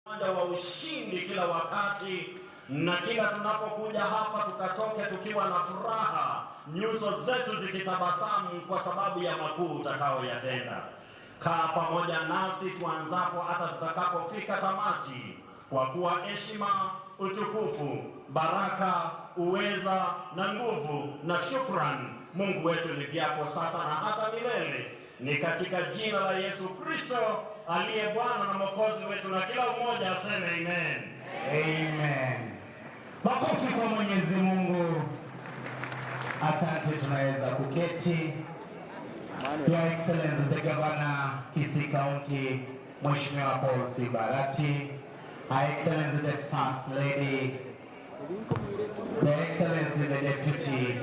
Uwanja wa ushindi kila wakati na kila tunapokuja hapa tukatoke tukiwa na furaha, nyuso zetu zikitabasamu kwa sababu ya makuu utakaoyatenda. Kaa pamoja nasi tuanzapo hata tutakapofika tamati, kwa kuwa heshima, utukufu, baraka, uweza na nguvu na shukran, Mungu wetu, ni vyako sasa na hata milele. Ni katika jina la Yesu Kristo aliye Bwana na Mwokozi wetu, na kila mmoja aseme amen. Amen. Makofi kwa Mwenyezi Mungu. Asante, tunaweza kuketi. Your Excellency the Governor, Kisii County, Mheshimiwa Paul C. Barati, Her Excellency the First Lady, the Excellency the Deputy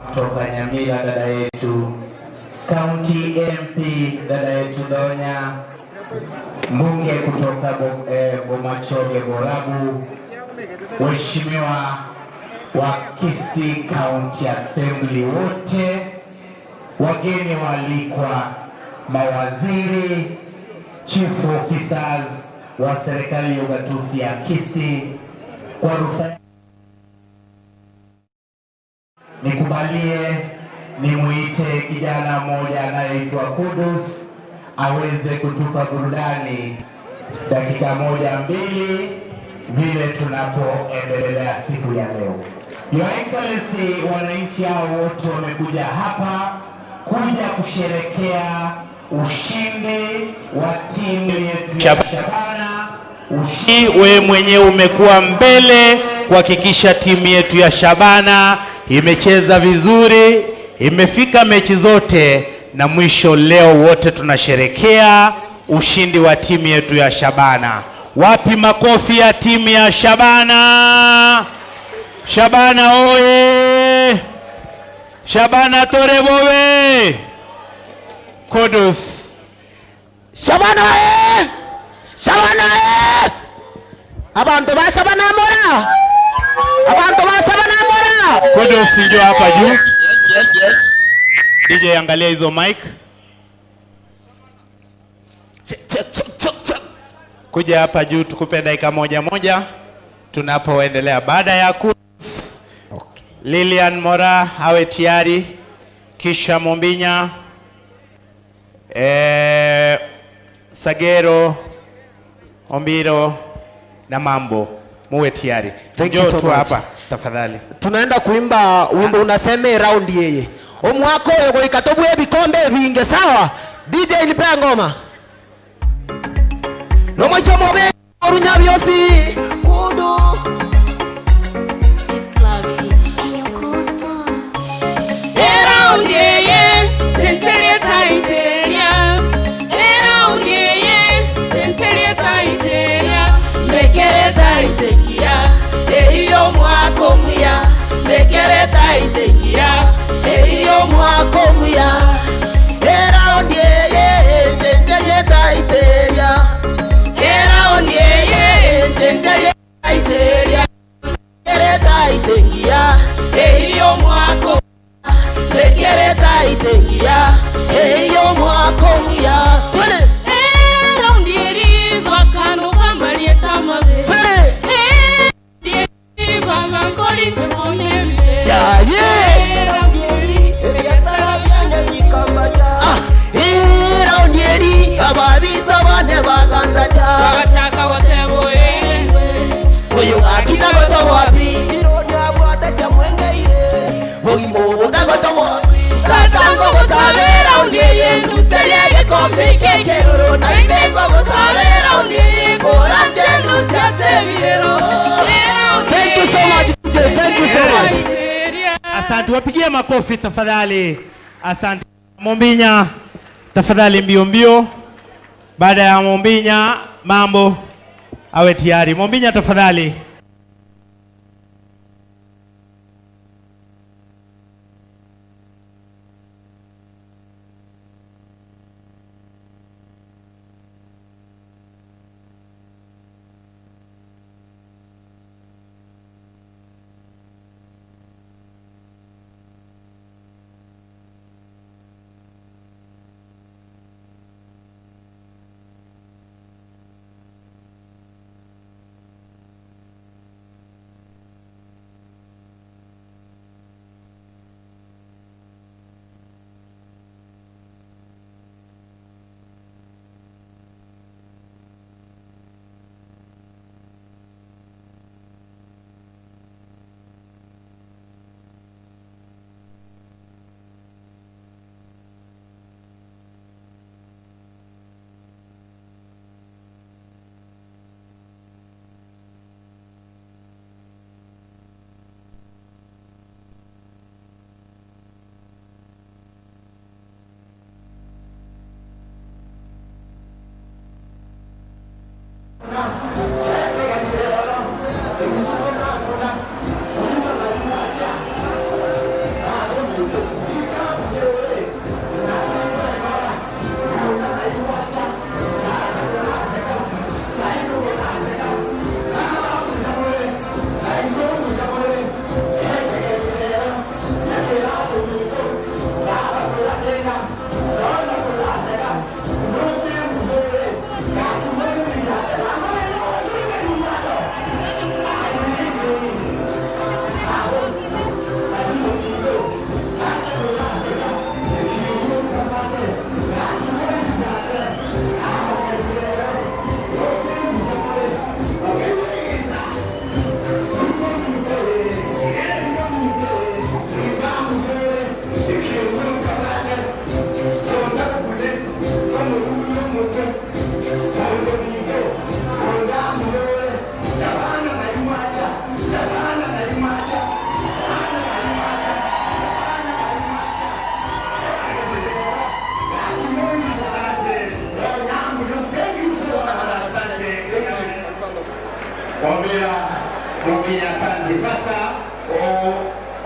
kutoka Nyamira, dada yetu County MP, dada yetu Donya, mbunge kutoka Bomachoge Borabu, waheshimiwa wa Kisii County Assembly wote, wageni waalikwa, mawaziri, chief officers wa serikali ya ugatuzi ya Kisii, kwa ruhusa nikubalie nimuite kijana mmoja anayeitwa Kudus aweze kutupa burudani dakika moja mbili, vile tunapoendelea siku ya leo. Your Excellency, wananchi hao wote wamekuja hapa kuja kusherekea ushindi wa timu yetu ya Shabana. Ushindi, wewe mwenyewe umekuwa mbele kuhakikisha timu yetu ya Shabana imecheza vizuri, imefika mechi zote na mwisho leo wote tunasherekea ushindi wa timu yetu ya Shabana. Wapi makofi ya timu ya Shabana? Shabana oye! Shabana torebowe! Kudus. Shabana e! Shabana e! Abantu ba Shabana mora! Abantu ba Shabana mora! Kudus, njoo hapa juu. DJ, angalia hizo mic. Check, check, check, check, check. Kuja hapa juu tukupe dakika moja moja tunapoendelea. Baada ya Kudus, Lilian Mora awe tayari, kisha Mombinya, Sagero, Ombiro na Mambo, muwe tayari. Thank you Njoo so tu much. hapa tafadhali. Tunaenda kuimba wimbo unasema round yeye. Omwako oyo ikatobwe ebikombe binge, sawa? DJ, nipea ngoma. Nomwese mobe orunyabyosi kudu. It's Lavi. Eraundi eye chencherie taiteria, eraundi eye chencherie taiteria, mekere taitengia eiyo mwako muya, mekere taitengia eiyo mwako muya. Eraundi yeye chencherie taiteria. Eraundi eye chencherie taiteria, Mekere taitengia eiyo mwako mekere taitengia eiyo mwako muya. Twende. Eraundi eri bakano kamalieta mabe. Twende. Ya ye. Ah, eraundi eri ababisa bane bagandacha. Oyo akitagoto wapi? Boibo butagoto wapi? Tatango busabera undiye nduserie na inengo busabera undiye koranje ndusiasebiero. Thank you so much, DJ. Thank you so much. Asante, wapigie makofi tafadhali. Asante. Mombinya, tafadhali mbio mbio. Baada ya Mombinya, Mambo awe tayari. Mombinya, tafadhali.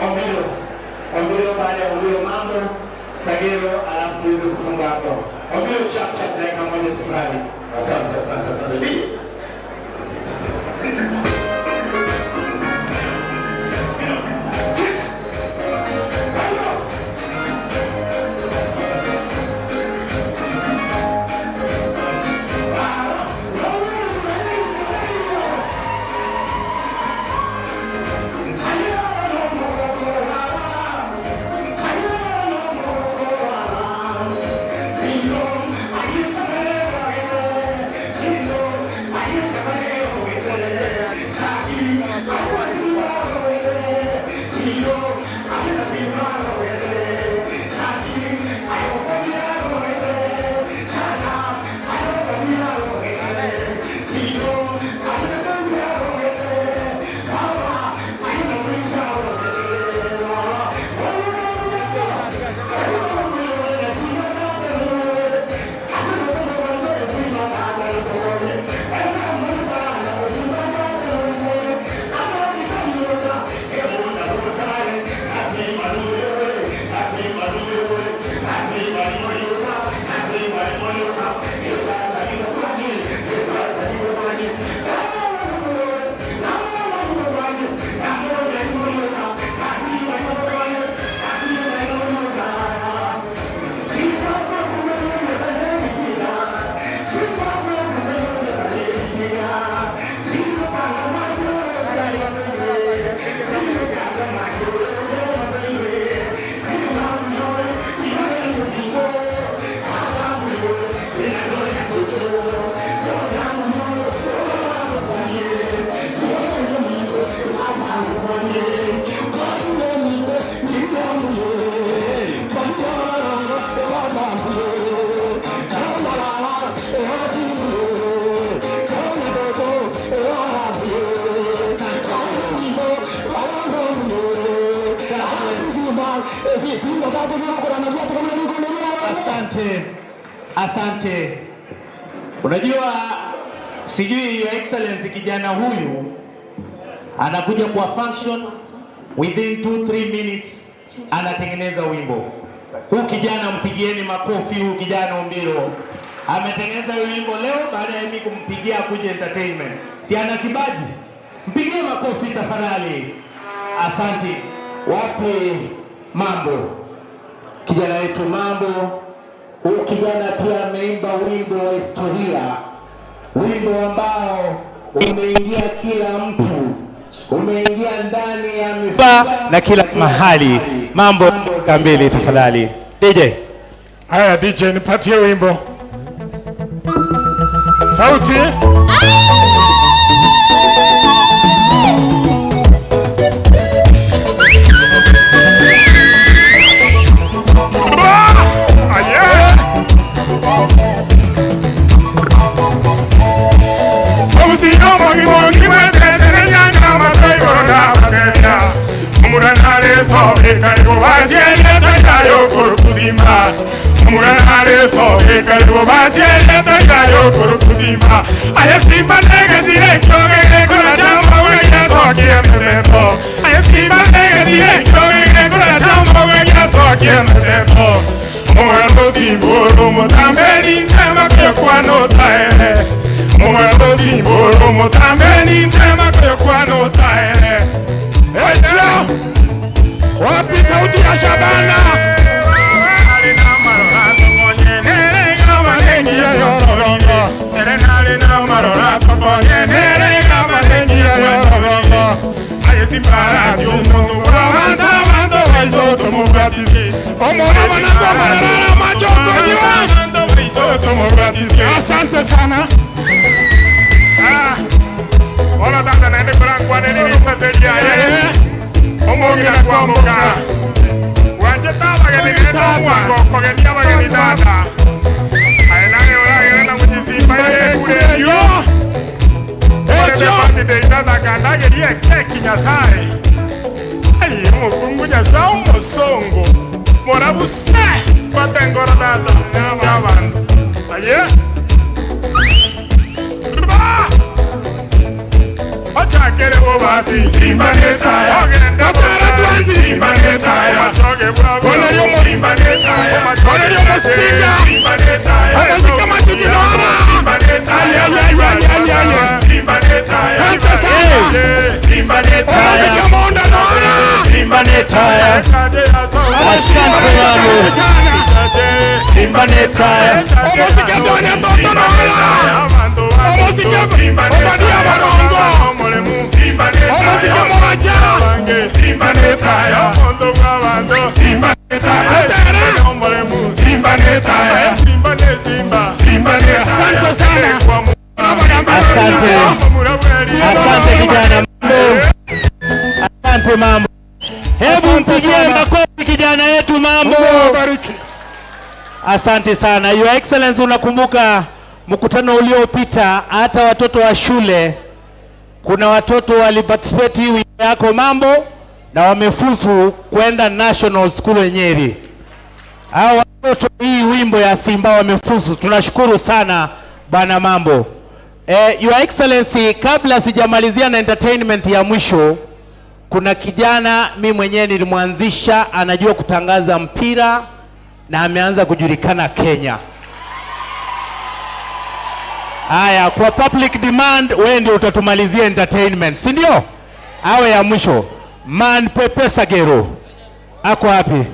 Ombilo. Ombilo baada ya Ombilo mambo Sagero, alafu tuweze kufunga hapo. Ombilo chap chap, dakika moja tafadhali. Asante, asante, asante. Bi. Asante, asante. Unajua, sijui Your Excellency, kijana huyu anakuja kwa function within 2-3 minutes anatengeneza wimbo. Huu kijana mpigieni makofi, huu kijana Ombiro ametengeneza wimbo leo baada ya mimi kumpigia kuja entertainment. Si ana kibaji? Mpigie makofi tafadhali. Asante. Wapi mambo? Kijana wetu mambo. Huu kijana pia ameimba wimbo wa historia, wimbo ambao umeingia kila mtu, umeingia ndani ya mifupa na kila mahali. Mambo kambili tafadhali. DJ. Haya DJ, nipatie wimbo. Sauti. Wapi sauti ya Shabana? Asante sana. Hola tata, naende kurangwa nini Omogira kwa moka. Wanje taba geni nenda mwango kogenia bageni tata. Aenane oragera na mujisimba ye kure yo. Echo birthday tata kandagerie keki Nyasaye. Ai mukungu Nyasaye umusongo. Morabuse batengora tata n'abantu. Aye. Ochakere bobasi simba neta. Ogenda netaya. Asante Mambo. Simba netaya. Asante sana. Asante. Asante kijana Mambo. Asante Mambo. Hebu mpigie makofi kijana yetu Mambo. Asante sana. Your Excellency, unakumbuka mkutano uliopita hata watoto wa shule, kuna watoto waliparticipate hii wiki yako Mambo na wamefuzu kwenda National School Nyeri. Hao watoto hii wimbo ya Simba wamefuzu. Tunashukuru sana Bwana Mambo. Your Excellency, kabla sijamalizia na entertainment ya mwisho, kuna kijana mi mwenyewe nilimwanzisha, anajua kutangaza mpira na ameanza kujulikana Kenya. Haya, kwa public demand, wewe ndio utatumalizia entertainment, si ndio? Awe ya mwisho. Man Pepe Sagero ako wapi?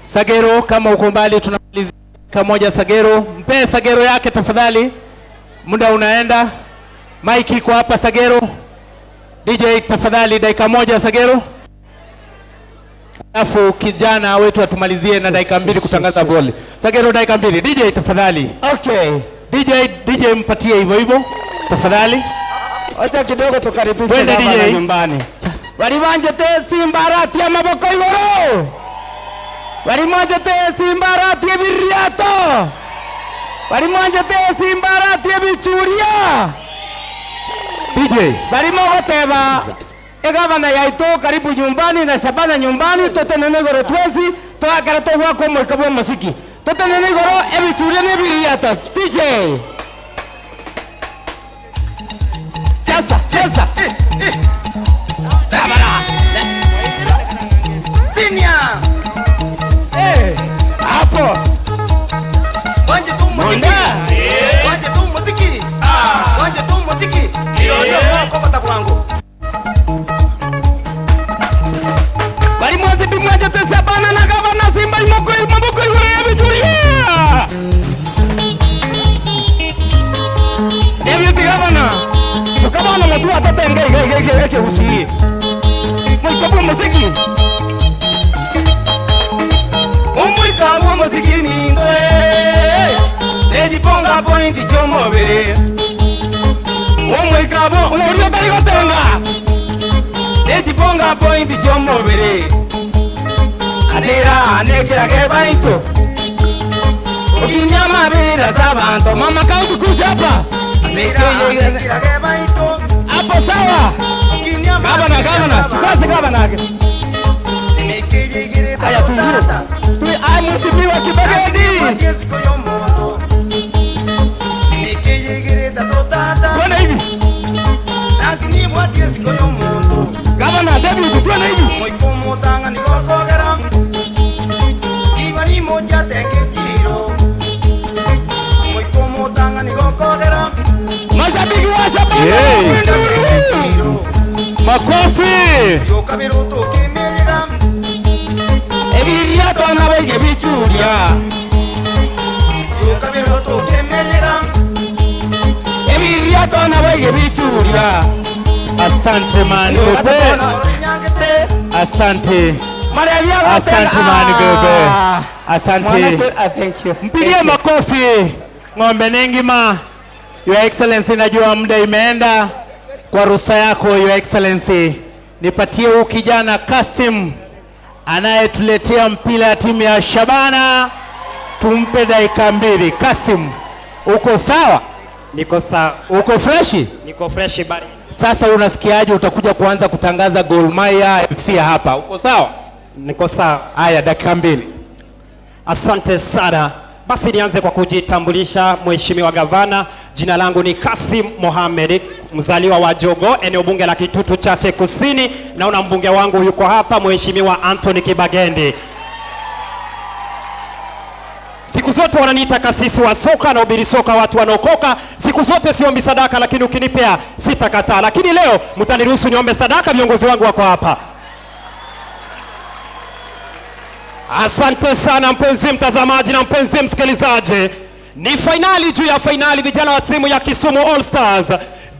Sagero, kama uko mbali, tunamalizia moja. Sagero, mpe Sagero yake tafadhali, muda unaenda. Mike iko hapa Sagero. DJ tafadhali, dakika moja Sagero, alafu kijana wetu atumalizie na dakika 2 kutangaza boli. Sagero, dakika 2. DJ tafadhali. Okay. DJ, DJ mpatie hivyo hivyo tafadhali. Acha kidogo tukaribishe Twende, gavana DJ. nyumbani. Bari banjete Simba rati amaboko igoro. Bari mwanjete Simba rati ebiriato. Bari mwanjete Simba rati ebichuria. DJ. Barimo goteba egavana yaito karibu nyumbani na Shabana nyumbani, totenene igoro twesi twakara togwaka omoika bwa omosiki, totenene igoro ebichuria na ebiriato. DJ. Cheza, cheza. Sabara. Senior. Hapo. Wanje tu muziki. Wanje tu muziki. Wanje tu muziki. Ndio mwako bwangu. Bari mwanze bimwaje te Shabana na gavana Simba imoko maboko igoro ebichuria. Deputy Governor. So kama na mtu atatenge ige ige ige usi. Mwiko bwa muziki. Umwika bwa muziki nindwe. Nejiponga point chomobere. Umwika bwa Unarudia tari gotenga. Nejiponga point chomobere. Azira anekira kebaito. Ukinya mabira zabanto. Mama kaunti kuja hapa. Azira anekira kebaito. Hapo sawa. Ukinya Gavana, gavana, sukase gavana. Haya tuingie. Tu ai mheshimiwa Kibageni. Tuone hivi. Gavana David, tuone hivi. Mashabiki wa Shabana. Hey. Makofi. Ebiria tona bege bichuria. Ebiria tona bege bichuria. Asante Man Bebe. Asante. Asante Man Bebe. Asante. Thank you. Mpigie makofi ng'ombe nengima. Your Excellency, najua muda imeenda. Kwa ruhusa yako Your Excellency, nipatie huu kijana Kasim anayetuletea mpira ya timu ya Shabana, tumpe dakika 2. Kasim, uko sawa? Niko sawa. Uko freshi? Niko freshi bari. Sasa unasikiaje utakuja kuanza kutangaza Gor Mahia FC hapa? Uko sawa? Niko sawa. Haya, dakika 2. Asante sana. Basi nianze kwa kujitambulisha, Mheshimiwa Gavana. Jina langu ni Kasim Mohamed, mzaliwa wa Jogo, eneo bunge la Kitutu Chache Kusini. Naona mbunge wangu yuko hapa, Mheshimiwa Anthony Kibagendi. Siku zote wananiita kasisi wa soka na ubiri soka, watu wanaokoka. Siku zote siombi sadaka, lakini ukinipea sitakataa. Lakini leo mtaniruhusu niombe sadaka, viongozi wangu wako hapa. Asante sana mpenzi mtazamaji na mpenzi msikilizaji. Ni fainali juu ya fainali, vijana wa timu ya Kisumu All Stars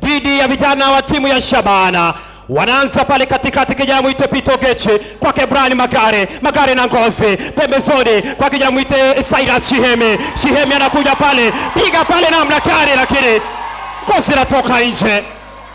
dhidi ya vijana wa timu ya Shabana. Wanaanza pale katikati, kijana mwite Pito Gechi kwake Brian Magare, Magare na Ngozi pembezoni kwa kijana mwite Cyrus Shihemi. Shihemi anakuja pale, piga pale namna gani, lakini Ngozi anatoka nje,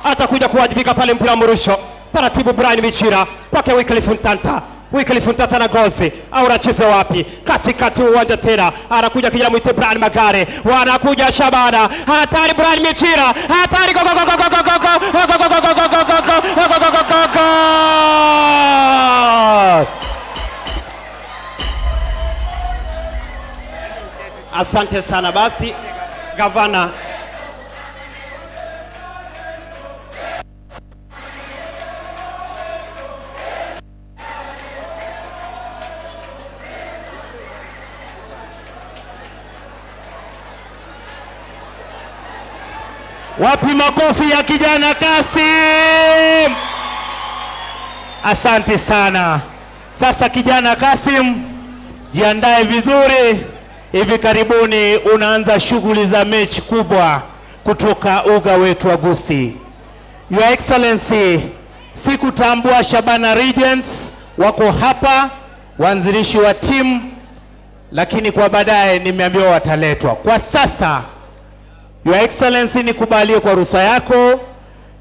atakuja kuwajibika pale, mpira mrusho taratibu. Brian Michira kwake Wycliffe Ntanta, Wycliffe Ntanta na Ngozi au anacheza wapi? Katikati uwanja tena anakuja kijana mwite Brian Magare, wanakuja Shabana, hatari! Brian Michira, hatari! Go, go, go, go, go, go, go, go, go, go, go, go, go, go, go, go, go, go, go! Asante sana basi gavana. Wapi makofi ya kijana Kasim? Asante sana. Sasa kijana Kasim, jiandae vizuri. Hivi karibuni unaanza shughuli za mechi kubwa kutoka uga wetu wa Gusii. Your Excellency, sikutambua Shabana Regents wako hapa, waanzilishi wa timu, lakini kwa baadaye nimeambiwa wataletwa. Kwa sasa Your Excellency, nikubalie kwa ruhusa yako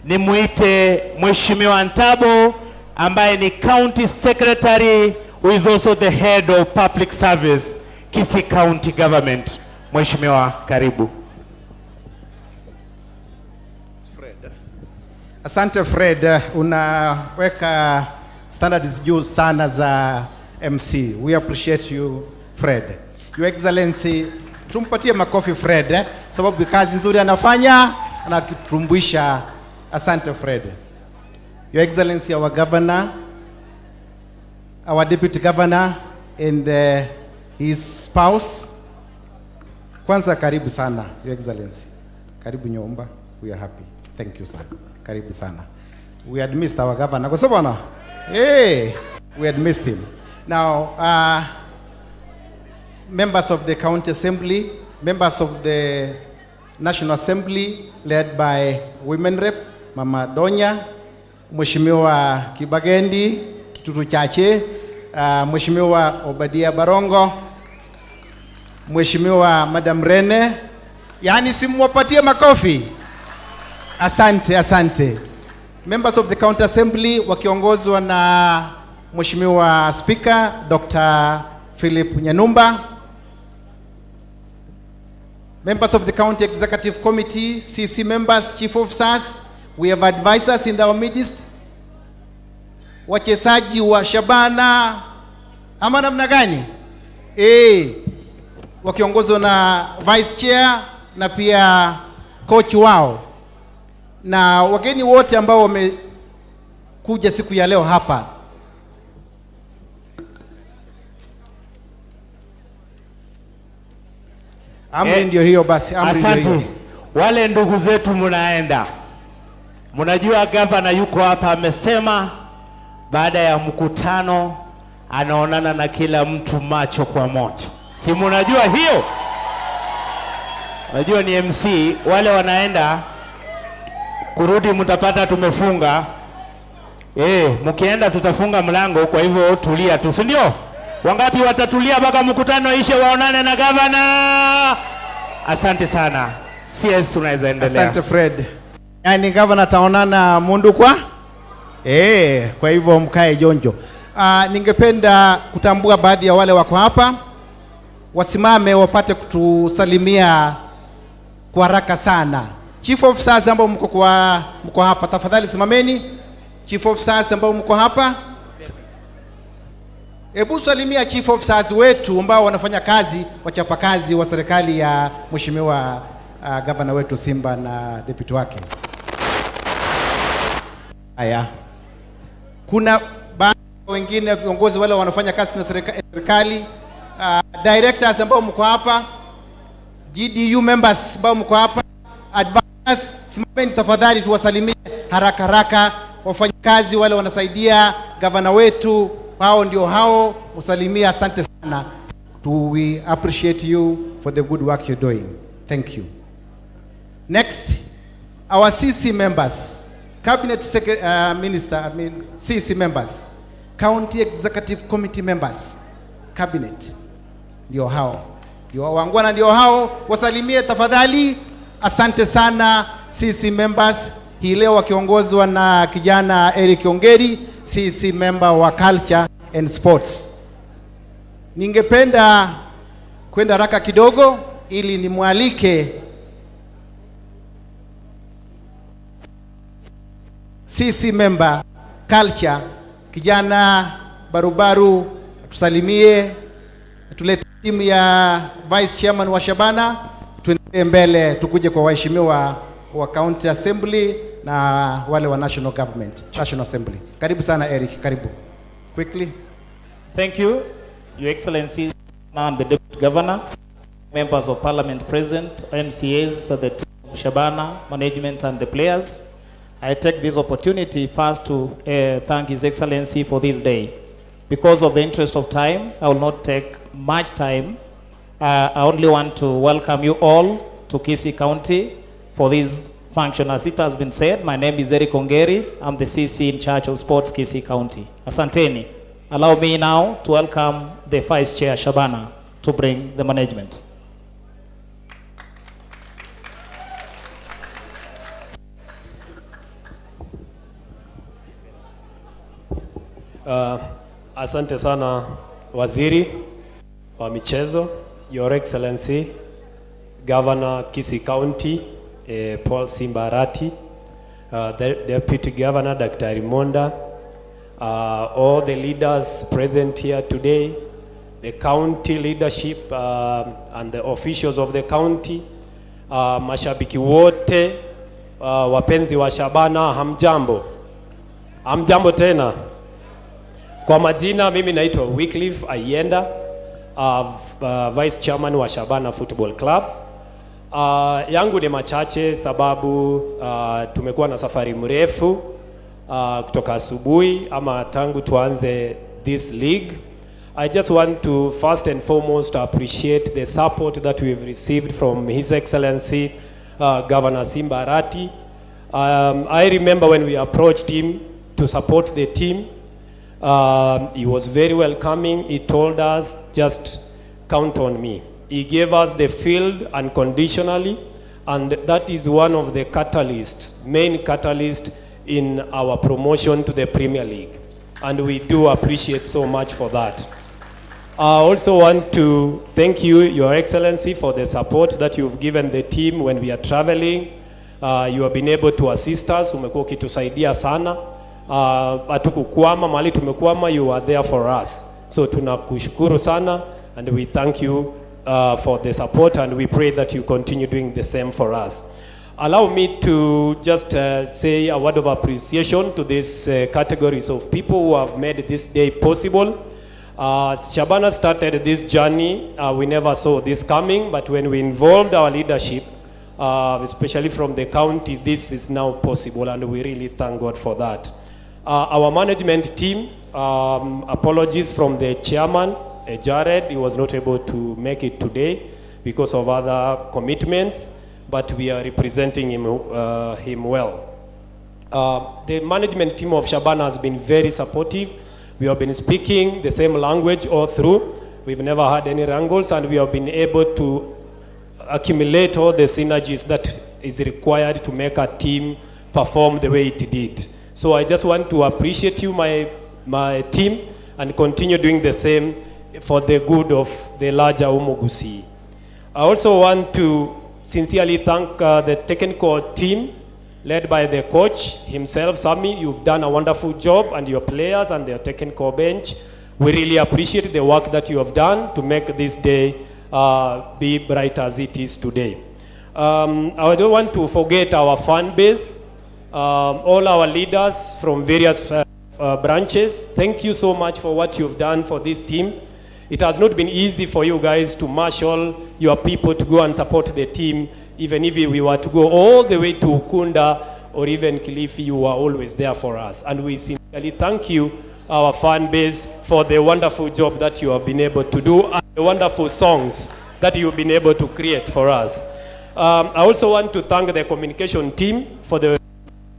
nimuite Mheshimiwa Ntabo ambaye ni County Secretary who is also the head of public service Kisii County Government. Mheshimiwa, karibu. Asante Fred, unaweka standards juu sana za MC. We appreciate you, Fred. Your Excellency, tumpatie makofi Fred, sababu kazi nzuri anafanya, anakitumbuisha. Asante Fred. Your Excellency, our governor, our deputy governor and his spouse. Kwanza karibu sana, Your Excellency. Karibu nyumba. We are happy. Thank you, sir. Karibu sana. We had missed our governor. Kwa sababu hey, we had missed him. Now, members of the County Assembly, members of the National Assembly led by Women Rep, Mama Donya, Mheshimiwa Kibagendi, Kitutu Chache, Mheshimiwa Obadia Barongo, Mheshimiwa Madam Rene, yani simwapatie makofi. Asante, asante. Members of the County Assembly wakiongozwa na Mheshimiwa Speaker Dr. Philip Nyanumba. Members of the County Executive Committee, CC members, chief officers, we have advisors in our midst. Wachezaji wa Shabana ama namna gani? Wakiongozwa na vice chair na pia coach wao na wageni wote ambao wamekuja siku ya leo hapa. Amri ndio hiyo basi, amri ndio hiyo. Asante. Wale ndugu zetu mnaenda, mnajua gavana yuko hapa, amesema baada ya mkutano anaonana na kila mtu macho kwa macho, si mnajua hiyo? Najua ni MC, wale wanaenda kurudi mtapata tumefunga. Mkienda tutafunga mlango, kwa hivyo tulia tu, si ndio? Wangapi watatulia mpaka mkutano ishe waonane na gavana? Asante sana. CS, unaweza endelea. Asante Fred. Yaani gavana ataonana mundu kwa kwa hivyo mkae jonjo. Ningependa kutambua baadhi ya wale wako hapa wasimame wapate kutusalimia kwa haraka sana. Chief officers ambao mko hapa tafadhali simameni. Chief officers ambao mko hapa, hebu salimia chief officers wetu ambao wanafanya kazi, wachapakazi wa serikali ya Mheshimiwa gavana wetu Simba na deputy wake. Haya, kuna baadhi wengine viongozi wale wanafanya kazi na serikali, Directors ambao mko hapa, GDU members ambao mko hapa, advisors, simameni tafadhali tuwasalimie haraka haraka. Wafanyakazi wale wanasaidia gavana wetu, hao ndio hao, msalimie. Asante sana. We appreciate you for the good work you're doing. Thank you. Next, our CC members, Cabinet Minister, I mean CC members, County Executive Committee members, Cabinet, ndio hao, ndio waungwana, ndio hao, wasalimie tafadhali. Asante sana CC members, hii leo wakiongozwa na kijana Eric Ongeri, CC member wa Culture and Sports. Ningependa kwenda haraka kidogo ili nimwalike CC member culture kijana Barubaru tusalimie, tulete timu ya vice chairman wa Shabana, tuendelee mbele, tukuje kwa waheshimiwa wa county assembly na wale wa national government, national assembly. Karibu sana Eric, karibu quickly. Thank you, Your Excellency, and the Deputy Governor, members of Parliament present, MCAs, the team of Shabana, management and the players. I take this opportunity first to thank His Excellency for this day. Because of the interest of time, I will not take much time. I only want to welcome you all to Kisii County for this function. As it has been said, my name is Eric Ongeri. I'm the CC in charge of sports, Kisii County. Asanteni. Allow me now to welcome the Vice Chair Shabana to bring the management. Asante sana Waziri wa Michezo, Your Excellency Governor Kisii County, Paul Simba Arati, the Deputy Governor Dr. Monda, all the leaders present here today, the county leadership and the officials of the county, mashabiki wote, wapenzi wa Shabana, hamjambo? Hamjambo tena. Kwa majina mimi naitwa Wycliffe Ayenda, Vice Chairman wa Shabana Football Club. Yangu ni machache sababu tumekuwa na safari mrefu kutoka asubuhi ama tangu tuanze this league. I just want to first and foremost appreciate the support that we've received from His Excellency Governor Simba Arati. I remember when we approached him to support the team, he was very welcoming. He told us, just count on me. He gave us the field unconditionally, and that is one of the catalysts, main catalyst in our promotion to the Premier League. And we do appreciate so much for that. I also want to thank you, Your Excellency, for the support that you've given the team when we are traveling. You have been able to assist us. Umekuwa ukitusaidia sana. Hatukukwama mahali tumekwama, you are there for us. So tunakushukuru sana and we thank you for the support, and we pray that you continue doing the same for us. Allow me to just say a word of appreciation to these categories of people who have made this day possible. Shabana started this journey. We never saw this coming, but when we involved our leadership, especially from the county, this is now possible, and we really thank God for that. Our management team, apologies from the chairman, Jared, he was not able to make it today because of other commitments, but we are representing him well. The management team of Shabana has been very supportive. We have been speaking the same language all through. We've never had any wrangles, and we have been able to accumulate all the synergies that is required to make a team perform the way it did. So I just want to appreciate you, my team, and continue doing the same for the good of the larger Umugusi. I also want to sincerely thank the technical team led by the coach himself, Sami. You've done a wonderful job, and your players and their technical bench. We really appreciate the work that you have done to make this day be bright as it is today. I don't want to forget our fan base, all our leaders from various branches. Thank you so much for what you've done for this team. It has not been easy for you guys to marshal your people to go and support the team. Even if we were to go all the way to Ukunda or even Kilifi, you were always there for us. And we sincerely thank you, our fan base, for the wonderful job that you have been able to do and the wonderful songs that you've been able to create for us. I also want to thank the communication team for the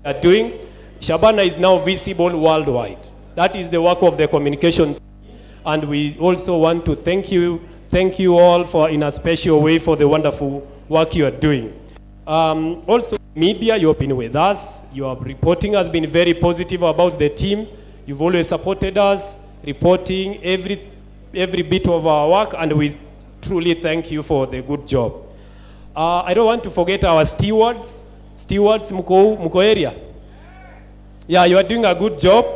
are doing. Shabana is now visible worldwide. That is the work of the communication team. And we also want to thank you all for, in a special way, for the wonderful work you are doing. Also, media, you have been with us. Your reporting has been very positive about the team. You've always supported us, reporting every bit of our work, and we truly thank you for the good job. I don't want to forget our stewards. Stewards, mko area? Yeah, you are doing a good job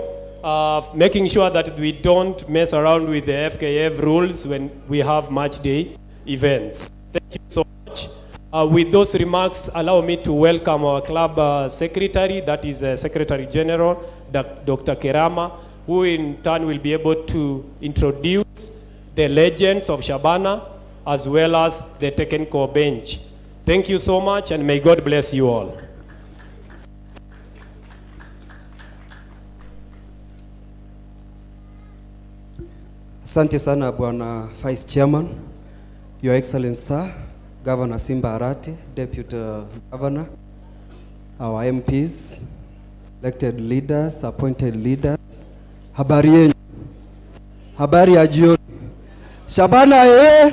of making sure that we don't mess around with the FKF rules when we have match day events. Thank you so much. With those remarks, allow me to welcome our club secretary, that is Secretary General, Dr. Kerama, who in turn will be able to introduce the legends of Shabana as well as the technical bench. Thank you so much, and may God bless you all. Asante sana Bwana Vice Chairman, Your Excellency Sir, Governor Simba Arati, Deputy Governor, our MPs, elected leaders, appointed leaders. Habari yenu? Habari ya jioni. Shabana eh?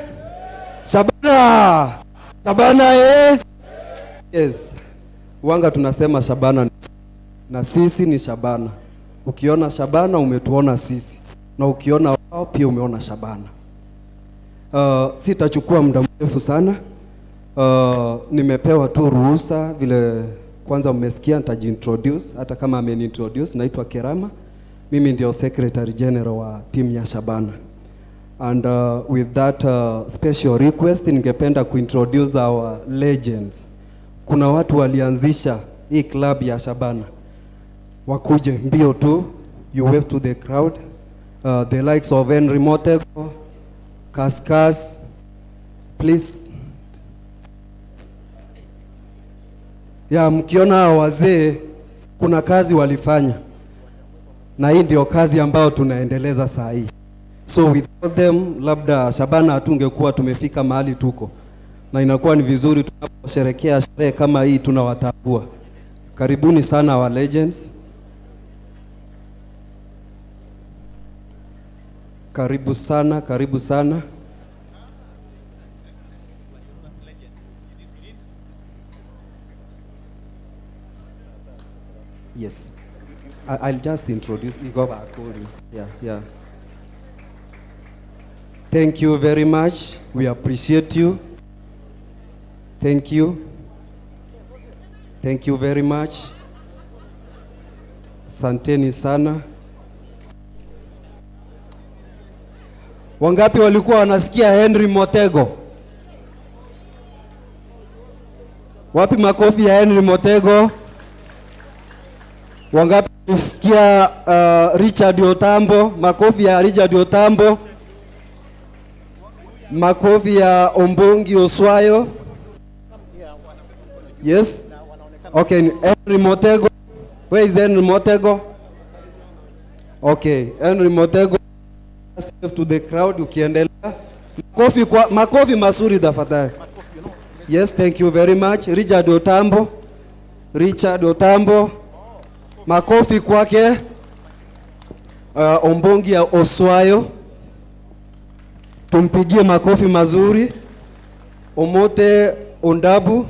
Shabana! Shabana eh? Yes. Wanga tunasema Shabana na sisi ni Shabana. Ukiona Shabana umetuona sisi, na ukiona wao pia umeona Shabana. Sitachukua muda mrefu sana. Nimepewa tu ruhusa vile kwanza mmesikia, nitajiintroduce hata kama ameniintroduce. Naitwa Kerama, mimi ndio Secretary General wa timu ya Shabana. And with that special request, ningependa kuintroduce our legends. Kuna watu walianzisha hii club ya Shabana, wakuje mbio tu, you wave to the crowd. The likes of Henry Motego, Kaskas, please. Ya mkiona hawa wazee kuna kazi walifanya, na hii ndio kazi ambayo tunaendeleza saa hii. So without them labda Shabana hatungekuwa tumefika mahali tuko, na inakuwa ni vizuri tunaposherekea sherehe kama hii tunawatambua. Karibuni sana our legends. Karibu sana, karibu sana. Yes. I'll just introduce Igor Bakuri. Yeah. Thank you very much. We appreciate you. Thank you. Thank you very much. Asanteni sana. Wangapi walikuwa wanasikia Henry Motego? Wapi makofi ya Henry Motego? Wangapi walisikia Richard Otambo? Makofi ya Richard Otambo. Makofi ya Ombongi Oswayo. Yes. Okay, Henry Motego. Where is Henry Motego? Okay, Henry Motego. To the crowd ukiendelea. Makofi kwa makofi mazuri tafadhali. Yes, thank you very much. Richard Otambo. Richard Otambo. Makofi kwake. Ombongi ya Oswayo. Tumpigie makofi mazuri. Omote Ondabu.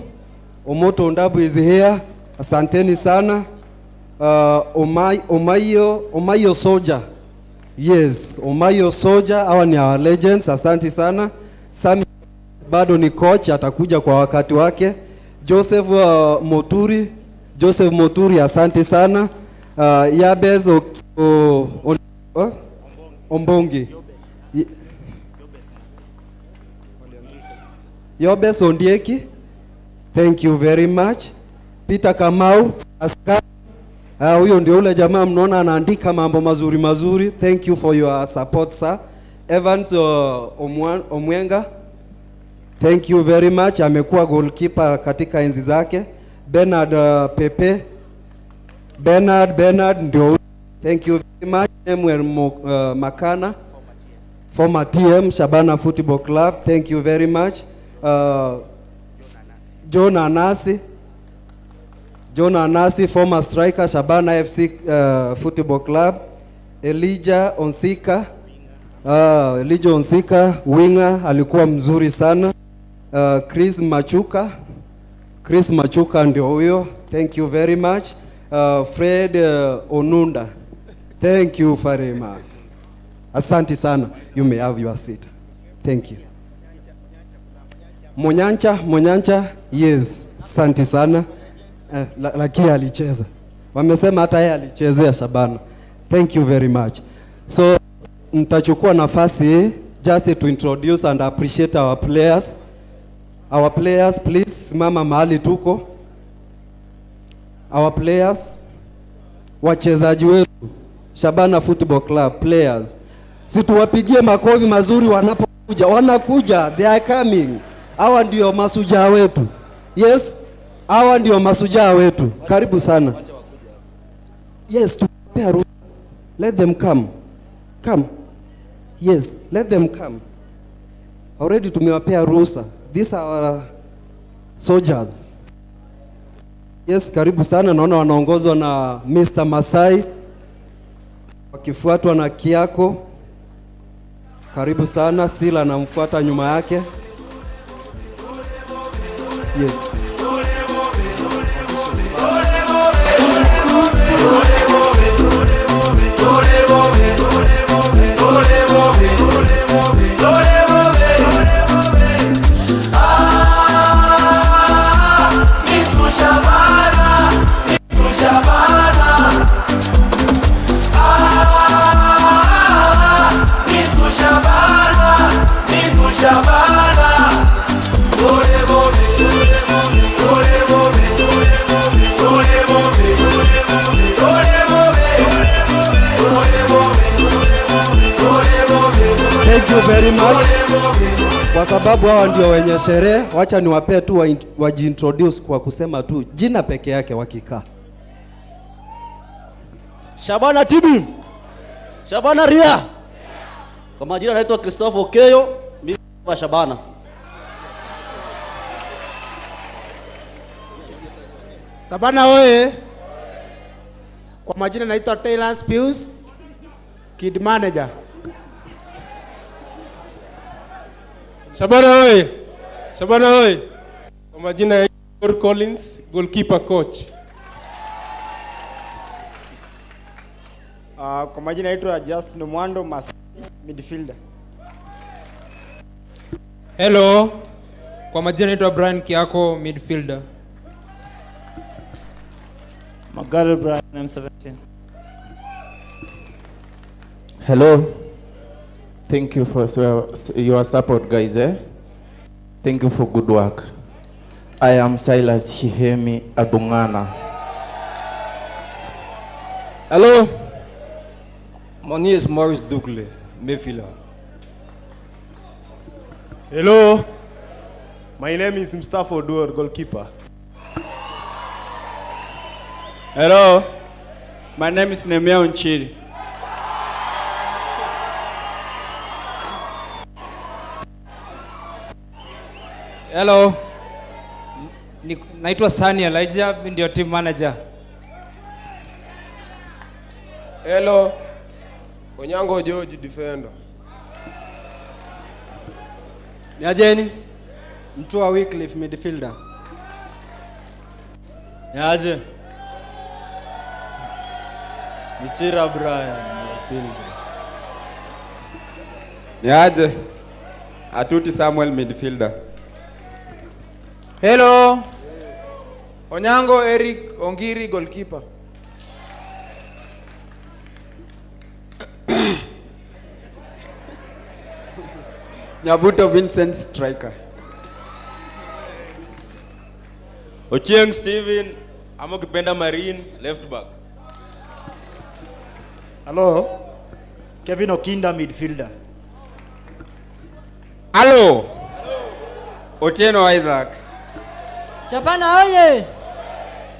Omoto Ondabu is here. Asanteni sana. Omayo Soja. Yes, Omayo Soja, hawa ni our legends. Asante sana. Sami bado ni coach, atakuja kwa wakati wake. Joseph Moturi, Joseph Moturi, asante sana. Yabez Ombongi. Yobes Ondieki, thank you very much. Peter Kamau, askari. Huyo ndio ule jamaa mnaona anaandika mambo mazuri mazuri. Thank you for your support, sir. Evans Omwenga, thank you very much. Amekuwa goalkeeper katika enzi zake. Bernard Pepe, Bernard ndio, thank you very much. Samuel Makana, former TM Shabana Football Club, thank you very much. John Anasi, former striker Shabana FC Football Club. Elijah Onsika, winger, alikuwa mzuri sana. Chris Machuka ndio huyo, thank you very much. Fred Onunda, thank you very much. Asante sana. You may have your seat. Thank you. Monyancha, yes, asante sana. Lakini alicheza. Wamesema hata yeye alichezea Shabana. Thank you very much. So nitachukua nafasi just to introduce and appreciate our players. Our players, please simama mahali tuko. Our players, wachezaji wetu Shabana Football Club players. Si tuwapigie makofi mazuri wanapokuja. Wanakuja, they are coming. Hawa ndio masujaa wetu. Yes, hawa ndio masujaa wetu. Karibu sana. Yes, tuwapea ruhusa. Let them come. Come. Yes, let them come. Already tumewapea ruhusa. These are our soldiers. Yes, karibu sana. Naona wanaongozwa na Mr. Masai, wakifuatwa na Kiako. Karibu sana. Sila anamfuata nyuma yake. Yes. Thank you very much. Kwa sababu hawa ndio wenye sherehe, wacha niwapee tu wajiintroduce kwa kusema tu jina peke yake wakikaa. Shabana Tibi. Shabana Ria. Kwa majina naitwa Christopher Okeyo, mimi wa Shabana. Shabana oye. Kwa majina naitwa Taylor Pius, kid manager. Shabana oye. Shabana oye. Kwa majina ya Collins, goalkeeper coach. Kwa majina naitwa Justin Mwando Masai, midfielder. Hello. Kwa majina naitwa Brian Kiako, midfielder. Magari Brian, M17. Hello. Thank you for your support, guys. Thank you for good work. I am Silas Shihemi Abungana. Hello. My name is Maurice Dugle, midfielder. Hello. My name is Mustafa Oduor, goalkeeper. Hello. My name is Nemia Onchiri. Hello. Naitwa Sani Elijah, mimi ndio team manager. Hello. Onyango George, defender. Niajeni? Mtua Wycliffe, midfielder. Niaje? Michira Brian, midfielder. Niaje? Atuti Samuel, midfielder. Hello. Onyango Eric Ongiri, goalkeeper. Nyabuto Vincent, striker. Ochieng Steven, ama ukipenda Marine, left back. Hello. Kevin Okinda, midfielder. Hello. Otieno Isaac. Shabana oye!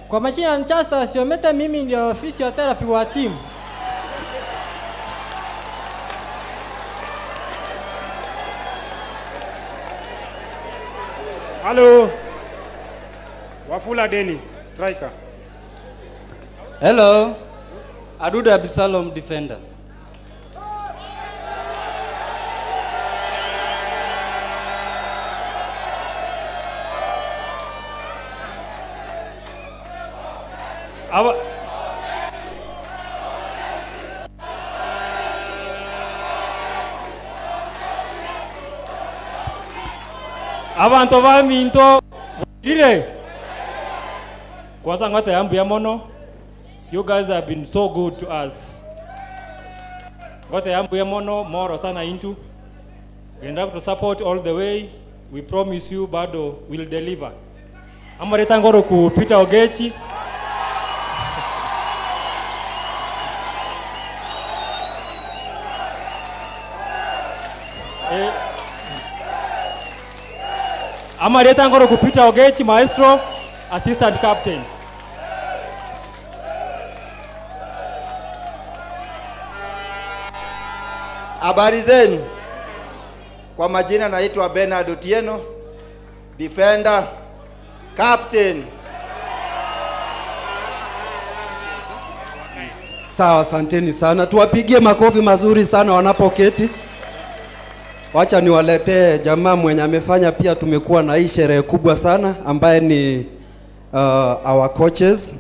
Kwa majina ni Chasta Siomete, mimi ndio physiotherapy wa team. Hello. Wafula Dennis, striker. Hello. Aduda Absalom, defender. Abantu baminto ire kwanza ngata yambu ya mono. You guys have been so good to us. Ngata yambu ya mono moro sana into genda to support all the way. We promise you bado will deliver. Amareta ngoro ku Peter Ogechi. Amareta ngoro ku Peter Ogechi, maestro, assistant captain. Habari zenu. Kwa majina naitwa Bernard Otieno, defender, captain. Sawa, asanteni sana. Tuwapigie makofi mazuri sana wanapoketi. Wacha niwaletee jamaa mwenye amefanya pia tumekuwa na hii sherehe kubwa sana, ambaye ni our coaches.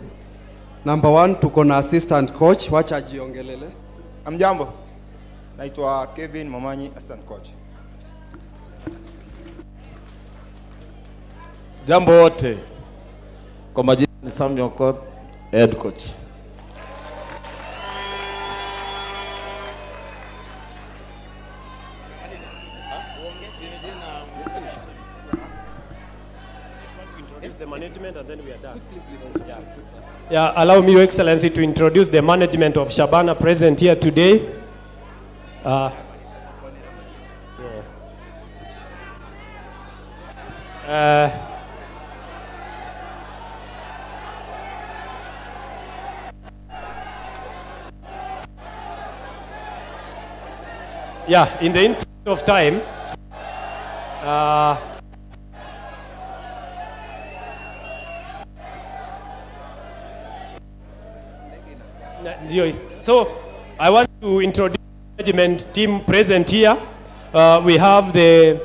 Number 1 tuko na assistant coach, wacha ajiongelele. Amjambo. Naitwa Kevin Momanyi, assistant coach. Jambo wote. Kwa majina ni Samuel Okoth, head coach. The management and then we are done. Yeah, allow me, Your Excellency, to introduce the management of Shabana present here today. Yeah, in the interest of time, so I want to introduce the management team present here. We have the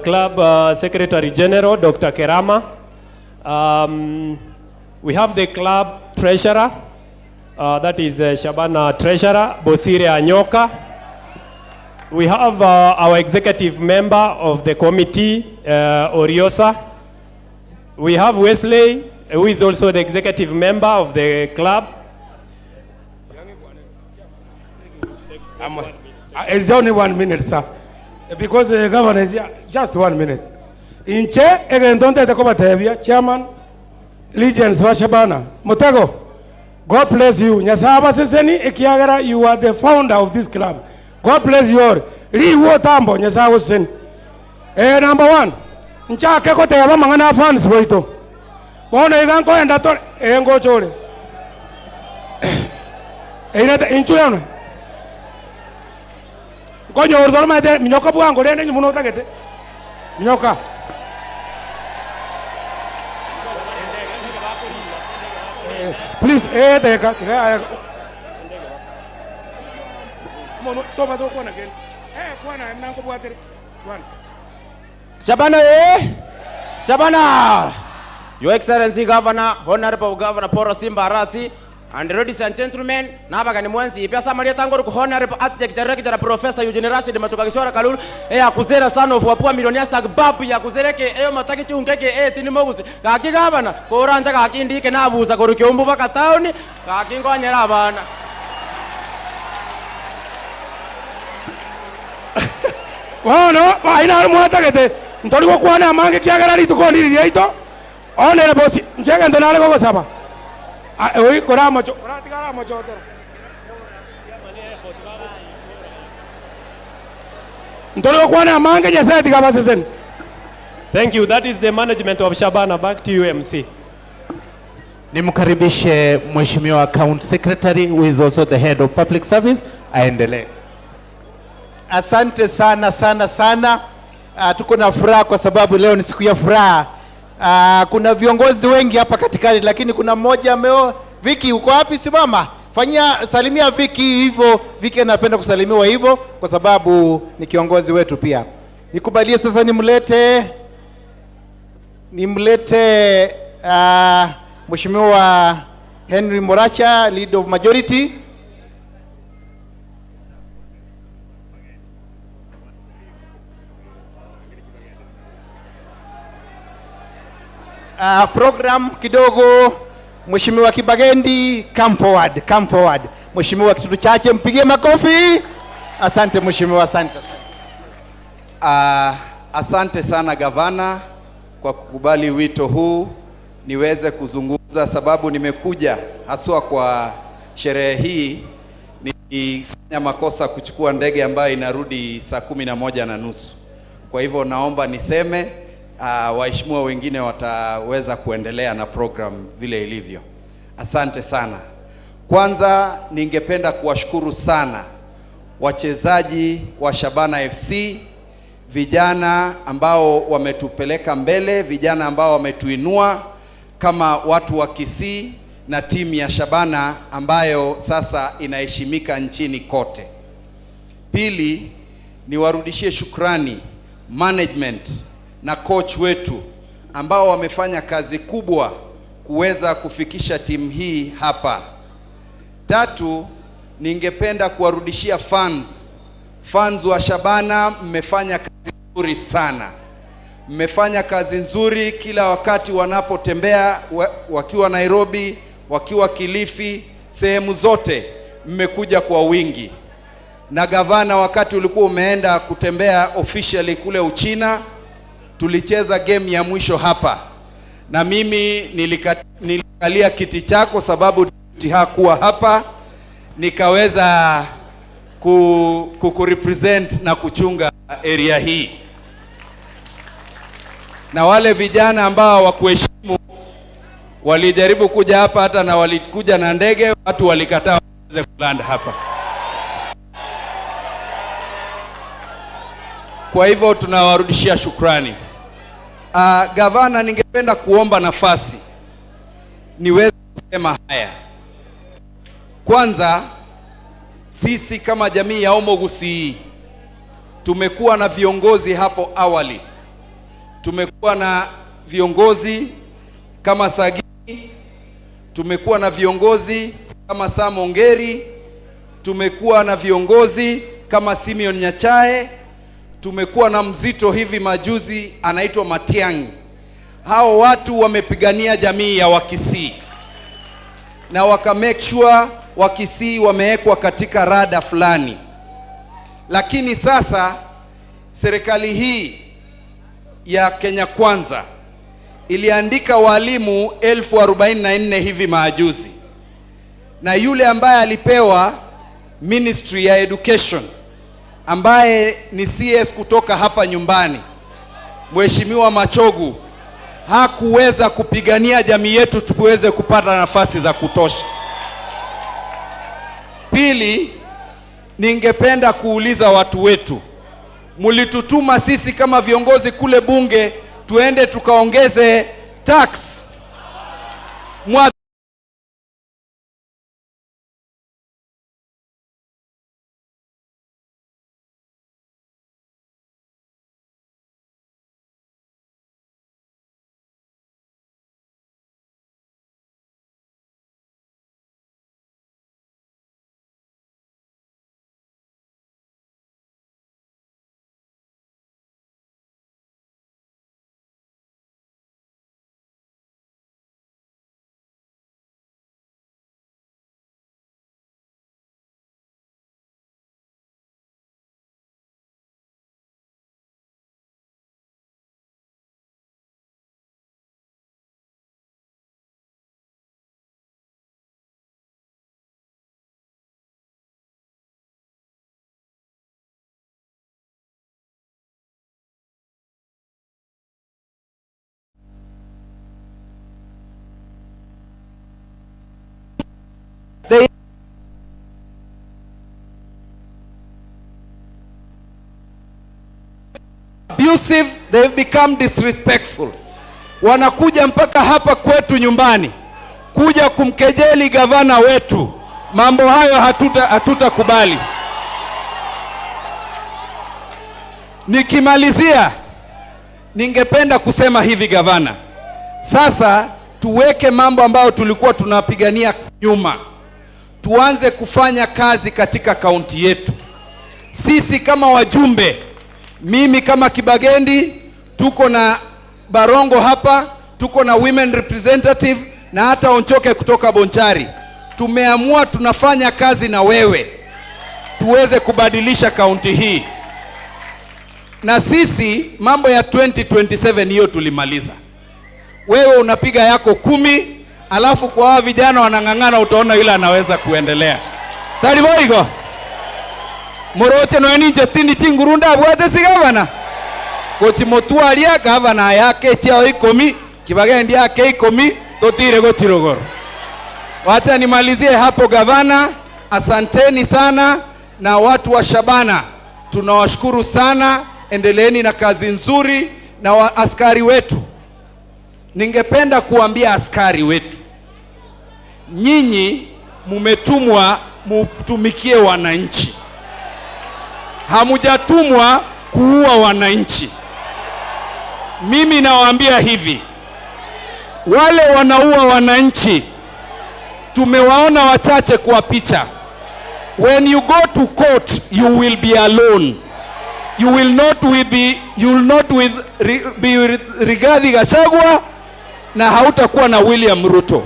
club Secretary General, Dr. Kerama. We have the club treasurer, that is Shabana treasurer, Bosire Anyoka. We have our executive member of the committee, Oriosa. We have Wesley, who is also the executive member of the club. It's only 1 minute, sir. Because the governor is here, just 1 minute. Inche, egentonte tekobatebia, chairman, Legends wa Shabana. Mutego, God bless you. Nyasaba seseni ekiagera, you are the founder of this club. God bless you all. Riwo tambo, nyasaba seseni. Number 1, nchake koteba mangana fans boito. Bona iganko enda tore, ngochore. Inate inchulano. Konyo ordor maete minyoka bwango rende nyumuno tagete. Minyoka. Please, teka, teka. Mono toba so kona ken. Kwana mnango bwatere. Kwana. Shabana Shabana. Your Excellency Governor, Honorable Governor Paul Simba Arati, and ladies and gentlemen, nabagani mwenzi pia samaria tango ku Honorable Architect Director Professor Eugene Rashid Matukagishora Kalulu akuzera son of wapua millionaire stag babu ya kuzereke eyo mataki chungeke tini mogusi gaki gabana koranja gaki ndike nabuza korukyombu baka town gaki ngonyera abana. Bono baina mwatagete ntori gokwana amange kiagera rituko ndiriria ito Honorable njege ndonare gogosaba. Oi koramo oratigara mochotero. Ntoro kwana mange Nyasaye tikabasesen. Thank you. That is the management of Shabana. Back to you, MC. Nimkaribishe Mheshimiwa County Secretary who is also the head of public service aendelee. Asante sana sana sana. Tuko na furaha kwa sababu leo ni siku ya furaha. Kuna viongozi wengi hapa katikati, lakini kuna mmoja ameo. Viki, uko wapi? Simama, fanyia salimia Viki hivyo. Viki anapenda kusalimiwa hivyo kwa sababu ni kiongozi wetu pia. Nikubalie sasa nimlete Mheshimiwa Henry Moracha, lead of majority. Program kidogo. Mheshimiwa Kibagendi, come forward, come forward. Mheshimiwa Kitutu Chache, mpigie makofi. Asante mheshimiwa, asante. Asante sana gavana kwa kukubali wito huu niweze kuzungumza, sababu nimekuja haswa kwa sherehe hii. Nilifanya makosa kuchukua ndege ambayo inarudi saa 11:30. Kwa hivyo naomba niseme, waheshimiwa wengine wataweza kuendelea na program vile ilivyo. Asante sana. Kwanza ningependa kuwashukuru sana wachezaji wa Shabana FC, vijana ambao wametupeleka mbele, vijana ambao wametuinua kama watu wa Kisii na timu ya Shabana ambayo sasa inaheshimika nchini kote. Pili, niwarudishie shukrani management na coach wetu ambao wamefanya kazi kubwa kuweza kufikisha timu hii hapa. Tatu, ningependa kuwarudishia fans. Fans wa Shabana, mmefanya kazi nzuri sana. Mmefanya kazi nzuri kila wakati wanapotembea, wakiwa Nairobi, wakiwa Kilifi, sehemu zote mmekuja kwa wingi. Na gavana, wakati ulikuwa umeenda kutembea officially kule Uchina, tulicheza game ya mwisho hapa. Na mimi nilikalia kiti chako sababu hakuwa hapa, nikaweza kukurepresent na kuchunga area hii. Na wale vijana ambao hawakuheshimu walijaribu kuja hapa, hata na walikuja na ndege, watu walikataa waweze kuland hapa. Kwa hivyo tunawarudishia shukrani. Gavana, ningependa kuomba nafasi niweze kusema haya. Kwanza, sisi kama jamii ya Omogusii tumekuwa na viongozi hapo awali. Tumekuwa na viongozi kama Sagini, tumekuwa na viongozi kama Sam Ongeri, tumekuwa na viongozi kama Simeon Nyachae, tumekuwa na mzito hivi majuzi anaitwa Matiang'i. Hao watu wamepigania jamii ya Wakisii na waka make sure Wakisii wamewekwa katika rada fulani. Lakini sasa serikali hii ya Kenya Kwanza iliandika walimu 44,000 hivi majuzi, na yule ambaye alipewa Ministry ya Education ambaye ni CS kutoka hapa nyumbani, Mheshimiwa Machogu, hakuweza kupigania jamii yetu tuweze kupata nafasi za kutosha. Pili, ningependa kuuliza watu wetu, mlitutuma sisi kama viongozi kule bunge tuende tukaongeze tax. abusive, they've become disrespectful. Wanakuja mpaka hapa kwetu nyumbani kuja kumkejeli gavana wetu. Mambo hayo hatutakubali. Nikimalizia, ningependa kusema hivi gavana, sasa tuweke mambo ambayo tulikuwa tunapigania nyuma, tuanze kufanya kazi katika kaunti yetu. Sisi kama wajumbe, mimi kama Kibagendi, tuko na Barongo hapa, tuko na women representative na hata Onchoke kutoka Bonchari. Tumeamua tunafanya kazi na wewe tuweze kubadilisha kaunti hii. Na sisi mambo ya 2027 hiyo tulimaliza. Wewe unapiga yako 10, alafu kwa hawa vijana wanang'ang'ana, utaona yule anaweza kuendelea. Tariboigo moroche no ninje tindi chingurunda abwate si gavana gochimotwaria gavana yake chiao 10 Kibagendi yake 10 totire gochirogoro. Wacha nimalizie hapo gavana. Asanteni sana, na watu wa Shabana tunawashukuru sana, endeleeni na kazi nzuri. Na askari wetu, ningependa kuambia askari wetu, nyinyi mumetumwa mutumikie wananchi, hamujatumwa kuua wananchi. Mimi nawaambia hivi, wale wanaua wananchi tumewaona wachache kwa picha. When you go to court you will be alone. You will not with be, you will not with be Rigathi Gachagua na hautakuwa na William Ruto.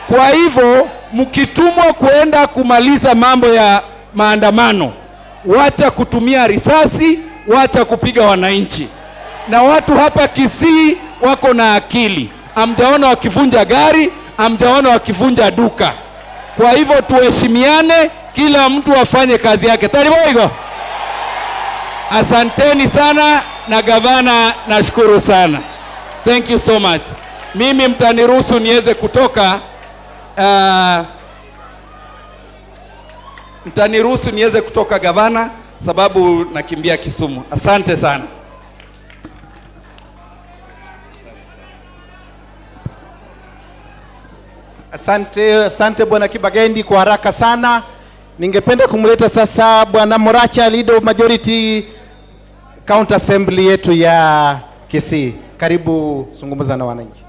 Kwa hivyo mkitumwa kuenda kumaliza mambo ya maandamano, wacha kutumia risasi, wacha kupiga wananchi. Na watu hapa Kisii wako na akili, hamjaona wakivunja gari, hamjaona wakivunja duka. Kwa hivyo tuheshimiane, kila mtu afanye kazi yake. Tariboigo, asanteni sana, na gavana nashukuru sana. Thank you so much. Mimi mtaniruhusu niweze kutoka, mtaniruhusu niweze kutoka gavana, sababu nakimbia Kisumu. Asante sana. Asante, asante Bwana Kibagendi kwa haraka sana. Ningependa kumleta sasa Bwana Moracha, leader of majority county assembly yetu ya Kisii. Karibu zungumza na wananchi.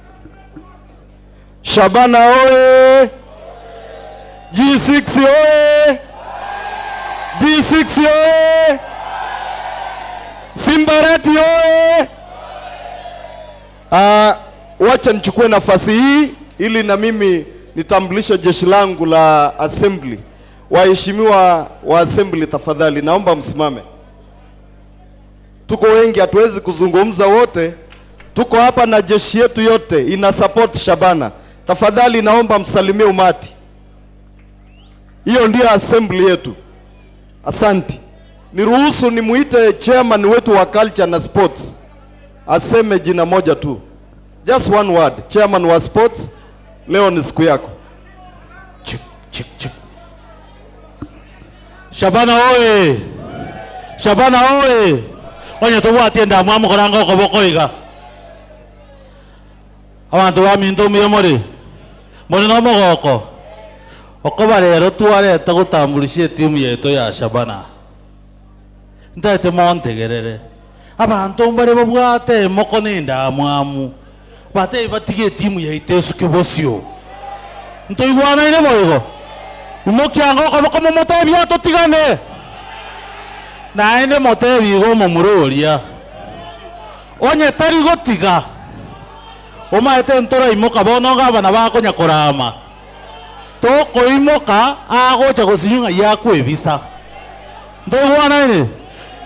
Shabana oye! G6 oye! G6 oye! Simbarati oye! Wacha nichukue nafasi hii ili na mimi nitambulishe jeshi langu la assembly. Waheshimiwa wa assembly, tafadhali naomba msimame. Tuko wengi, hatuwezi kuzungumza wote. Tuko hapa na jeshi yetu yote ina support Shabana. Tafadhali naomba msalimie umati. Hiyo ndio assembly yetu. Asanti. Niruhusu nimuite chairman wetu wa culture na sports aseme jina moja tu. Just one word. Chairman wa sports, leo ni siku yako. Chik, chik, chik. Shabana oye! Shabana oye! Onye tobwatie ndamwamu koranga okoboko iga. Abantu ba minto muye muri. Muri no mogoko. Okoba rero twareta gutambulisha timu yetu ya Shabana. Ntaete montegerere. Abantu mbare babwate moko ni ndamwamu. Bate batige timu yetu esuke bosio. Ntoigwana ine boigo. Imokianga okoboko momotebia totigane. Naende motebi igo momuroria. Onye tari gotiga. Omaete ntora imoka bono gabana bakonya korama. Tokoimoka agocha gosinyunga yakwebisa. Ntoigwana ine.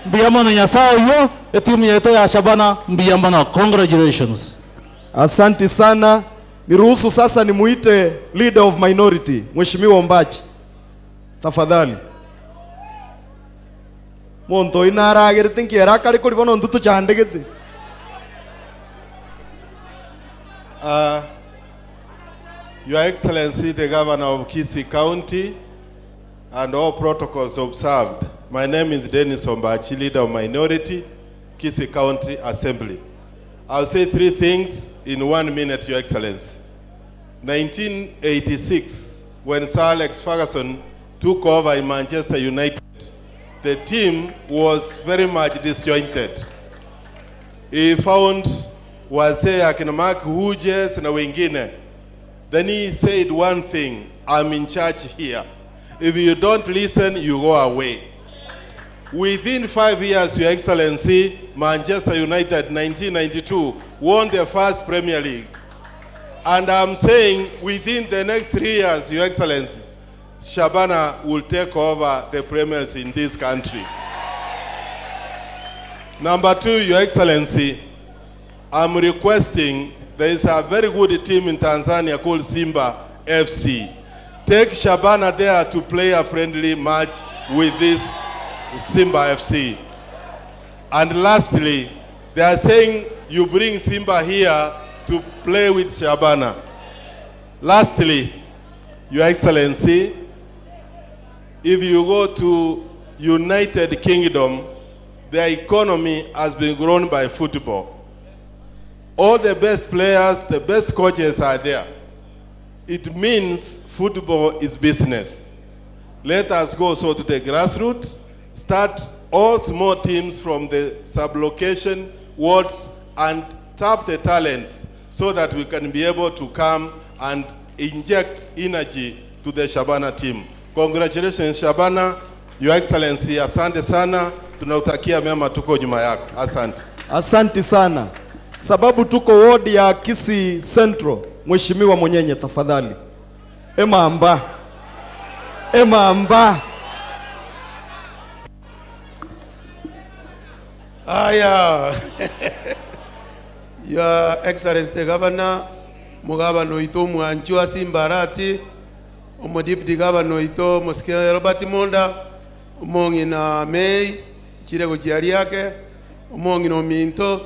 Mbuya mono Nyasaye oyo etimu yetu ya Shabana, mbuya mono. Congratulations. Asante sana. Niruhusu sasa nimuite leader of minority, Mheshimiwa Ombachi. Tafadhali. Monto inaragerete nkiera kare kori bono ntutu chandegete. Your Excellency, the Governor of Kisii County, and all protocols observed. My name is Dennis Ombachi, leader of minority. Kisii County Assembly. I'll say three things in 1 minute, Your Excellency. 1986, when Sir Alex Ferguson took over in Manchester United, the team was very much disjointed. He found wazee akina Mark Hughes na wengine. Then he said one thing, "I'm in charge here. If you don't listen, you go away." Within 5 years, Your Excellency, Manchester United 1992 won the first Premier League. And I'm saying within the next 3 years, Your Excellency, Shabana will take over the premiers in this country. Number two, Your Excellency, I'm requesting, there is a very good team in Tanzania called Simba FC. Take Shabana there to play a friendly match with this Simba FC. And lastly, they are saying you bring Simba here to play with Shabana. Lastly, Your Excellency, if you go to United Kingdom, their economy has been grown by football. All the best players, the best coaches are there. It means football is business. Let us go so to the grassroots, start all small teams from the sub-location wards and tap the talents so that we can be able to come and inject energy to the Shabana team. Congratulations, Shabana. Your Excellency, asante sana. Tunakutakia mema, tuko nyuma yako. Asante. Asante sana. Sababu tuko wodi ya Kisii Central. Mheshimiwa Monyenye, tafadhali. Emamba. Emamba. Aya. Your Excellency the Governor, mugabano oito mwanchwa Simba Arati, omo Deputy Governor oito Mosike Robert Monda, omong'ina May chirego chiariake, omong'ina ominto,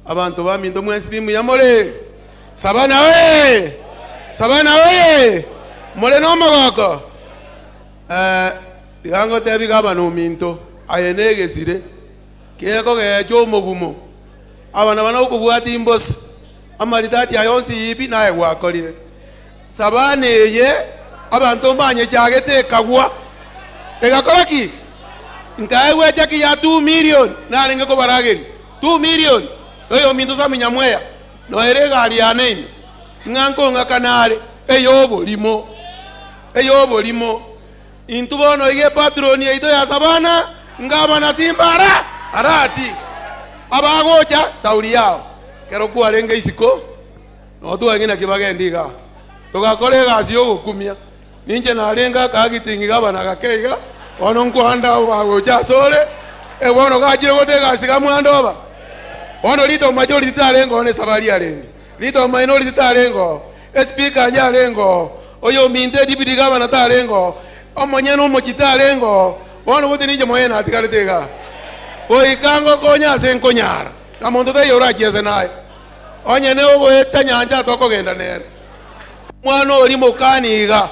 abantu ba minto mwensi bimuyamore. Sabana we! Sabana we! More no mogoko. Tigango tebi gabano ominto, aye negesire. Kieko gecho omogumo. Abana bana okobwati imbosa. Amaritati ayonsi yipi naye gwakorire. Sabana eye abantu mbanye chagete ekagwa. Egakora ki? Nkaegwa echaki ya 2 million narenge kobarageri. 2 million. Oyo minto sa minyamweya. Noere egari yane ime. Ng'a nkong'a kanare eyoborimo. Eyoborimo. Intu bono ige patroni yaito ya Sabana ngabana Simbara Arati. Abagocha sauri yao. Kero kwarenge isiko no twarenge na kibagendiga. Tugakora egasi yogokumia. Ninche narenga kagitingi gabana gakeiga ono nkwanda bagocha sore ebono gachire gote egasi gamwanda oba. Ono lito majority tarengo ne sabari arenge. Lito minority tarengo. Speaker nyarengo. Oyo minte deputy governor tarengo. Omonyene omochitarengo. Bono gote ninche moyena atigaretega. Goikango konya ase nkonyara. Na monto taiyo orachiese naye. Onye ogoeta nyanja tokogenda nere. Mwana ori mokani iga.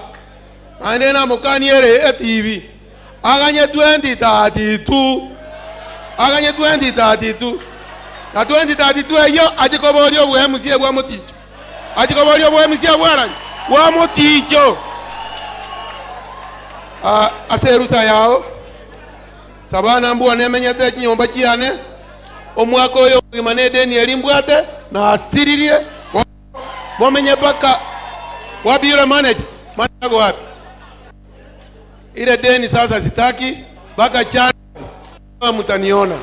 Naende na mokani ere etibi. Aganye 2032. Aganye 2032. Na 2032 eyo achikoboria obwemusie bwa moticho. Achikoboria obwemusie bwarani bwa moticho. Ase erusa yao. Sabana mbua nemenyete chinyomba chiane. Omwaka oyo omogima ne edeni eri mbwate na asiririe bomenye paka wapi yule manager? Manager wapi? Ile deni sasa sitaki mpaka chana mutaniona.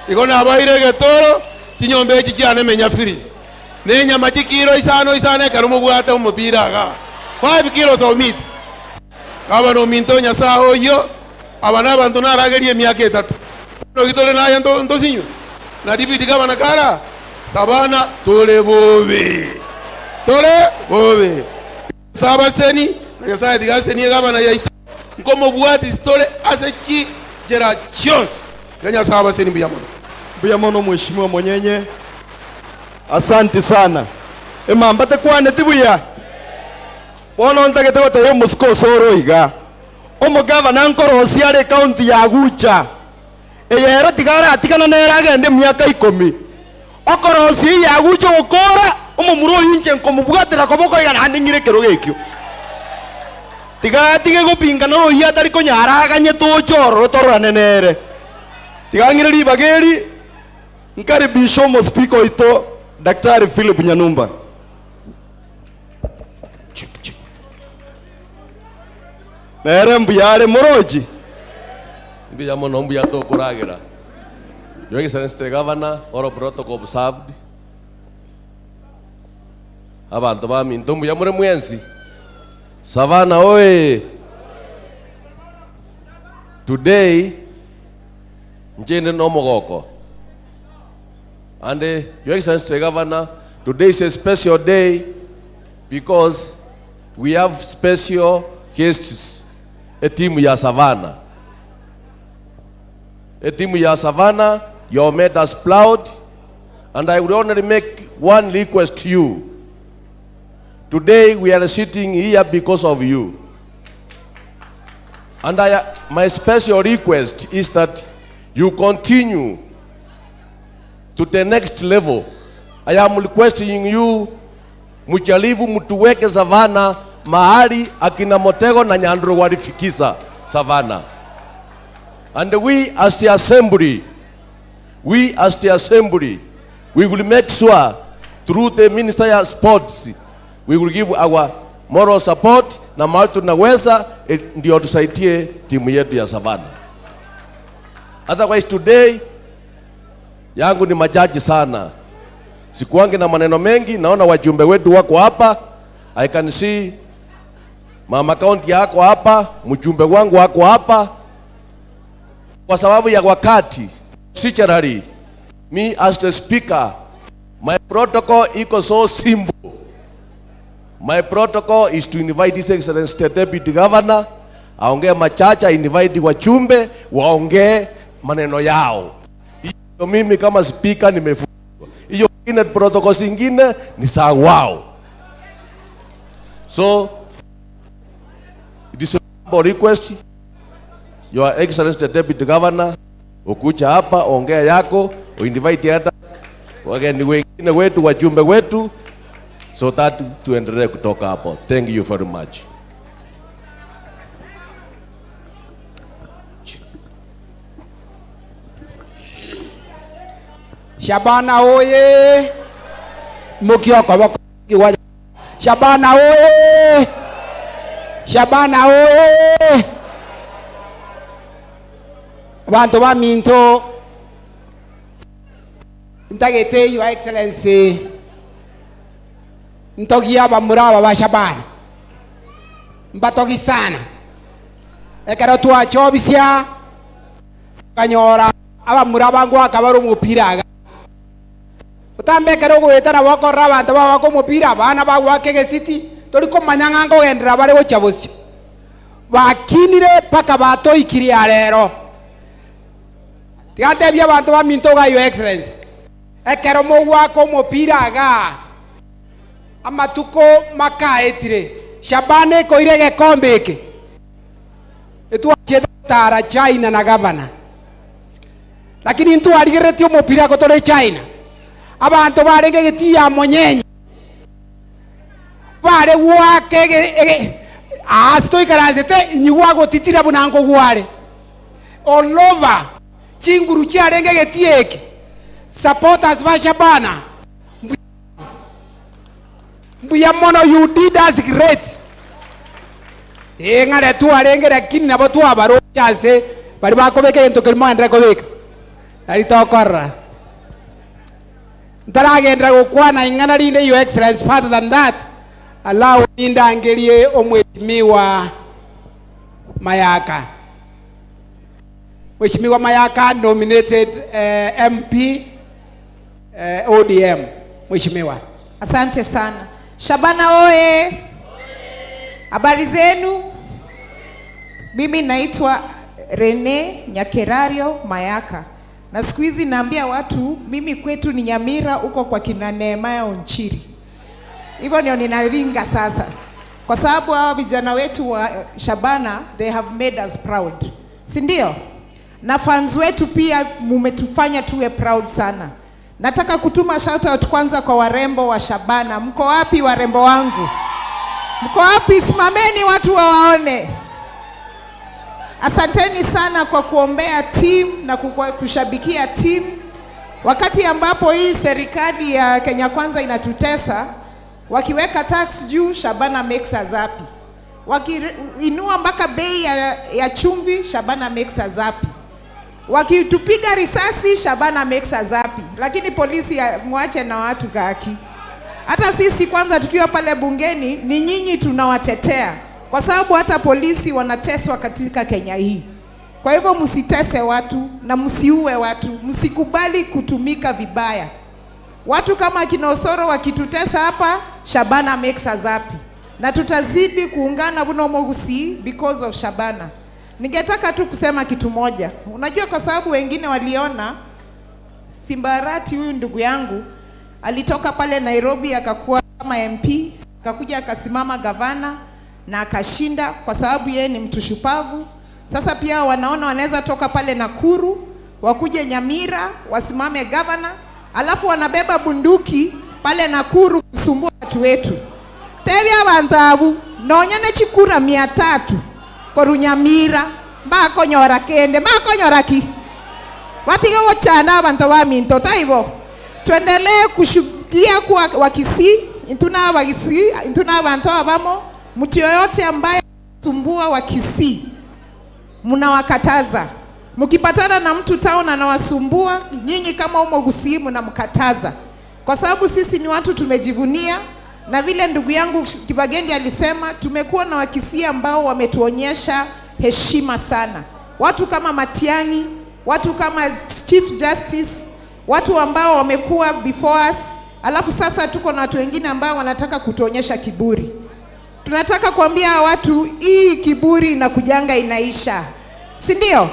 Ikona abaire getoro chinyomba echi chiane menya free. Ne nyama chikiro isano isano ekero mobwate omopira aga. 5 kilos of meat. Gabano minto nyasaye oyo abana abantu naragerie emiaka etato. No gitore naye ntosinyu. Na deputy governor kara Sabana tore bobe. Tore bobe. Sabaseni na nyasaye tigaseni gabana yaita. Nkomo bwati story ase chi jera chionsi. Kenya sabaseni mbuya mono. Mbuya mono mheshimiwa Monyenye. Asante sana. Emamba tekwane tibuya. Bono ntagete goteyo musiko soro iga. Omogavana nkorosia are county ya Gucha. Eyero tigara atigana nere agende miaka 10. Okorosi yagucho gokora omomura oyo inche nkomobwatera koboko iga naende ng'ire ekero gekio. Tiga tige gopinga noro oyio atari konyara aganye toche ororo tororane nere. Tiga ng'ire ribaga eri nkaribisha omospika oito Daktari Philip Nyanumba. Nere mbuya are morochi. Mbuya mono mbuya tokoragera. Your Excellency the Governor, all protocol observed. Abantu baminto mbuya more mwensi. Savannah oye. Today nchende no mogoko. And Your Excellency the Governor, today is a special day because we have special guests, a team ya Savannah. A team ya Savannah, you have made us proud, and I would only make one request to you. Today we are sitting here because of you. And my special request is that you continue to the next level. I am requesting you, mujaribu mtuweke Savannah mahali akina Motego na Nyandro walifikisa Savannah. And we as the assembly, we will make sure through the Minister of Sports, we will give our moral support na mahali tunaweza ndio tusaidie timu yetu ya Savannah. Otherwise today yangu ni majaji sana. Sikuangi na maneno mengi, naona wajumbe wetu wako hapa. I can see mama county yako hapa, mjumbe wangu wako hapa. Kwa sababu ya wakati, sicharari, me as the speaker, my protocol iko so simple. My protocol is to invite His Excellency the Deputy Governor, aongee machache, invite wachumbe, waongee maneno yao. Hiyo mimi kama speaker nimefungwa. Hiyo ingine protocol zingine ni za wao. So, it is a humble request, Your Excellency the Deputy Governor, ukuja hapa ongea yako, uinvite hata wageni wengine wetu, wajumbe wetu, so that tuendelee kutoka hapo. Thank you very much. Shabana oye! Mukioko wako kiwaja. Shabana oye! Shabana oye! Bantu ba minto ntagete Your Excellency ntogia bamuraba ba Shabana mbatogi sana ekero twachobisia kanyora abamuraba ngwa akabara omupira aga otambekere ogoetana bokorora abanto babaka omupira abana bagwaka egesiti tori komanya ng'a nkogendera bare gochia bosio bakinire mpaka batoikire arero tigatebia abanto ba minto ga Your Excellency ekero mogwaka omupira aga amatuko makaetire Shabana ekoire egekombe eke etwachiete gotara China na gavana lakini ntwarigeretie omupira gotore China abantu barenge geti ya monyenye bare gwake asitoikaransete inyigwa gotitira bunango gware all over chinguru chiarenge geti eke supporters ba Shabana mbuya mono, you did us great. Ng'are twarenge lakini nabo twabaroche ase bari bakobeka egento keria mwaendere kobeka nari tokorora ntaragendera gokwana ing'ana rinde Your Excellency. Further than that, allow me ndangerie omweshimiwa Mayaka. Mheshimiwa Mayaka nominated MP ODM. Mheshimiwa. Asante sana. Shabana oye. Habari zenu? Mimi naitwa Rene Nyakerario Mayaka. Na siku hizi naambia watu mimi kwetu ni Nyamira huko kwa kina Nehemaya Onchiri. Hivyo ndio ninaringa sasa. Kwa sababu hao vijana wetu wa Shabana, they have made us proud. Si ndio? Na fans wetu pia mumetufanya tuwe proud sana. Nataka kutuma shout out kwanza kwa warembo wa Shabana. Mko wapi warembo wangu? Mko wapi? Simameni watu wawaone. Asanteni sana kwa kuombea team na kushabikia team. Wakati ambapo hii serikali ya Kenya Kwanza inatutesa, wakiweka tax juu, Shabana makes us happy. Wakiinua mpaka bei ya chumvi, Shabana makes us happy. Wakitupiga risasi, Shabana makes us happy. Lakini polisi mwache na watu kaki. Hata sisi kwanza tukiwa pale bungeni ni nyinyi tunawatetea, kwa sababu hata polisi wanateswa katika Kenya hii. Kwa hivyo msitese watu na msiue watu, msikubali kutumika vibaya. Watu kama kina Osoro wakitutesa hapa, Shabana makes us happy. Na tutazidi kuungana buno mogusi because of Shabana. Ningetaka tu kusema kitu moja. Unajua, kwa sababu wengine waliona Simba Arati huyu ndugu yangu alitoka pale Nairobi akakuwa kama MP, akakuja akasimama gavana na akashinda kwa sababu yeye ni mtu shupavu. Sasa pia wanaona wanaweza toka pale Nakuru wakuje Nyamira wasimame gavana, alafu wanabeba bunduki pale Nakuru kusumbua watu wetu. Tebya abantu abu nonyene chikura 300 koru Nyamira mbakonyora kende mbakonyora ki watige gochana abantu ba minto taibo. Tuendelee kushuhudia kwa Wakisii, intuna Wakisii, intuna abantu abamo. Mtu yoyote ambaye sumbua Wakisii mnawakataza. Mkipatana na mtu town anawasumbua, nyinyi kama umo Gusii mnamkataza. Kwa sababu sisi ni watu tumejivunia, na vile ndugu yangu Kibagendi alisema, tumekuwa na Wakisii ambao wametuonyesha heshima sana. Watu kama Matiang'i, watu kama Chief Justice, watu ambao wamekuwa before us. Alafu sasa tuko na watu wengine ambao wanataka kutuonyesha kiburi. Tunataka kuambia watu hii kiburi inakujanga inaisha, si ndio?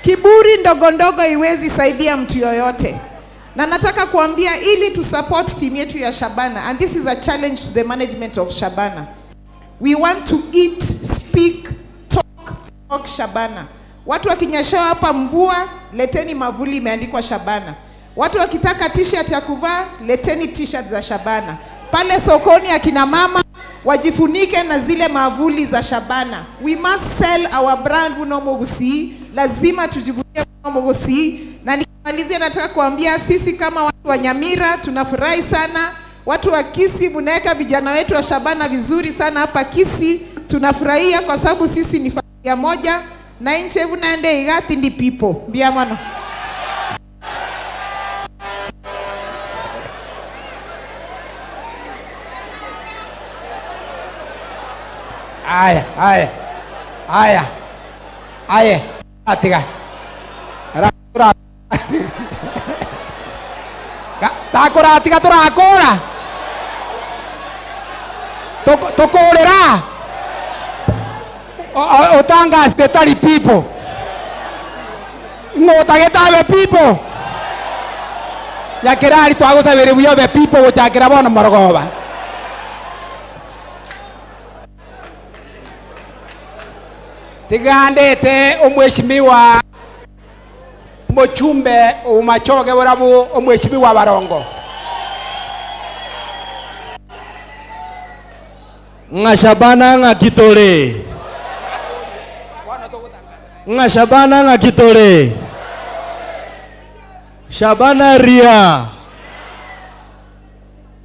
Kiburi ndogo ndogo iwezi saidia mtu yoyote. Na nataka kuambia ili to support team yetu ya Shabana, and this is a challenge to the management of Shabana. We want to eat, speak, talk Shabana. Watu wakinyeshewa hapa mvua, leteni mavuli imeandikwa Shabana. Watu wakitaka t-shirt ya kuvaa, leteni t-shirt za Shabana. Pale sokoni akina mama wajifunike na zile mavuli za Shabana. We must sell our brand Buno Gusii. Lazima tujivunie Buno Gusii. Na nikimalizia nataka kuambia sisi kama watu wa Nyamira tunafurahi sana. Watu wa Kisii mnaweka vijana wetu wa Shabana vizuri sana hapa Kisii. Tunafurahia kwa sababu sisi ni familia moja na inche bunaende igati ndi people. Mbia mwana. Aya, aya, aya, aya, atiga. Ra, takora, atiga, torakora. Tokorera. Otanga stetari people. Ngotagetabe people. Nyakerari twagusabere buyobe people gochakera bono morogoba. Tigandete omweshimiwa mochumbe umachoge burabu omweshimiwa Barongo. Nga Shabana nga kitole. Nga Shabana nga kitole. Shabana ria.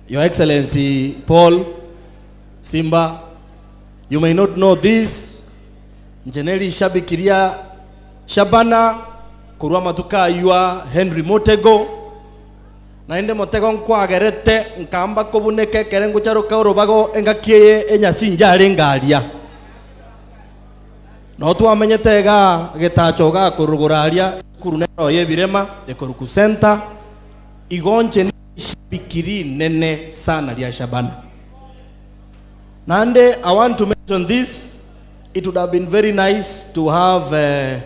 Your Excellency Paul Simba, you may not know this. Njeneli shabikiria Shabana kurwa matuka yua Henry Motego na ende Motego nkwagerete nkamba kobuneke kerengo charuka urubago engakieye enyasinja ari ngaria no twamenyete ga getacho ga kuruguraria kurunero yebirema ekoruku center igonche shabikiri nene sana ria Shabana. Nande I want to mention this. It would have been very nice to have a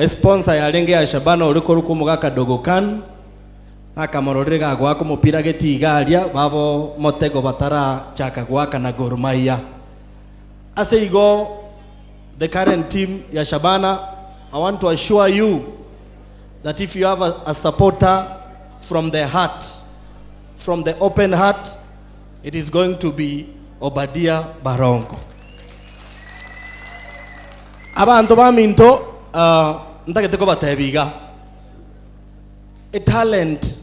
sponsor ya renge ya Shabana uriko ruko mugaka dogo kan akamororere ga gwako mupira getigaria babo Motego batara chaka gwaka na Gor Mahia. Ase igo the current team ya Shabana I want to assure you that if you have a supporter from the heart, from the open heart, it is going to be Obadia Barongo. Abanto baminto ntagete kobatebiga e talent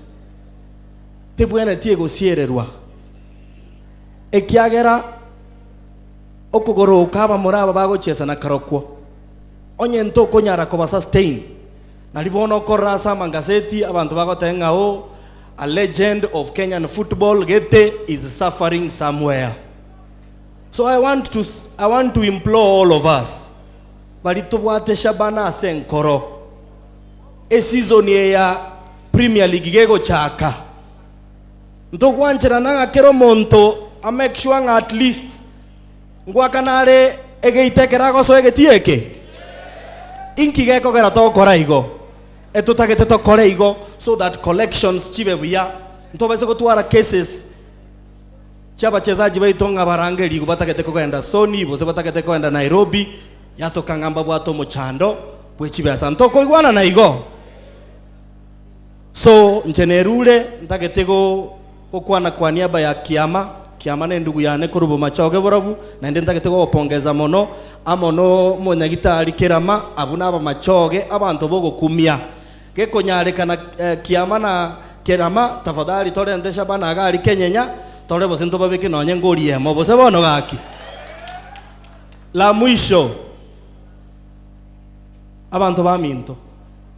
tebwenetie gosiererwa ekiagera okogoroka abamura aba bagochesa na karokwo onye ntokonyara koba sustain nari bono okorora ase amangazeti abanto bagoteba ng'a o a legend of Kenyan football gete is suffering somewhere. So I want to implore all of us bari tobwate Shabana ase enkoro eseason ya Premier League gegochaka ntogwancherana ng'a kero omonto a make sure ng'a at least ngwakanare egeitekera gosoa egetieke inki gekogera togokora igo etutagete tokore igo so that collections chibe buya ntobese gotwara cases chia abachezaji baito ng'a barangeri igo batagete kogenda Sony bose batagete kogenda Nairobi yatokang'amba bwate omochando bwe chibesa ntokoigwana na igo. So nchenerure ntagete go gokwana kwa niaba ya kiama kiama ne ndugu yane korubo machoge borabu naende ntagete gogopongeza mono amo no monyagitari Kerama abu naba machoge abanto bogokumia gekonyarekana kiama na Kerama tafadhali torente Shabana agari kenyenya tore bose ntobabeke nonye ngoriemo bose bono gaki. La mwisho abantu baminto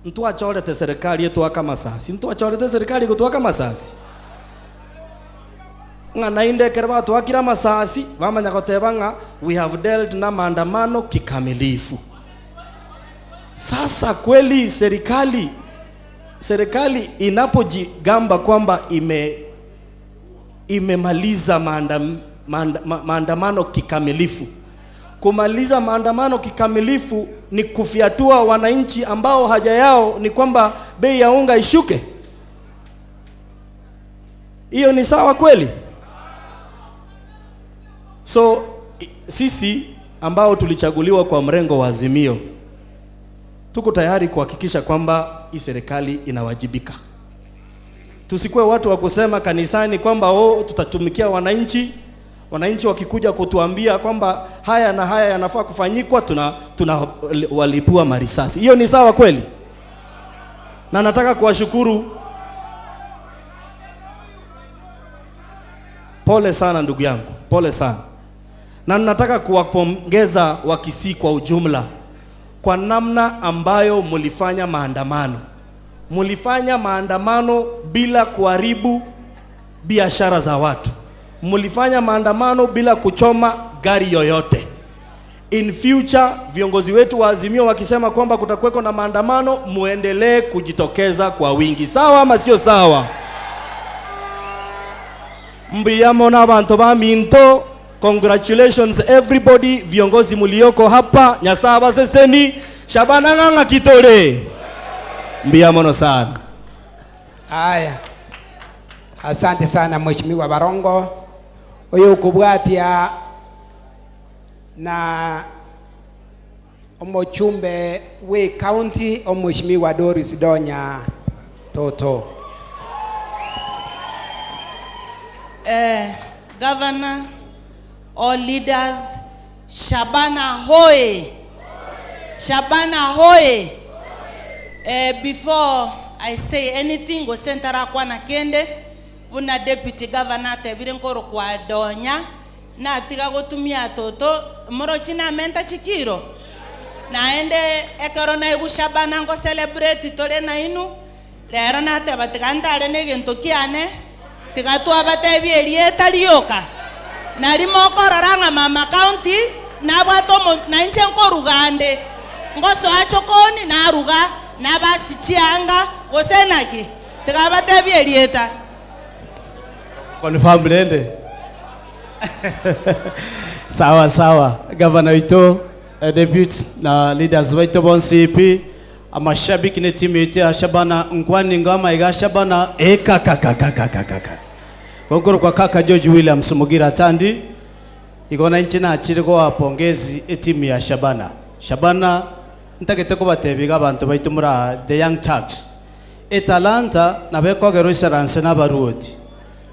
ntwachorete serikali etwaka masasi ntwachorete serikali gotwaka masasi ng'a nainde ekero batwakire amasasi bamanya goteba ng'a we have dealt na maandamano kikamilifu. Sasa kweli serikali inapojigamba kwamba imemaliza maandamano kikamilifu, kumaliza maandamano kikamilifu ni kufiatua wananchi ambao haja yao ni kwamba bei ya unga ishuke. Hiyo ni sawa kweli? So sisi ambao tulichaguliwa kwa mrengo wa Azimio tuko tayari kuhakikisha kwamba hii serikali inawajibika. Tusikuwe watu wa kusema kanisani kwamba oh, tutatumikia wananchi. Wananchi wakikuja kutuambia kwamba haya na haya yanafaa kufanyikwa, tuna walipua marisasi. Hiyo ni sawa kweli? Na nataka kuwashukuru. Pole sana ndugu yangu, pole sana. Na nataka kuwapongeza Wakisii kwa ujumla kwa namna ambayo mulifanya maandamano. Mulifanya maandamano bila kuharibu biashara za watu. Mulifanya maandamano bila kuchoma gari yoyote. In future viongozi wetu wa Azimio wakisema kwamba kutakuweko na maandamano, muendelee kujitokeza kwa wingi. Sawa ama sio sawa? Mbiyamo na bantu ba minto, congratulations everybody, viongozi mulioko hapa, nyasaba seseni, Shabana ng'ang'a kitore. Mbiyamono sana. Haya. Asante sana Mheshimiwa Barongo. Oyo kubwatia na omochumbe we county Mheshimiwa Doris Donya Toto. Governor, all leaders, Shabana hoye. Shabana hoye. Before I say anything, go sentara kwa na kende una deputy governor tebire nkoro kwa Donya na tiga gotumia toto morochi na menta chikiro naende ekero na igu Shabana ngo celebrate tore na inu lero na teba tigandare negento kiane tigatwa batebie erieta rioka narimo korora mama county nabwato na inche nkorugande ngosoa chokoni naruga nabasichianga gosenaki tigabatebie erieta confirm lende. Sawa sawa governor wito deputy na leaders wito bon CP amashabiki ne timu yetu ya Shabana nkwani ngama iga Shabana eka kaka kaka kaka kongoro kwa kaka George Williams Mugira Tandi igona nchi na achiriko wapongezi timu ya Shabana. Shabana Ntagete kobatebiga abantu baitu mura the Young Turks. Etalanta nabekogero isaranse n'abaruoti.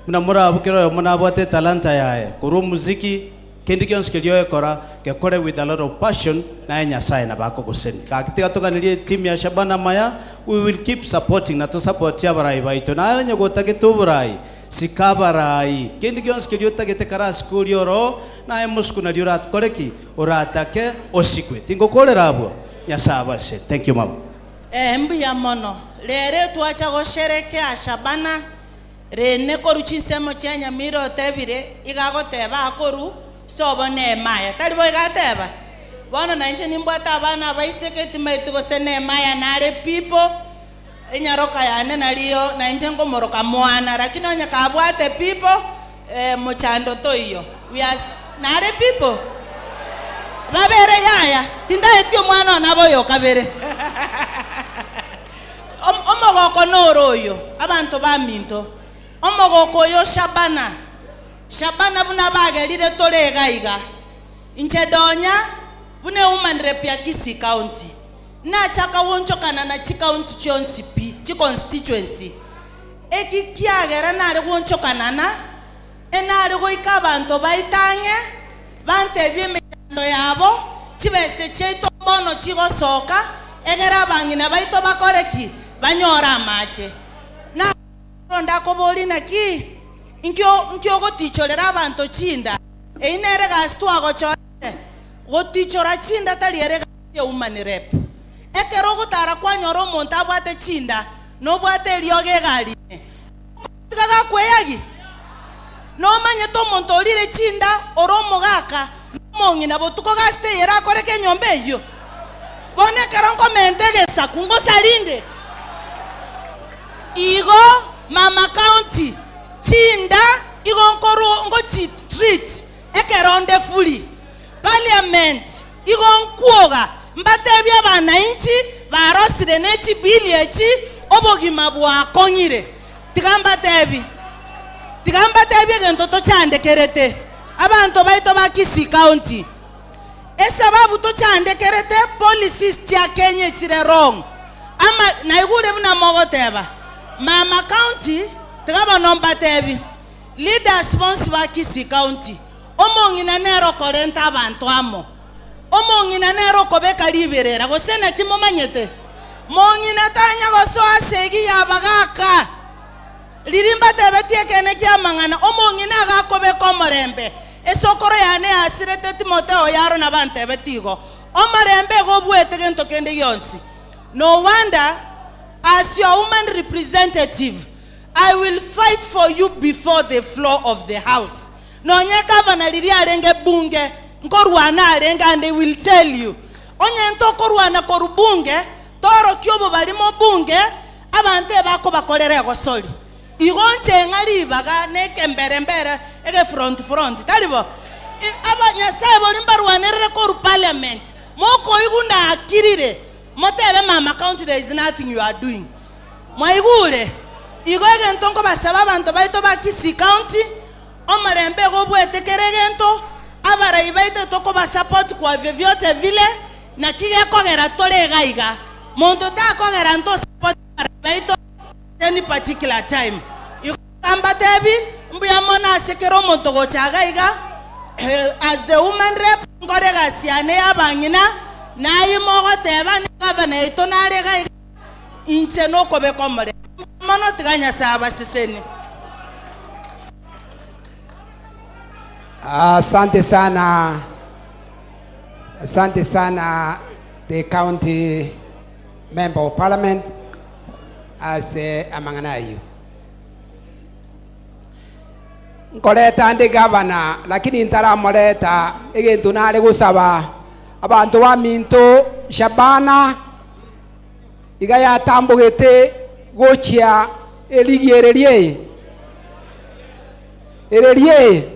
Muna murabukiro yo munabwate talanta yaye. Kuru muziki kendi kyonsi kelio ekora gekore with a lot of passion na Nyasaye nabako goseni. Kakitiga toganirie team ya Shabana Maya, we will keep supporting na to support ya barai baito. Na onye gotagete oborai sikabarai kendi kyonsi kelio tagete kara school yoro na emusku na liurat koreki oratake osikwe. Tingokolera abwo. Nyasaye abase. Thank you, mama. Mbuya mono. Lere twacha gosherekea Shabana rene koru chinsemo chia Nyamira otebire igagoteba akoru sobo ne maya tari bo igateba bono nainche nimbwate abana baiseke timaitu gose ne maya nare people enyaroka yane nariyo nainche ngomoroka mwana lakini onye kabwate people mochando toiyo we are nare people babere yaya tindaetio mwana naboyo kabere. Omogoko noro oyo abantu baminto omogoko oyo Shabana Shabana buna bagerire torega iga inche donya bune woman rep ya Kisii County nachaka wonchokana na chi county chionsi pi chi constituency eki kiagera nare wonchokana na enare goika abantu baitange bantebie emechando yabo chibese chiaito mbono chigosoka egera bang'ina baito bakoreki banyora amache na ndakobori naki nkio gotichorera abanto chinda einere gasi twagochorete gotichora chinda tari ere gasi ya woman rep ekero ogotara kwanyora omonto abwate chinda nobwate eriogo egari tiga gakweyagi nomanyete omonto orire chinda ore omogaka nomong'ina botuko gasi teyere akoreke enyomba eywo bono ekero nkomente egesaku ngosarinde igo mama county chinda igo nkoru ngochi treat ekeronde fuli parliament igo nkuoga mbatebia abananchi barosire nechi bili echi obogima bwakong'ire tigambatebi egento tochandekerete abanto baito ba Kisii County esababu tochandekerete policies chia Kenya chire wrong ama naigure buna mogoteba mama county tigaba mbatebi leaders bonsi ba Kisii County omong'ina nero korenta abantu amo omong'ina nero kobeka liberera gose naki momanyete mong'ina tanya gosoa segi yabagaka ririmba tebetie kene kia mang'ana omong'ina agakobeka omorembe esokoro yane yasirete Timotheo yaro na bantebetigo omorembe gobwete gento kende gionsi. No wonder as your woman representative I will fight for you before the floor of the house. Nonye governor riri arenge bunge nkorwana arenge and they will tell you onye ntokorwana koru bunge toro kyobo barimo bunge abante bako bakorere gosori igonche ng'aribaga neke mbere mbere ege front front taribo aba Nyasaye bori mbarwanerere koru parliament moko igunda akirire motebe mama county there is nothing you are doing mwaigure igo egento nkobasaba abanto baito ba Kisii County omorembe gobwete keregento abarai baito tokobasupport kwa vyovyote vile na kigekogera torega iga monto takogera nto support abarai baito any particular time igambatebi mbuya mona asekero omonto gochaga iga as the woman rep nkorega siane abang'ina naye mogoteba ni governor ito narega iga inche nokobeka omorembe mono tiga Nyasaye abaseseni. Asante sana. Asante sana the county member of parliament ase amang'anayo. Nkoreta ndi governor lakini ntaramoreta egento nare gusaba abantu ba minto Shabana iga yatambugete gochia eligi ererie ererie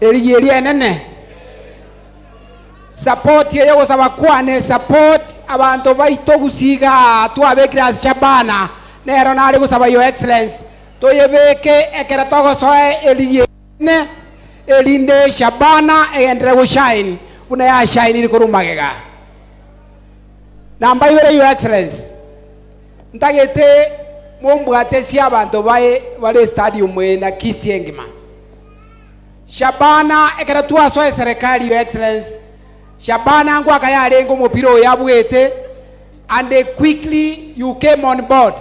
eligi erie nene support yeyo gusaba kwane support abantu baito gusiga twabekira Shabana nero nare gusaba your excellence toyebeke ekera togosoe eligi ne elinde Shabana egendere gushine Buna yashainire korwa magega. Namba ibere, Your Excellency, ntagete mombwate sia abanto bae bare stadium na Kisii engima. Shabana ekero twasoa serikali, Your Excellency, Shabana ngwaka yarenge omopira oyo yabwete, and quickly you came on board,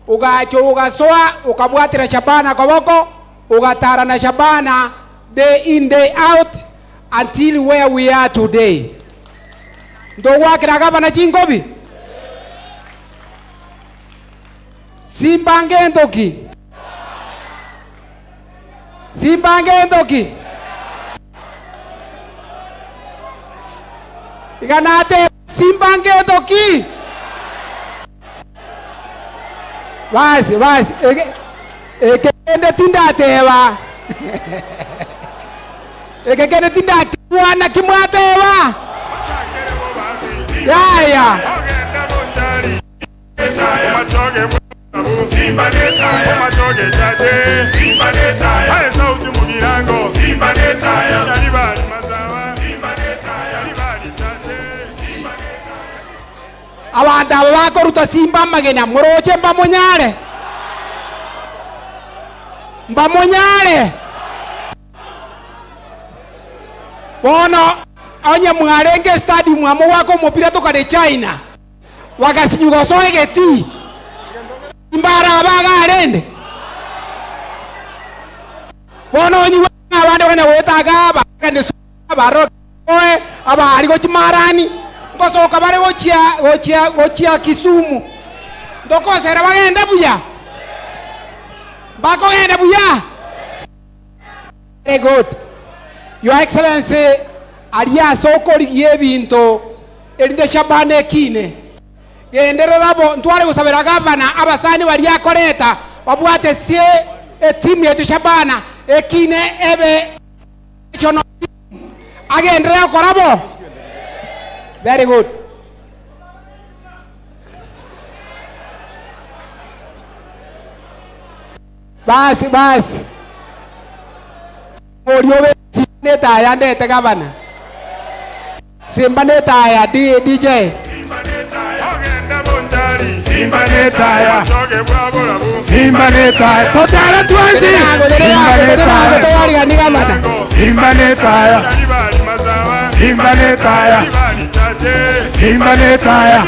ugacho ugasoa ukabwatira Shabana koboko, ugatara na Shabana day in, day out, until where we are today. Ndogwakira gavana chingobi Simba ngendoki, Simba ngendoki iganate, Simba ngendoki. Basi basi, ekende tindateba, ekekende tindakwana kimwateba yaya. Simba netaya, machoge chache. Simba netaya, hae sauti mugirango. Simba netaya, yalibali mazawa. Simba netaya, yalibali chache. Simba netaya. Abantu abo bakoruta Simba magena moroche, mbamonyare, mbamonyare. Bono onye mwarenge stadium amowako omopira tokare China bagasinyuga soegeti imbara bagarende. Bono onyiwa abande bana wetaga bakane baro oe abari gochimarani ngosoka bare gochia gochia gochia Kisumu ndokosera bagende buya, bakogenda buya. Very good, Your Excellency. Aria sokorigie ebinto erinde Shabana ekine gendererabo. Ntware gusabira gavana abasani baria akoreta babwate sie etimu yetu Shabana ekine ebe national team. Agenderera korabo. Very good. Basi basi, morio netaya ndete gavana Simba netaya DJ. Simba netaya, Simba netaya, totara twanzi. Simba netaya, Simba netaya, Simba netaya, Simba netaya,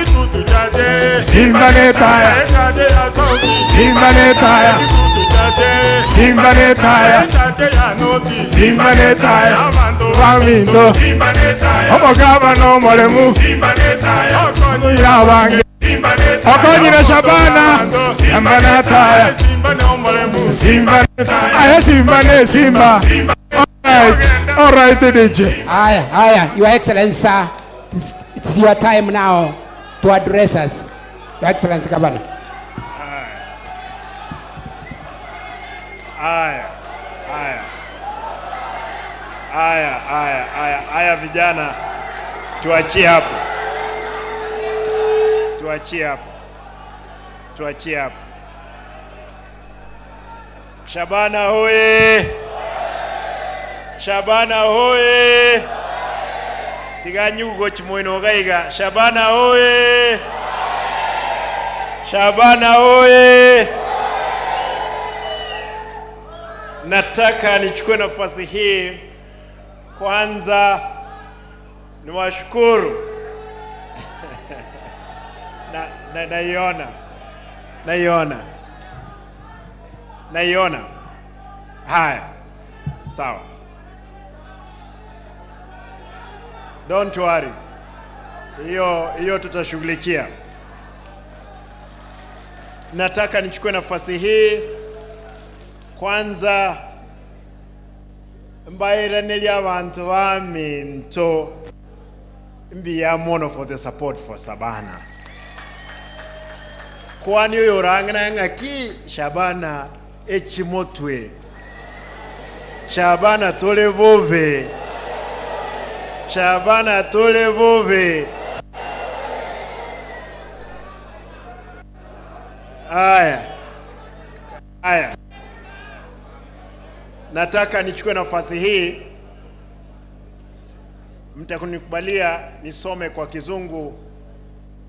Simba netaya, Simba netaya, Simba netaya, Simba netaya, Waminto, Omogaba molemu, Irabange, Okonyina Shabana, Simba netaya, Simba, Aye Simba ne Simba. All right, DJ. Aya, aya, Your Excellency, sir, it's your time now to address us. Your Excellency Governor. Aya, aya. Aya, aya, aya, aya vijana, tuachie hapo. Tuachie hapo. Tuachie hapo. Shabana hoye! Shabana hoye! Tiganyugo chimoino gaiga. Shabana hoye! Shabana hoye! Nataka nichukue nafasi hii kwanza niwashukuru na naiona naiona naiona. Haya, sawa, don't worry, hiyo hiyo tutashughulikia. Nataka nichukue nafasi hii kwanza mbairaneria abantu baminto mbiyamono for the support for Shabana, kwani oyo orang'ana ng'aki Shabana echimotwe Shabana tole bove, Shabana tole bove. Aya, aya, nataka nichukue nafasi hii Mtakunikubalia nisome kwa Kizungu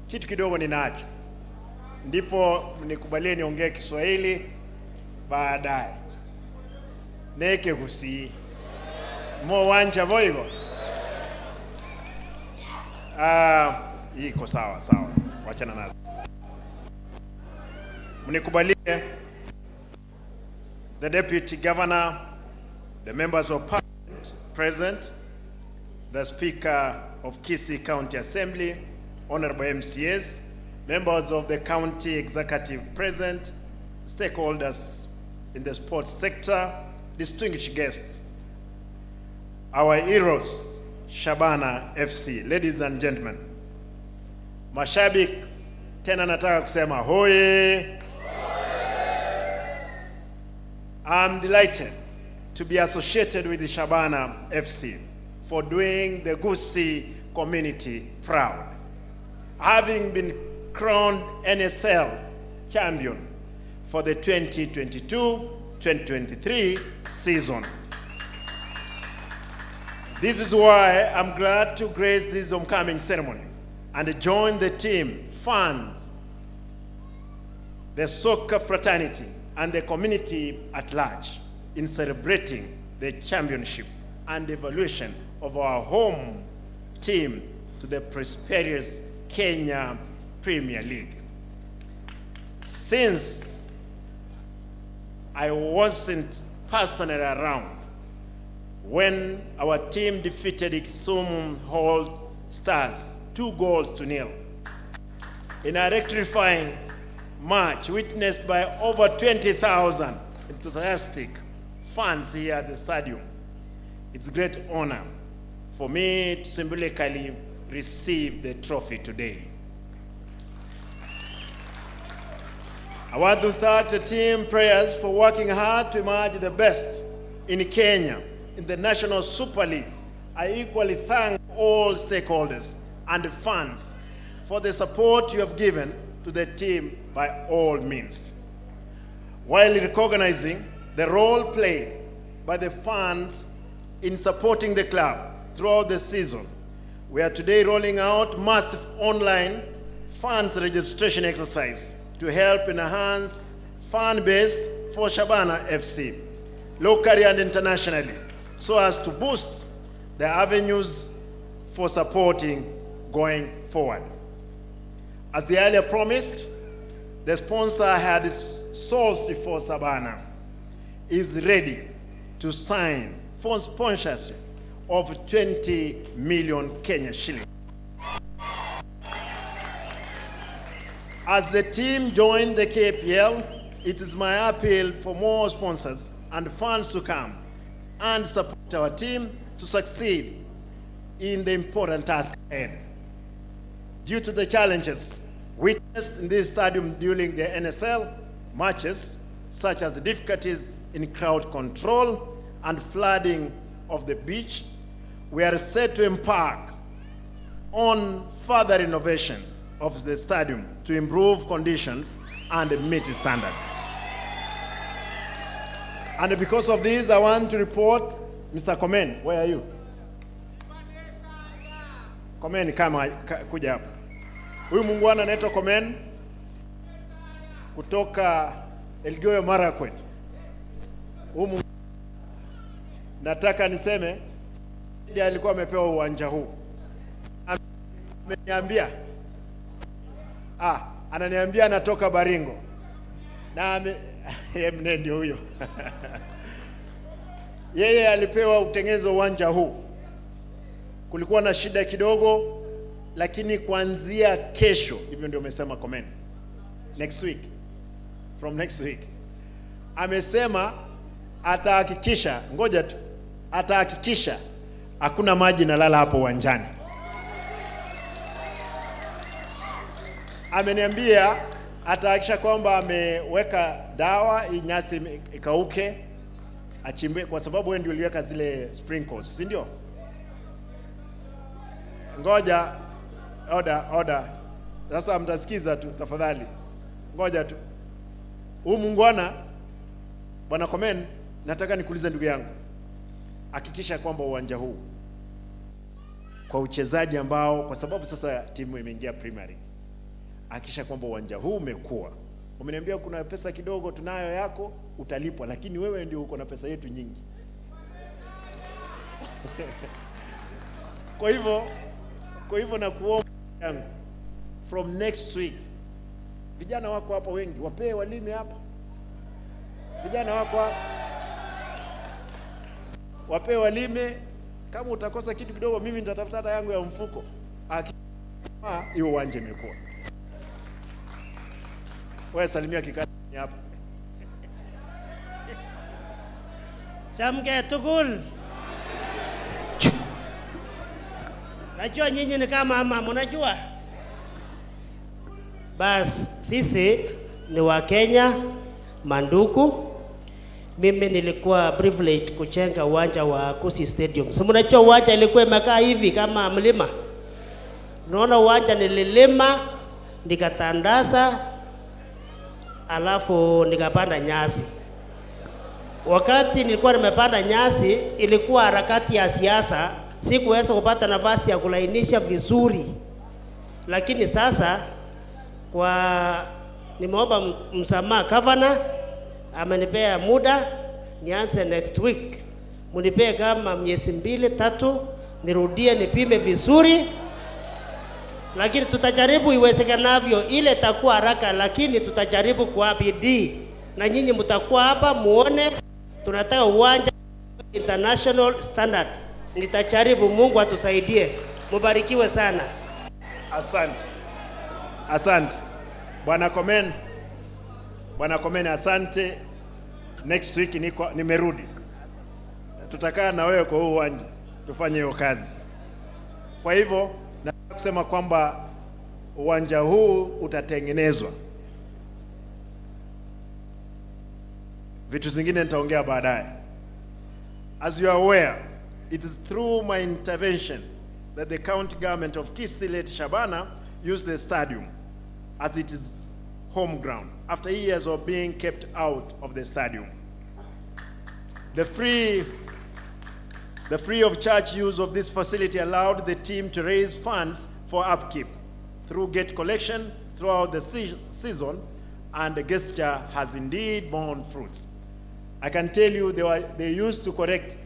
kitu kidogo ninacho, ndipo nikubalie niongee Kiswahili baadaye. Neke kusi mo wanja voigo. Ah, iko sawa sawa, wachana nazo. Mnikubalie the Deputy Governor, the members of Parliament present, the Speaker of Kisii County Assembly, Honorable MCAs, members of the County Executive present, stakeholders in the sports sector, distinguished guests, our heroes, Shabana FC, ladies and gentlemen. Mashabiki, tena nataka kusema hoye. I'm delighted to be associated with the Shabana FC for doing the Gusii community proud. Having been crowned NSL champion for the 2022-2023 season. This is why I'm glad to grace this homecoming ceremony and join the team, fans, the soccer fraternity, and the community at large in celebrating the championship and evolution of our home team to the prosperous Kenya Premier League. Since I wasn't personally around when our team defeated Kisumu All Stars 2-0 in a electrifying match witnessed by over 20,000 enthusiastic fans here at the stadium. It's a great honor for me to symbolically receive the trophy today. I want to thank the team players for working hard to emerge the best in Kenya in the National Super League. I equally thank all stakeholders and fans for the support you have given to the team by all means. While recognizing the role played by the fans in supporting the club throughout the season, we are today rolling out massive online fans registration exercise to help enhance fan base for Shabana FC, locally and internationally, so as to boost the avenues for supporting going forward. As the earlier promised, the sponsor had sourced for Shabana is ready to sign for sponsorship of 20 million Kenya shillings. As the team joined the KPL, it is my appeal for more sponsors and funds to come and support our team to succeed in the important task ahead. Due to the challenges witnessed in this stadium during the NSL matches, such as the difficulties in crowd control and flooding of the beach, we are set to embark on further renovation of the stadium to improve conditions and meet standards. And because of this, I want to report, Mr. Komen, where are you? Komen, kama kuja hapa. Huyu muungwana anaitwa Komen kutoka Elgeyo Marakwet. Huyu nataka niseme ndiye alikuwa amepewa uwanja huu. Ameniambia ananiambia anatoka Baringo na mne ndio huyo. Yeye alipewa utengenezo uwanja huu. Kulikuwa na shida kidogo, lakini kuanzia kesho, hivyo ndio amesema Komen, next week, from next week, amesema atahakikisha, ngoja tu, atahakikisha hakuna maji nalala hapo uwanjani. Ameniambia atahakikisha kwamba ameweka dawa hii nyasi ikauke, achimbe, kwa sababu wewe ndio uliweka zile sprinkles, si ndio? Ngoja, oda. Sasa mtasikiza tu tafadhali. Ngoja tu. Huyu muungwana Bwana Komen, nataka nikuulize ndugu yangu. Hakikisha kwamba uwanja huu Kwa uchezaji ambao, kwa sababu sasa timu imeingia Premier League, hakikisha kwamba uwanja huu umekuwa. Umeniambia kuna pesa kidogo tunayo yako, utalipwa, lakini wewe ndio uko na pesa yetu nyingi. Kwa hivyo nakuomba yangu, from next week, vijana wako hapa wengi, wapee walime hapa. Vijana wako hapa, wapee walime. Kama utakosa kitu kidogo, mimi nitatafuta hata yangu ya mfuko. Hiyo uwanja imekuwa. Wewe salimia kikati hapa. Chamgei tugul. Najua nyinyi ni kama mama, mnajua? Bas, sisi ni wa Kenya mandugu. Mimi nilikuwa privileged kujenga uwanja wa Gusii Stadium. So mnajua uwanja ilikuwa imekaa hivi kama mlima. Unaona uwanja nililima, nikatandaza, alafu nikapanda nyasi. Wakati nilikuwa nimepanda nyasi, ilikuwa harakati ya siasa, sikuweza kupata nafasi ya kulainisha vizuri. Lakini sasa kwa nimeomba msamaha governor, amenipea muda nianze next week. Munipee kama miezi 2 3, nirudie nipime vizuri, lakini tutajaribu iwezekanavyo. Ile itakuwa haraka, lakini tutajaribu kwa bidii, na nyinyi mtakuwa hapa muone. Tunataka uwanja international standard. Nitajaribu, Mungu atusaidie. Mubarikiwe sana. Asante, asante Bwana Komen. Bwana Komen, asante. Next week niko nimerudi, tutakaa na wewe kwa huu uwanja tufanye hiyo kazi. Kwa hivyo nataka kusema kwamba uwanja huu utatengenezwa. Vitu zingine nitaongea baadaye. As you are aware, it is through my intervention that the county government of Kisii, late Shabana, used the stadium as it is home ground after years of being kept out of the stadium. The free of charge use of this facility allowed the team to raise funds for upkeep through gate collection throughout the season, and the gesture has indeed borne fruits. I can tell you they used to collect,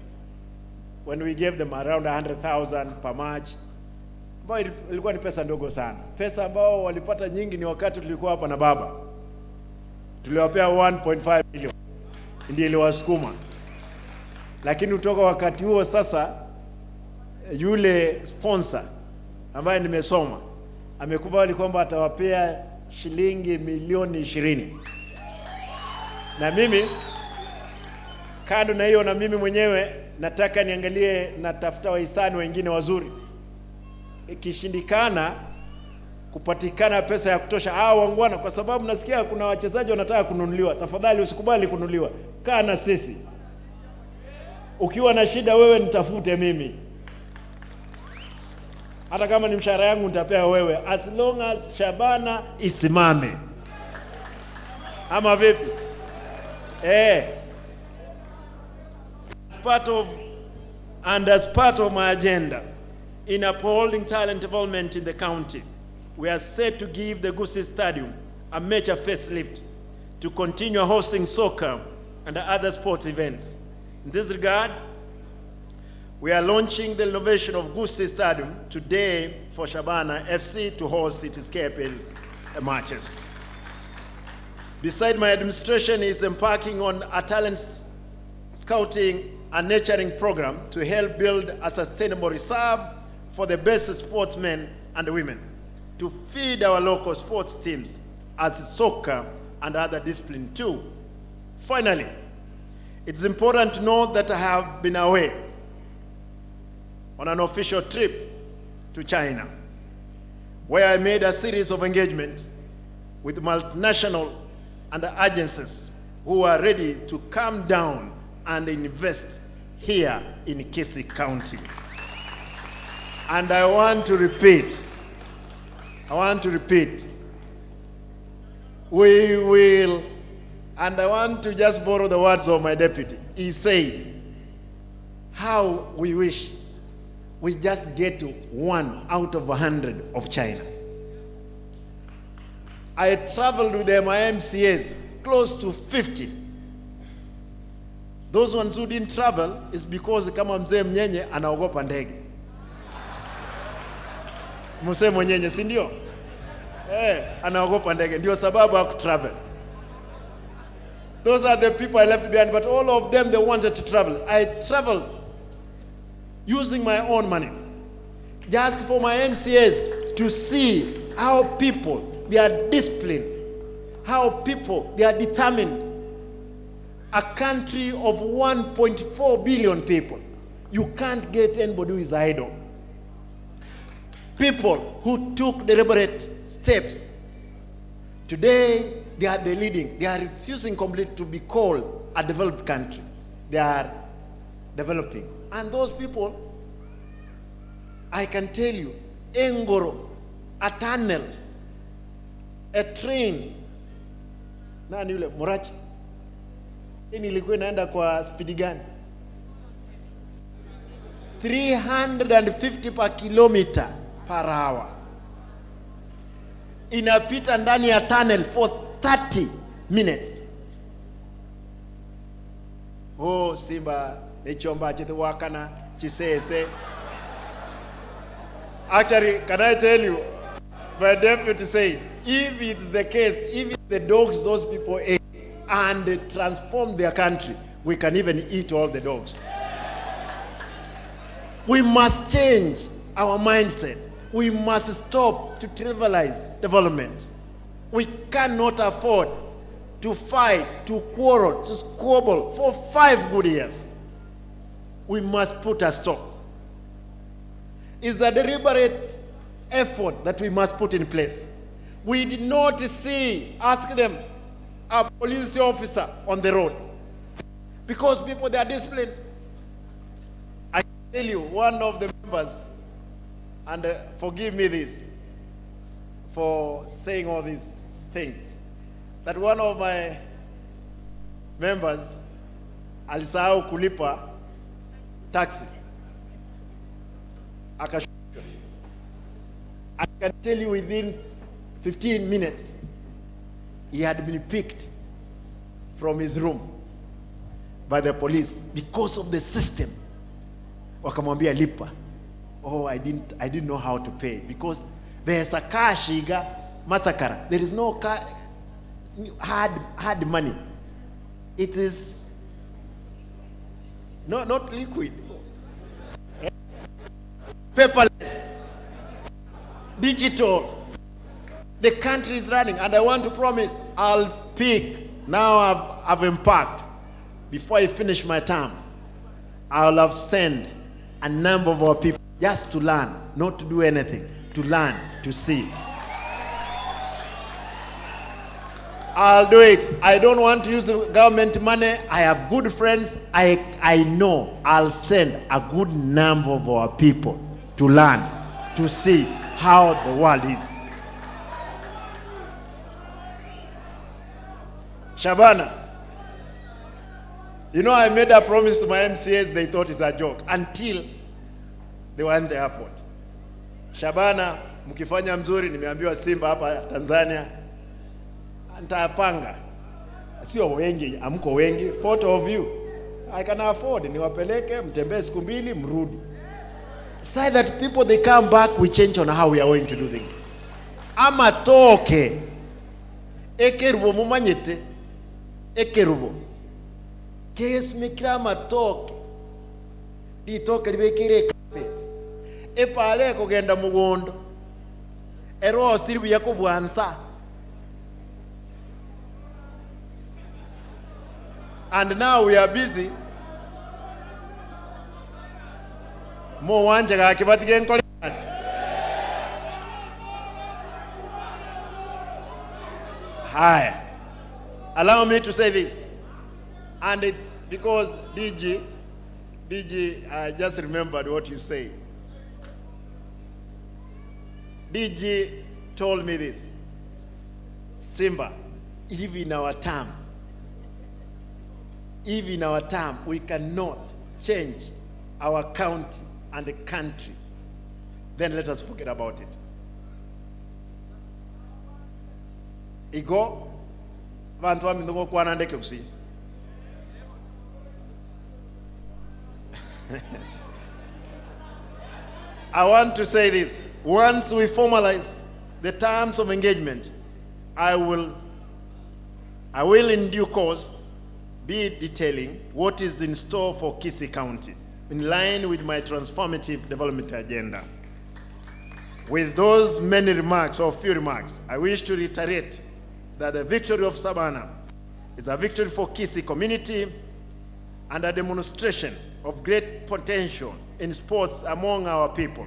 when we gave them, around 100,000 per match, ambayo ilikuwa ni pesa ndogo sana. Pesa ambao walipata nyingi ni wakati tulikuwa hapa na baba, tuliwapea 1.5 million, ndiyo iliwasukuma. Lakini kutoka wakati huo sasa, yule sponsor ambaye nimesoma amekubali kwamba atawapea shilingi milioni 20, na mimi kando na hiyo, na mimi mwenyewe nataka niangalie, natafuta wahisani wengine wazuri. Ikishindikana kupatikana pesa ya kutosha, hao waungwana, kwa sababu nasikia kuna wachezaji wanataka kununuliwa. Tafadhali usikubali kununuliwa, kaa na sisi. Ukiwa na shida wewe nitafute mimi, hata kama ni mshahara yangu nitapea wewe, as long as Shabana isimame, ama vipi? As part of my agenda in upholding talent development in the county, we are set to give the Gusii Stadium a major facelift to continue hosting soccer and other sports events. In this regard, we are launching the renovation of Gusii Stadium today for Shabana FC to host its KPL matches. Beside, my administration is embarking on a talent scouting and nurturing program to help build a sustainable reserve for the best sportsmen and women to feed our local sports teams as soccer and other discipline too. Finally, it's important to note that I have been away on an official trip to China, where I made a series of engagements with multinational and agencies who are ready to come down and invest here in Kisii County. And I want to repeat, we will, and I want to just borrow the words of my deputy. He said, "How we wish We just get 1 out of 100 of China. I traveled with my MCAs, close to 50. Those ones who didn't travel is because kama mzee Mnyenye anaogopa ndege. Mzee Mnyenye, si ndio? Anaogopa ndege, ndio sababu hakutravel. Those are the people I left behind, but all of them, they wanted to travel. I traveled using my own money, just for my MCAs to see how people, they are disciplined, how people, they are determined. A country of 1.4 billion people, you can't get anybody who is idle. People who took deliberate steps. Today, they are the leading. They are refusing completely to be called a developed country. They are developing. And those people, I can tell you, Engoro, a tunnel, a train. Nani yule? Morachi. Train ilikuwa inaenda kwa speed gani? 350 per kilometer per hour. Inapita ndani ya tunnel for 30 minutes. Oh, Simba, nechomba chete wakana, chisese. Actually, can I tell you, my deputy said, if it's the case, if it's the dogs those people ate and they transformed their country, we can even eat all the dogs. We must change our mindset. We must stop to trivialize development. We cannot afford to fight, to quarrel, to squabble for 5 good years. We must put a stop. It's a deliberate effort that we must put in place. We did not see, ask them, a police officer on the road. Because people, they are disciplined. I tell you, one of the members, and forgive me this for saying all these things, that one of my members alisahau kulipa taxi. Akashushwa. I can tell you within 15 minutes, he had been picked from his room by the police because of the system. Wakamwambia lipa. Oh, I didn't know how to pay because there's a cash massacre. There is no hard money. It is no, not liquid. Paperless. Digital. The country is running, and I want to promise I'll pick. Now I've embarked. Before I finish my term, I'll have sent a number of our people just to learn, not to do anything, to learn, to see. I'll do it. I don't want to use the government money. I have good friends. I know I'll send a good number of our people to learn, to see how the world is. Shabana, I made a promise to my MCAs, they thought it's a joke, until they were in the airport. Shabana, mkifanya mzuri, nimeambiwa Simba hapa Tanzania, nitapanga. Sio wengi, amko wengi, 40 of you. I can afford, niwapeleke, mtembee siku mbili, mrudi. Say that people, they come back, we change on how we are going to do things. Amatoke. Ekerubo mumanyete. Ekerubo. Kesimikira amatoke. Litoke libekere carpet. Epale kugenda mugondo. Ero siribu yakubwansa. And now we are busy. Mo wanje gakibatige nkole basi. Haya. Allow me to say this. And it's because DG, I just remembered what you say. DG told me this. Simba, even in our term, we cannot change our county and the country, then let us forget about it. Igo, vantu vamindu ngokwana ndeke kusi. I want to say this. Once we formalize the terms of engagement, I will in due course be detailing what is in store for Kisii County in line with my transformative development agenda. With those many remarks or few remarks, I wish to reiterate that the victory of Shabana is a victory for Kisii community and a demonstration of great potential in sports among our people.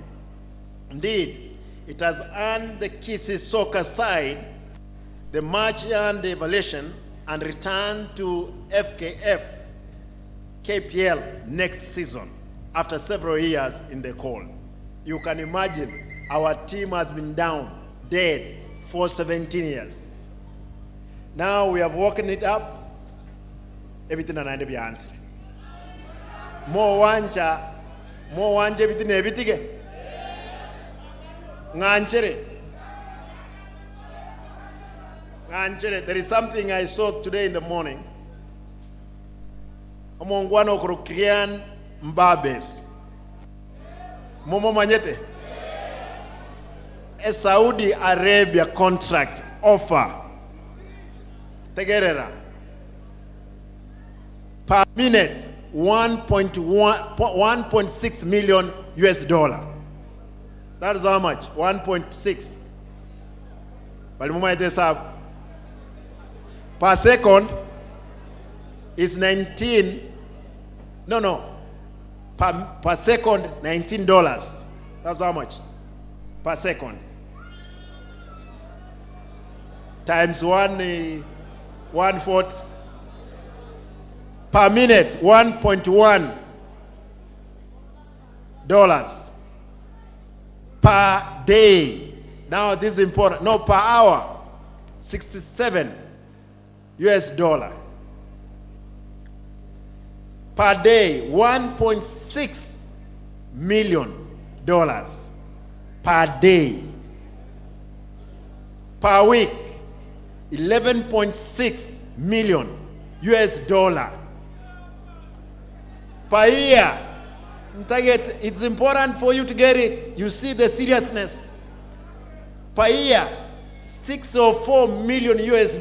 Indeed, it has earned the Kisii soccer side the much-earned evaluation and return to FKF KPL next season after several years in the cold. You can imagine our team has been down, dead, for 17 years. Now we have woken it up, everything and be answered. More wancha everything everything. Nganchere. There is something I saw today in the morning. Omongwano Kylian Mbappé. Momo manyete. A Saudi Arabia contract offer. Tegerera. Per minute, 1.6 million US dollar. That is how much? 1.6. Per second is 19. No. Per second, $19. That's how much? Per second. Times 1/4. Per minute, $1.1 per day. Now this is important. No, per hour, $67 US. Per day, $1.6 million per day. Per week, $11.6 million US. Per year, target, it's important for you to get it. You see the seriousness. Per year, $604 million US.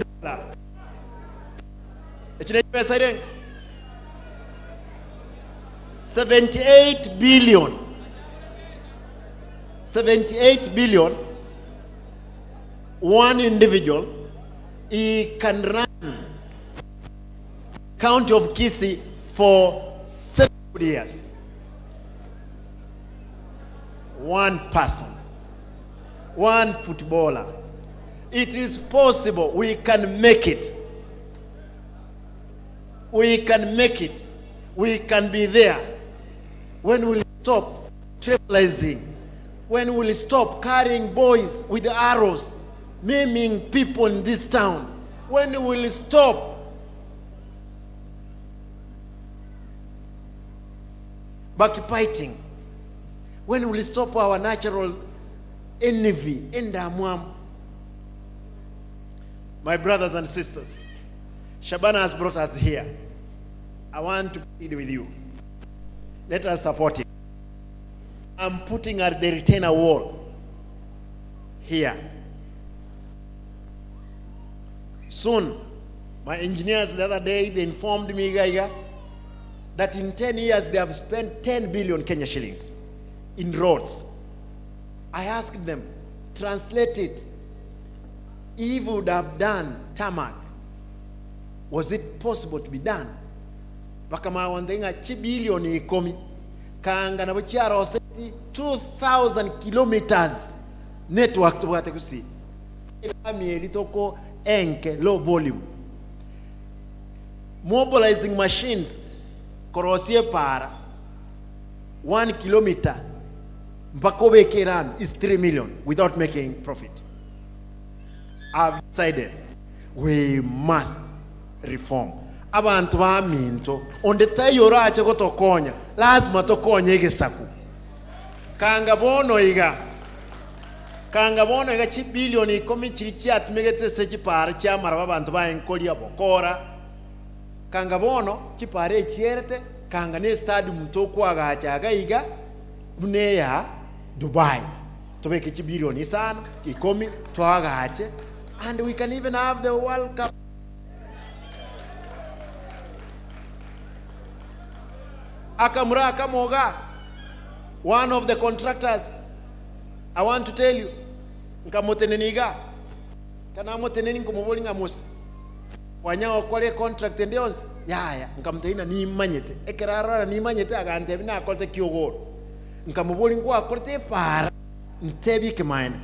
78 billion. 78 billion. One individual, he can run County of Kisii for 7 years. One person, one footballer. It is possible. We can make it. We can make it. We can be there. When will we stop tribalizing? When will we stop carrying boys with arrows, maiming people in this town? When will we stop backbiting? When will we stop our natural envy and amwam? My brothers and sisters, Shabana has brought us here. I want to plead with you. Let us support it. I'm putting at the retainer wall here. Soon, my engineers the other day, they informed me, Gaiga, that in 10 years they have spent 10 billion Kenya shillings in roads. I asked them, translate it. If we would have done tarmac, was it possible to be done? Bakamawandenga chibilioni ikomi kanga na buchiaro 2,000 kilometers network tubwate kusi toko enke low volume mobilizing machines korosie para 1 kilometer mpaka obeke ram is 3 million without making profit. I've decided we must reform. Abantu ba minto onde tayora ache gotokonya lazima tokonye egesaku. Kanga bono iga. Kanga bono iga chibilioni 10 chiri chiatumegete se chipara chiamara abantu baenkoria bokora. Kanga bono chipara echierete kanga ne stadium tokwagacha iga buneya Dubai. Tobeke chibilioni 5 10 twagache, and we can even have the World Cup. Akamura Kamoga, one of the contractors, I want to tell you, nkamoteneniga kana moteneni nkomoboli ngamusa wanya okore contract ndionse yaya nkamteina nimanyete ekerarara nimanyete agante bina akolte kiogoro nkamoboli ngwa akolte para ntebi kimaina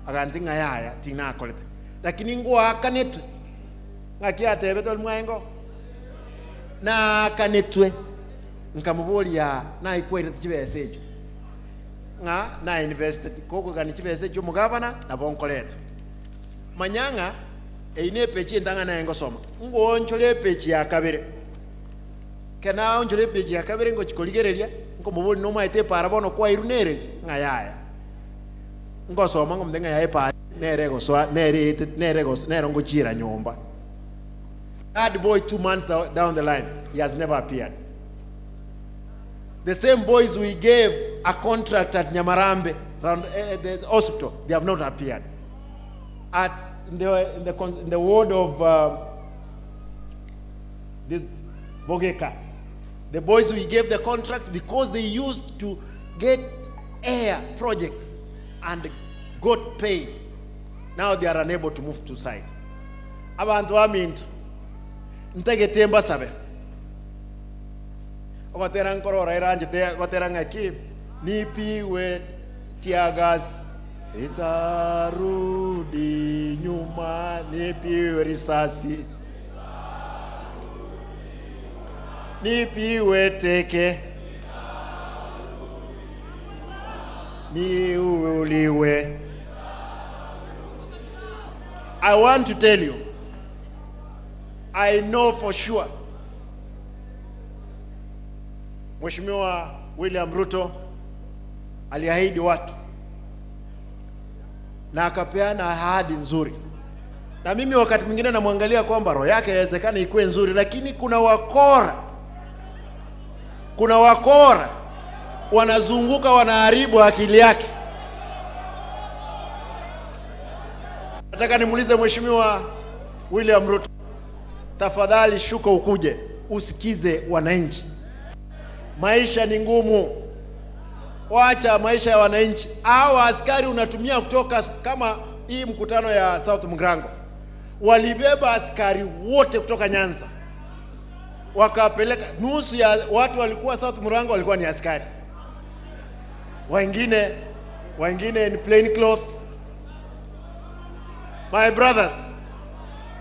agante ngayaya tina akolte lakini ngwa akanetwe ngakiatebe tol mwango na akanetwe nkamubolia na ikwere chibese echo nga na invested koko kani chibese echo mugabana na bonkoleta manyanga eine pechi ndanga na ngosoma ngonchole pechi ya kabere kana onchole pechi ya kabere ngo chikoligereria nkomuboli no maite para bono kwa irunere nga yaya ngosoma ngomdenga yaye pa nere goswa nere nere gos nere ngochira nyumba. That boy 2 months down the line, he has never appeared. The same boys we gave a contract at Nyamarambe, round, the hospital, they have not appeared. At in the ward of this Bogeka, the boys we gave the contract because they used to get air projects and got paid. Now they are unable to move to site. Abantu aminto ntegete mbasabe. Ogatera nkorora iranje te gotera ngaki nipiwe tear gas itarudi nyuma nipiwe risasi nipiwe teke niuliwe. I want to tell you, I know for sure Mheshimiwa William Ruto aliahidi watu na akapeana ahadi nzuri, na mimi wakati mwingine namwangalia kwamba roho yake haiwezekani ikuwe nzuri, lakini kuna wakora wanazunguka wanaharibu akili yake. Nataka nimuulize Mheshimiwa William Ruto, tafadhali shuka ukuje usikize wananchi. Maisha ni ngumu. Wacha maisha ya wananchi. Hawa askari unatumia kutoka kama hii mkutano ya South Mugrango, walibeba askari wote kutoka Nyanza wakapeleka. Nusu ya watu walikuwa South Mugrango walikuwa ni askari, wengine in plain cloth. My brothers,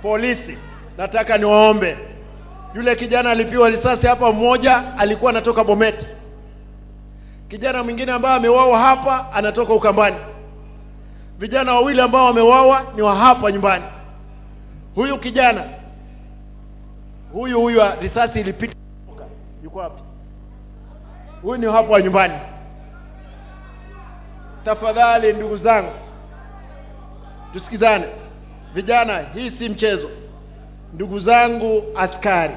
polisi, nataka niwaombe. Yule kijana alipiwa risasi hapa, mmoja alikuwa anatoka Bomet. Kijana mwingine ambaye ameuawa hapa anatoka Ukambani. Vijana wawili ambao wameuawa ni wa hapa nyumbani. Huyu kijana huyu risasi ilipita. Yuko wapi? Huyu ni hapa nyumbani. Tafadhali ndugu zangu, tusikizane. Vijana, hii si mchezo. Ndugu zangu askari,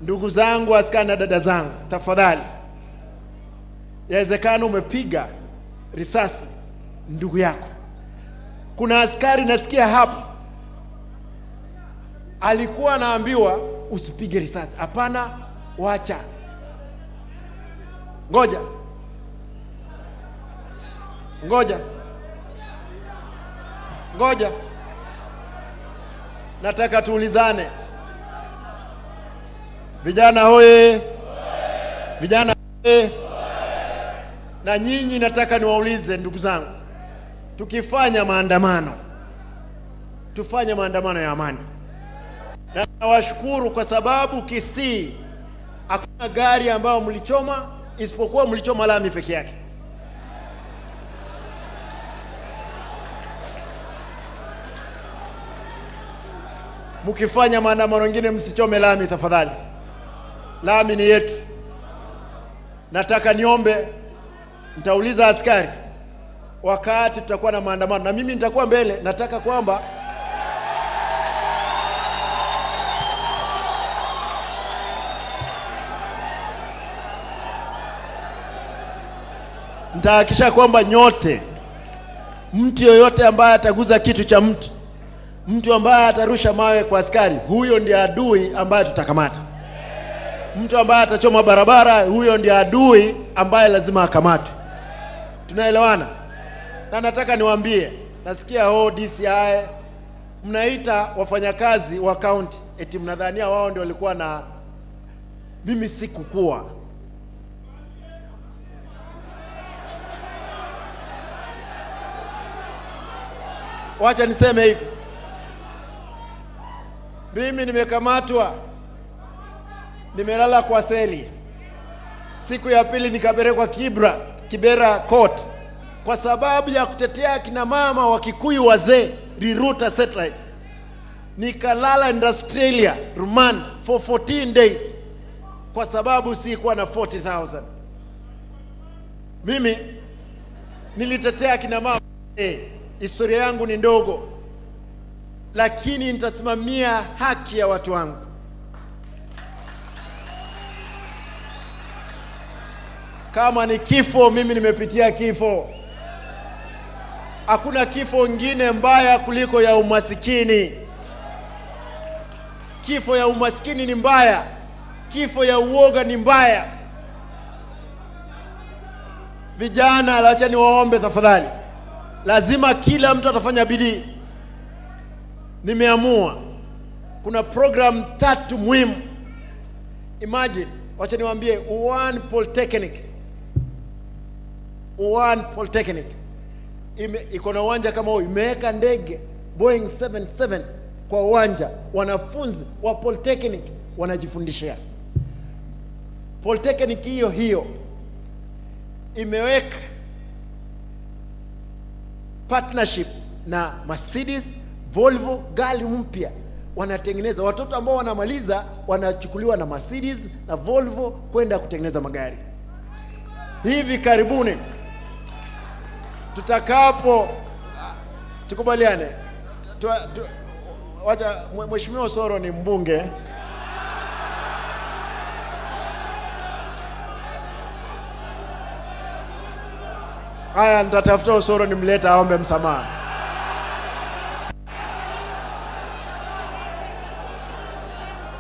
ndugu zangu askari na dada zangu, tafadhali. Yawezekana umepiga risasi ndugu yako. Kuna askari nasikia hapa alikuwa anaambiwa usipige risasi. Hapana, wacha. Ngoja. Ngoja. Ngoja. Nataka tuulizane. Vijana hoye. Vijana hoye. Na nyinyi nataka niwaulize ndugu zangu, tukifanya maandamano, tufanye maandamano ya amani. Na nawashukuru kwa sababu Kisii hakuna gari ambayo mlichoma isipokuwa mlichoma lami peke yake. Mkifanya maandamano mengine msichome lami tafadhali. Lami ni yetu. Nataka niombe Nitauliza askari wakati tutakuwa na maandamano, na mimi nitakuwa mbele. Nataka kwamba nitahakikisha kwamba nyote, mtu yoyote ambaye ataguza kitu cha mtu, mtu ambaye atarusha mawe kwa askari, huyo ndiye adui ambaye tutakamata. Mtu ambaye atachoma barabara, huyo ndiye adui ambaye lazima akamatwe. Tunaelewana? Na nataka niwaambie, nasikia DCI mnaita wafanyakazi wa county eti mnadhania wao ndio walikuwa na mimi. Sikukuwa. Wacha niseme hivi, mimi nimekamatwa, nimelala kwa seli. Siku ya pili nikapelekwa Kibera court kwa sababu ya kutetea kina mama wa Kikuyu wazee, Riruta satellite. Nikalala in Australia remand for 14 days kwa sababu sikuwa na 40,000. Mimi nilitetea kina mama historia yangu ni ndogo, lakini nitasimamia haki ya watu wangu. Kama ni kifo, mimi nimepitia kifo. Hakuna kifo ingine mbaya kuliko ya umasikini. Kifo ya umasikini ni mbaya, kifo ya uoga ni mbaya. Vijana, acha niwaombe tafadhali, lazima kila mtu atafanya bidii. Nimeamua kuna program tatu muhimu. Imagine, wacha niwaambie, One Polytechnic, One Polytechnic iko na uwanja kama huu, imeweka ndege Boeing 77 kwa uwanja, wanafunzi wa Polytechnic wanajifundishia. Polytechnic hiyo hiyo imeweka partnership na Mercedes, Volvo, gari mpya wanatengeneza. Watoto ambao wanamaliza wanachukuliwa na Mercedes na Volvo kwenda kutengeneza magari. Hivi karibuni tutakapo tukubaliane, wacha Mheshimiwa Osoro ni mbunge. Haya, nitatafuta Osoro nimlete aombe msamaha.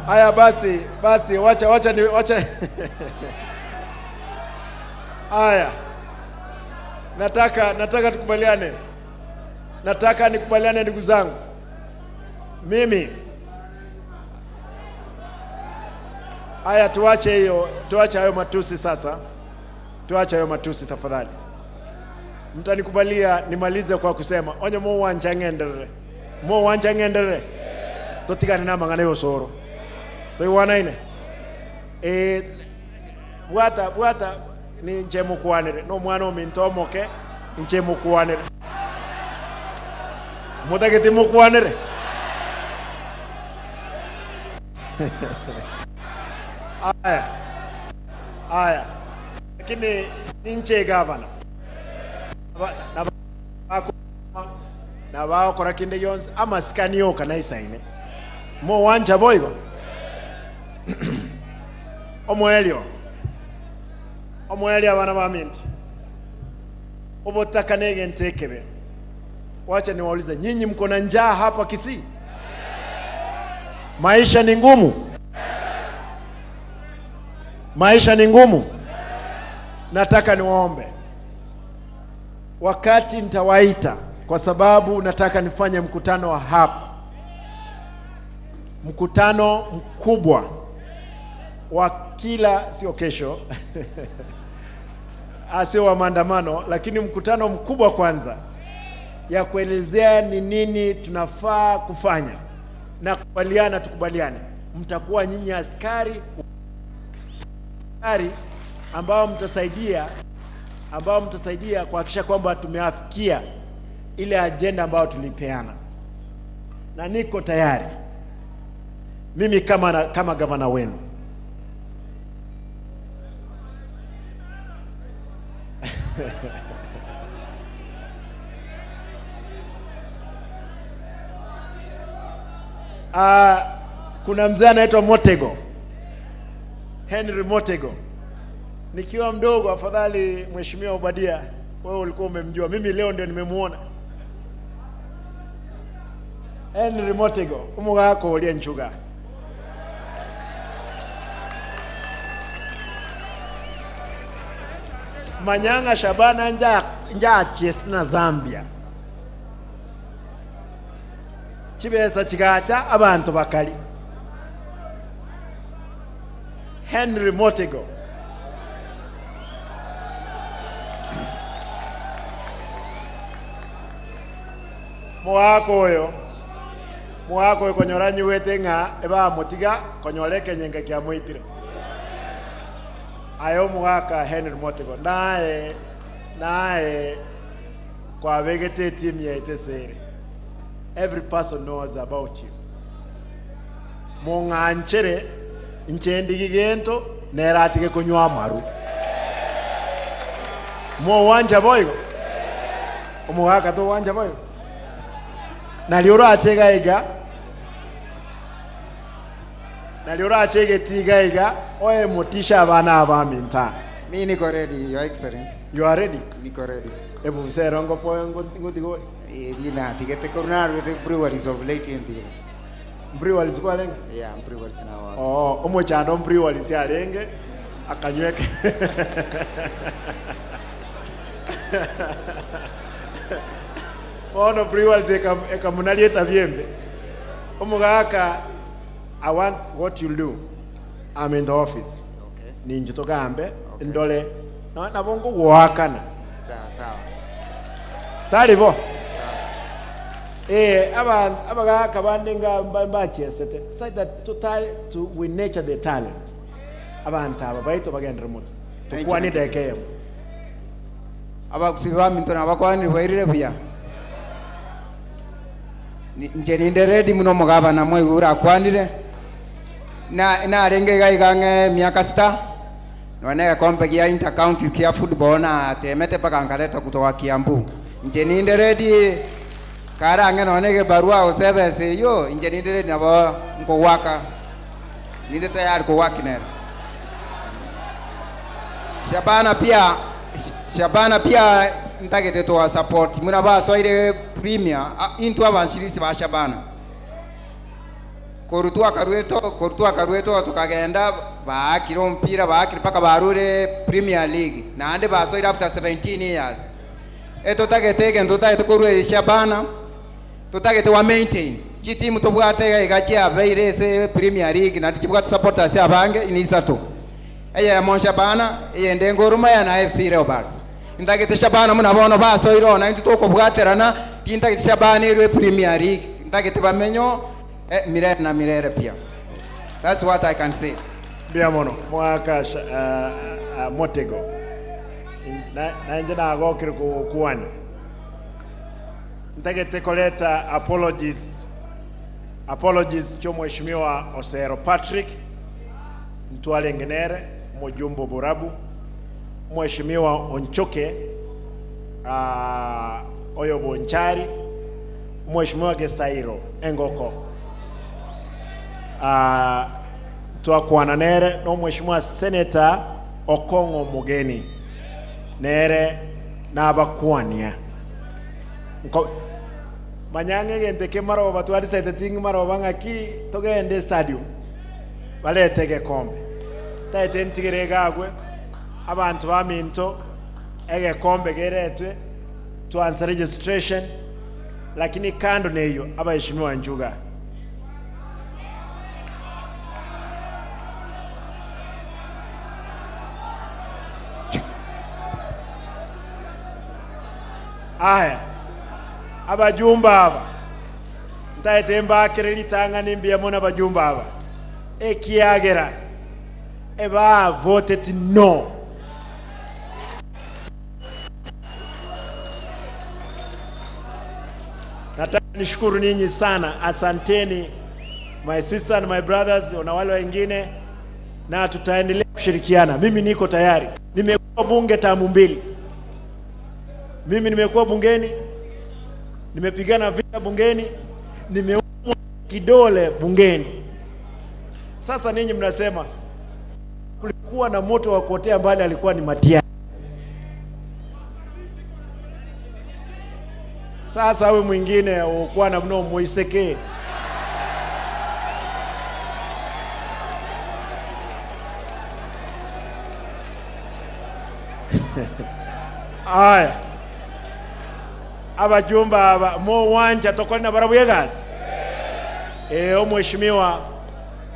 Haya basi, basi wacha wacha ni wacha. Haya. Nataka tukubaliane. Nataka nikubaliane ndugu zangu. Mimi haya, tuache hiyo, tuache hayo matusi sasa. Tuache hayo matusi tafadhali. Mtanikubalia nimalize kwa kusema onye mo wanja ngenderere. Mo wanja ngenderere. Totigane na mangana yosoro. Toiwanaine. Bwata bwata ni nche mukwanire. No mwana ominto omoke nche mukwanire. Mutageti mukwanire. Aya. Aya. Lakini ni nche gavana. Na bakora kinde yonse amasikani yoka naisaine. Mo wanja boigo. Omwelio. Omwelio abana ba minti. Obotaka nege ntekebe. Wacha niwaulize, nyinyi mko na njaa hapa Kisii? Maisha ni ngumu. Maisha ni ngumu. Nataka niwaombe, wakati nitawaita, kwa sababu nataka nifanye mkutano wa hapa, mkutano mkubwa wa kila, sio kesho sio wa maandamano, lakini mkutano mkubwa kwanza ya kuelezea ni nini tunafaa kufanya na kubaliana, tukubaliane. Mtakuwa nyinyi askari ambao mtasaidia kuhakikisha kwamba tumeafikia ile agenda ambayo tulipeana, na niko tayari mimi kama gavana wenu. Kuna mzee anaitwa Motego, Henry Motego. Nikiwa mdogo, afadhali Mheshimiwa Obadia, wewe ulikuwa umemjua, mimi leo ndio nimemuona. Henry Motego umugako ulia nchuga. Manyanga Shabana nja na Zambia chibesa chigacha abantu bakali. Henry Motego. Mwako oyo konyora nyuwete ng'a eba motiga konyora ekenyenga kia mwitire. Ayo mwaka Henry Motego naye kwa vegete team ya itesere. Every person knows about you. Mong'anchere nchendi gigento neratike kunywa amaru. Mo wanja boigo. Omuhaka to wanja boigo. Naliora achega iga. Naliora achege tiga iga. Oe motisha abana abaminta. Mi niko ready, Your Excellency. You are ready? Niko ready. Ebu msero ngo po ngo. Dina tigete corona with breweries of late in the breweries kwa lenge? Yeah, breweries now. Oh, omochando breweries ya lenge akanyweke. Ono breweries ekamunalieta vyembe. Omugaka, I want what you do. I'm in the office. Okay. Ninjo togambe, okay. Ndole na nabongo wakana. Sawa sawa. Talibo. Abagaka bandinga mbachesete. Say that to we nature the talent. Abantu aba baito bagendera muto. Tukwani dekeye. Abakusiba minto nabakwani bwairire buya. Nje ninde ready muno mugabana mwe urakwanire. Na narenge gaigange miaka sita. None kombe ya inter county ya football na temete paka nkaleta kutoka Kiambu. Nje ninde ready karange nonege barua osebese yo nje ninde ready nabo nkowaka. Ninde tayari kuwakinera. Shabana pia ntagete to support muna basoire premier into abanshirisi ba Shabana. Korutua karueto tukagenda baakira mpira baakira paka barure Premier League na ande basoire after 17 years. Eto tagete gendo tagete korue Shabana tutagete wa maintain gitimu tobwate igachia beire se Premier League na tibwate supporters abange inisato. Eye mon Shabana eye ngoruma ya na FC Leopards. Ntagete Shabana muna bono basoire na ntitoko bwaterana tintagete Shabana irwe Premier League ntagete bamenyo mirere na mirere pia. That's what I can say. Bia mono mwaka Motego. Na nje na agokire kuwana. Ntagete koleta apologies. Apologies cho Mheshimiwa Osero Patrick Mtwale Ngenere Mojumbo Borabu Mheshimiwa Onchoke Oyo Bonchari Mheshimiwa Gesairo Engoko twakwana nere no Mheshimiwa Senator Okongo Mugeni nere nabakwania manyange gente maroba twarisete ting maroba ngaki togende stadium balete kombe taete ntigere gagwe abantu baminto ege kombe geretwe tuanze registration lakini kando neyo abaheshimiwa Njuga aya abajumba aba ntaete mbakire litanga nimbia mona abajumba aba ekiagera eba voted no. Nataka nishukuru ninyi sana, asanteni my sister and my brothers na wale wengine, na tutaendelea kushirikiana. Mimi niko tayari, nimekuwa bunge tamu mbili. Mimi nimekuwa bungeni, nimepigana vita bungeni, nimeumwa Kidole bungeni. Sasa ninyi mnasema kulikuwa na moto wa kuotea mbali, alikuwa ni Matiang'i. Sasa we mwingine ukuwa na mno muiseke. Aya, abajumba aba mo wanja tokoli na barabu yegasi. Mheshimiwa,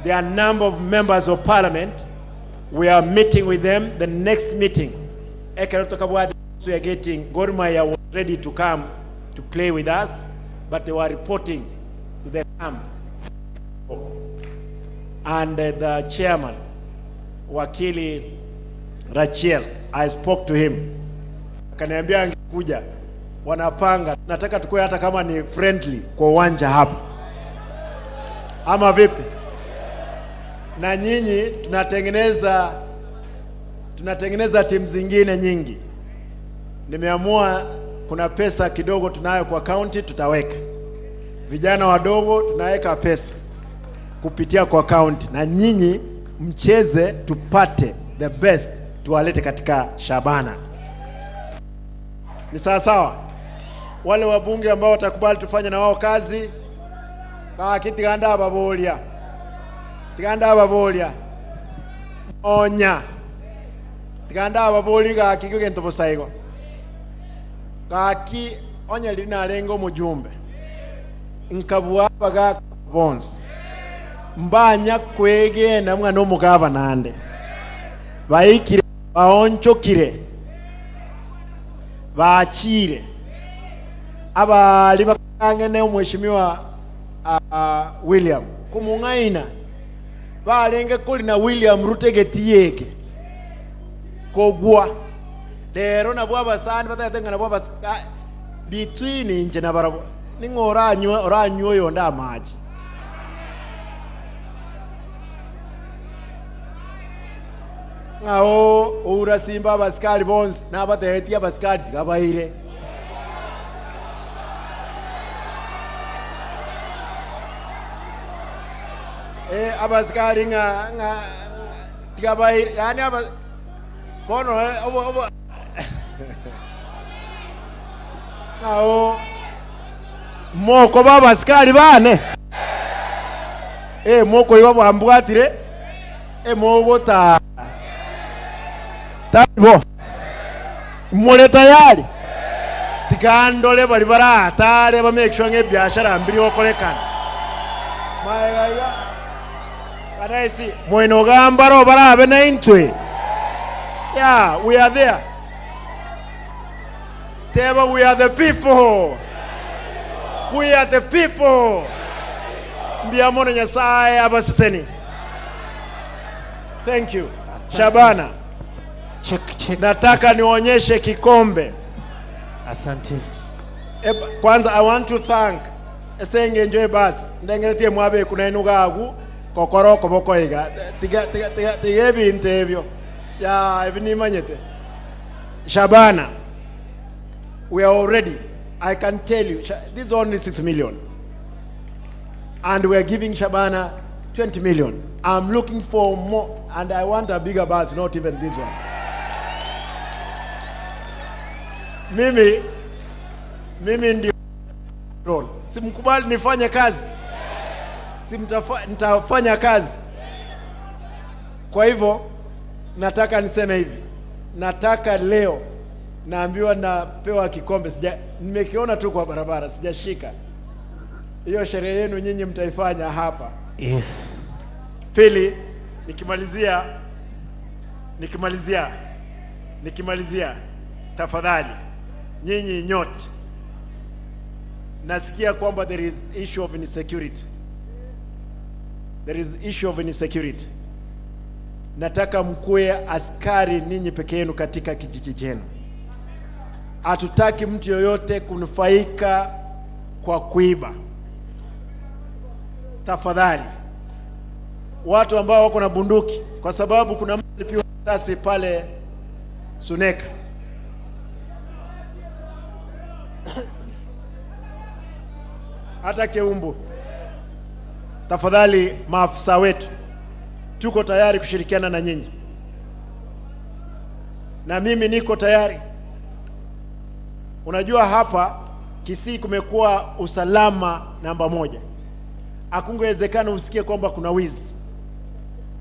there are a number of members of parliament. We are meeting with them the next meeting. Ekero tokabwati, we are getting Gor Mahia was ready to come to play with us, but they were reporting to the camp. And the chairman, Wakili Rachel, I spoke to him. Akaniambia angekuja, wanapanga, nataka tukue hata kama ni friendly kwa uwanja hapa. Ama vipi? Na nyinyi tunatengeneza timu zingine nyingi. Nimeamua kuna pesa kidogo tunayo kwa county tutaweka. Vijana wadogo tunaweka pesa kupitia kwa county, na nyinyi mcheze tupate the best, tuwalete katika Shabana. Ni sawa sawa? Wale wabunge ambao watakubali tufanye na wao kazi, tiganda ababolia. Tiganda ababolia. Onya. Tiganda ababoli gaki gento bosaigo. Gaki onya lina lengo mujumbe. Nkabwa baga bonds. Mbanya kwege na mwana omugaba nande. Baikire baonchokire. Baachire. Abali bakangene mheshimiwa William kumung'aina balenge kuli na William Rutegetiyeke kogwa lero nabwo abasani batatenga nabwo between inje na barabo ningo oranywa oranywa yonda amaji ngao ura simba abasikari bonse nabatehetia abasikari tigabaire. Abasikari nga tigabaire yani aba bono obo ngao moko babasikari bane moko iwa bambwatire mogota taibo mole tayari tikandole bali baratare ba make sure nge biashara mbiri okolekana maega kanaisi mweno gambaro barabe na intwe. Yeah, we are there. Teba, we are the people. We are the people. Mbiamono Nyasaye abasiseni. Thank you. Shabana. Check, check. Nataka nionyeshe kikombe. Asante. Kwanza I want to thank Esenge enjoy basi. Ndengeretie mwabe kuna inuga agu kokoro koboko iga. Tiga tiga tiga tiga ebintu ebyo. Ya ebinimanyete. Shabana. We are already, I can tell you, this is only 6 million. And we are giving Shabana 20 million. I'm looking for more, and I want a bigger bus, not even this one. Mimi ndio role. Simkubali nifanye kazi. Nitafanya kazi. Kwa hivyo nataka niseme hivi. Nataka leo naambiwa napewa kikombe, nimekiona tu kwa barabara, sijashika. Hiyo sherehe yenu nyinyi mtaifanya hapa. Yes. Pili, nikimalizia tafadhali nyinyi nyote, nasikia kwamba there is issue of insecurity. There is issue of insecurity. Nataka mkuwe askari ninyi peke yenu katika kijiji chenu. Hatutaki mtu yoyote kunufaika kwa kuiba. Tafadhali watu ambao wako na bunduki, kwa sababu kuna mtu alipigwa risasi pale Suneka. Hata Keumbu. Tafadhali maafisa wetu, tuko tayari kushirikiana na nyinyi, na mimi niko tayari. Unajua hapa Kisii kumekuwa usalama namba moja. Hakungewezekana usikie kwamba kuna wizi.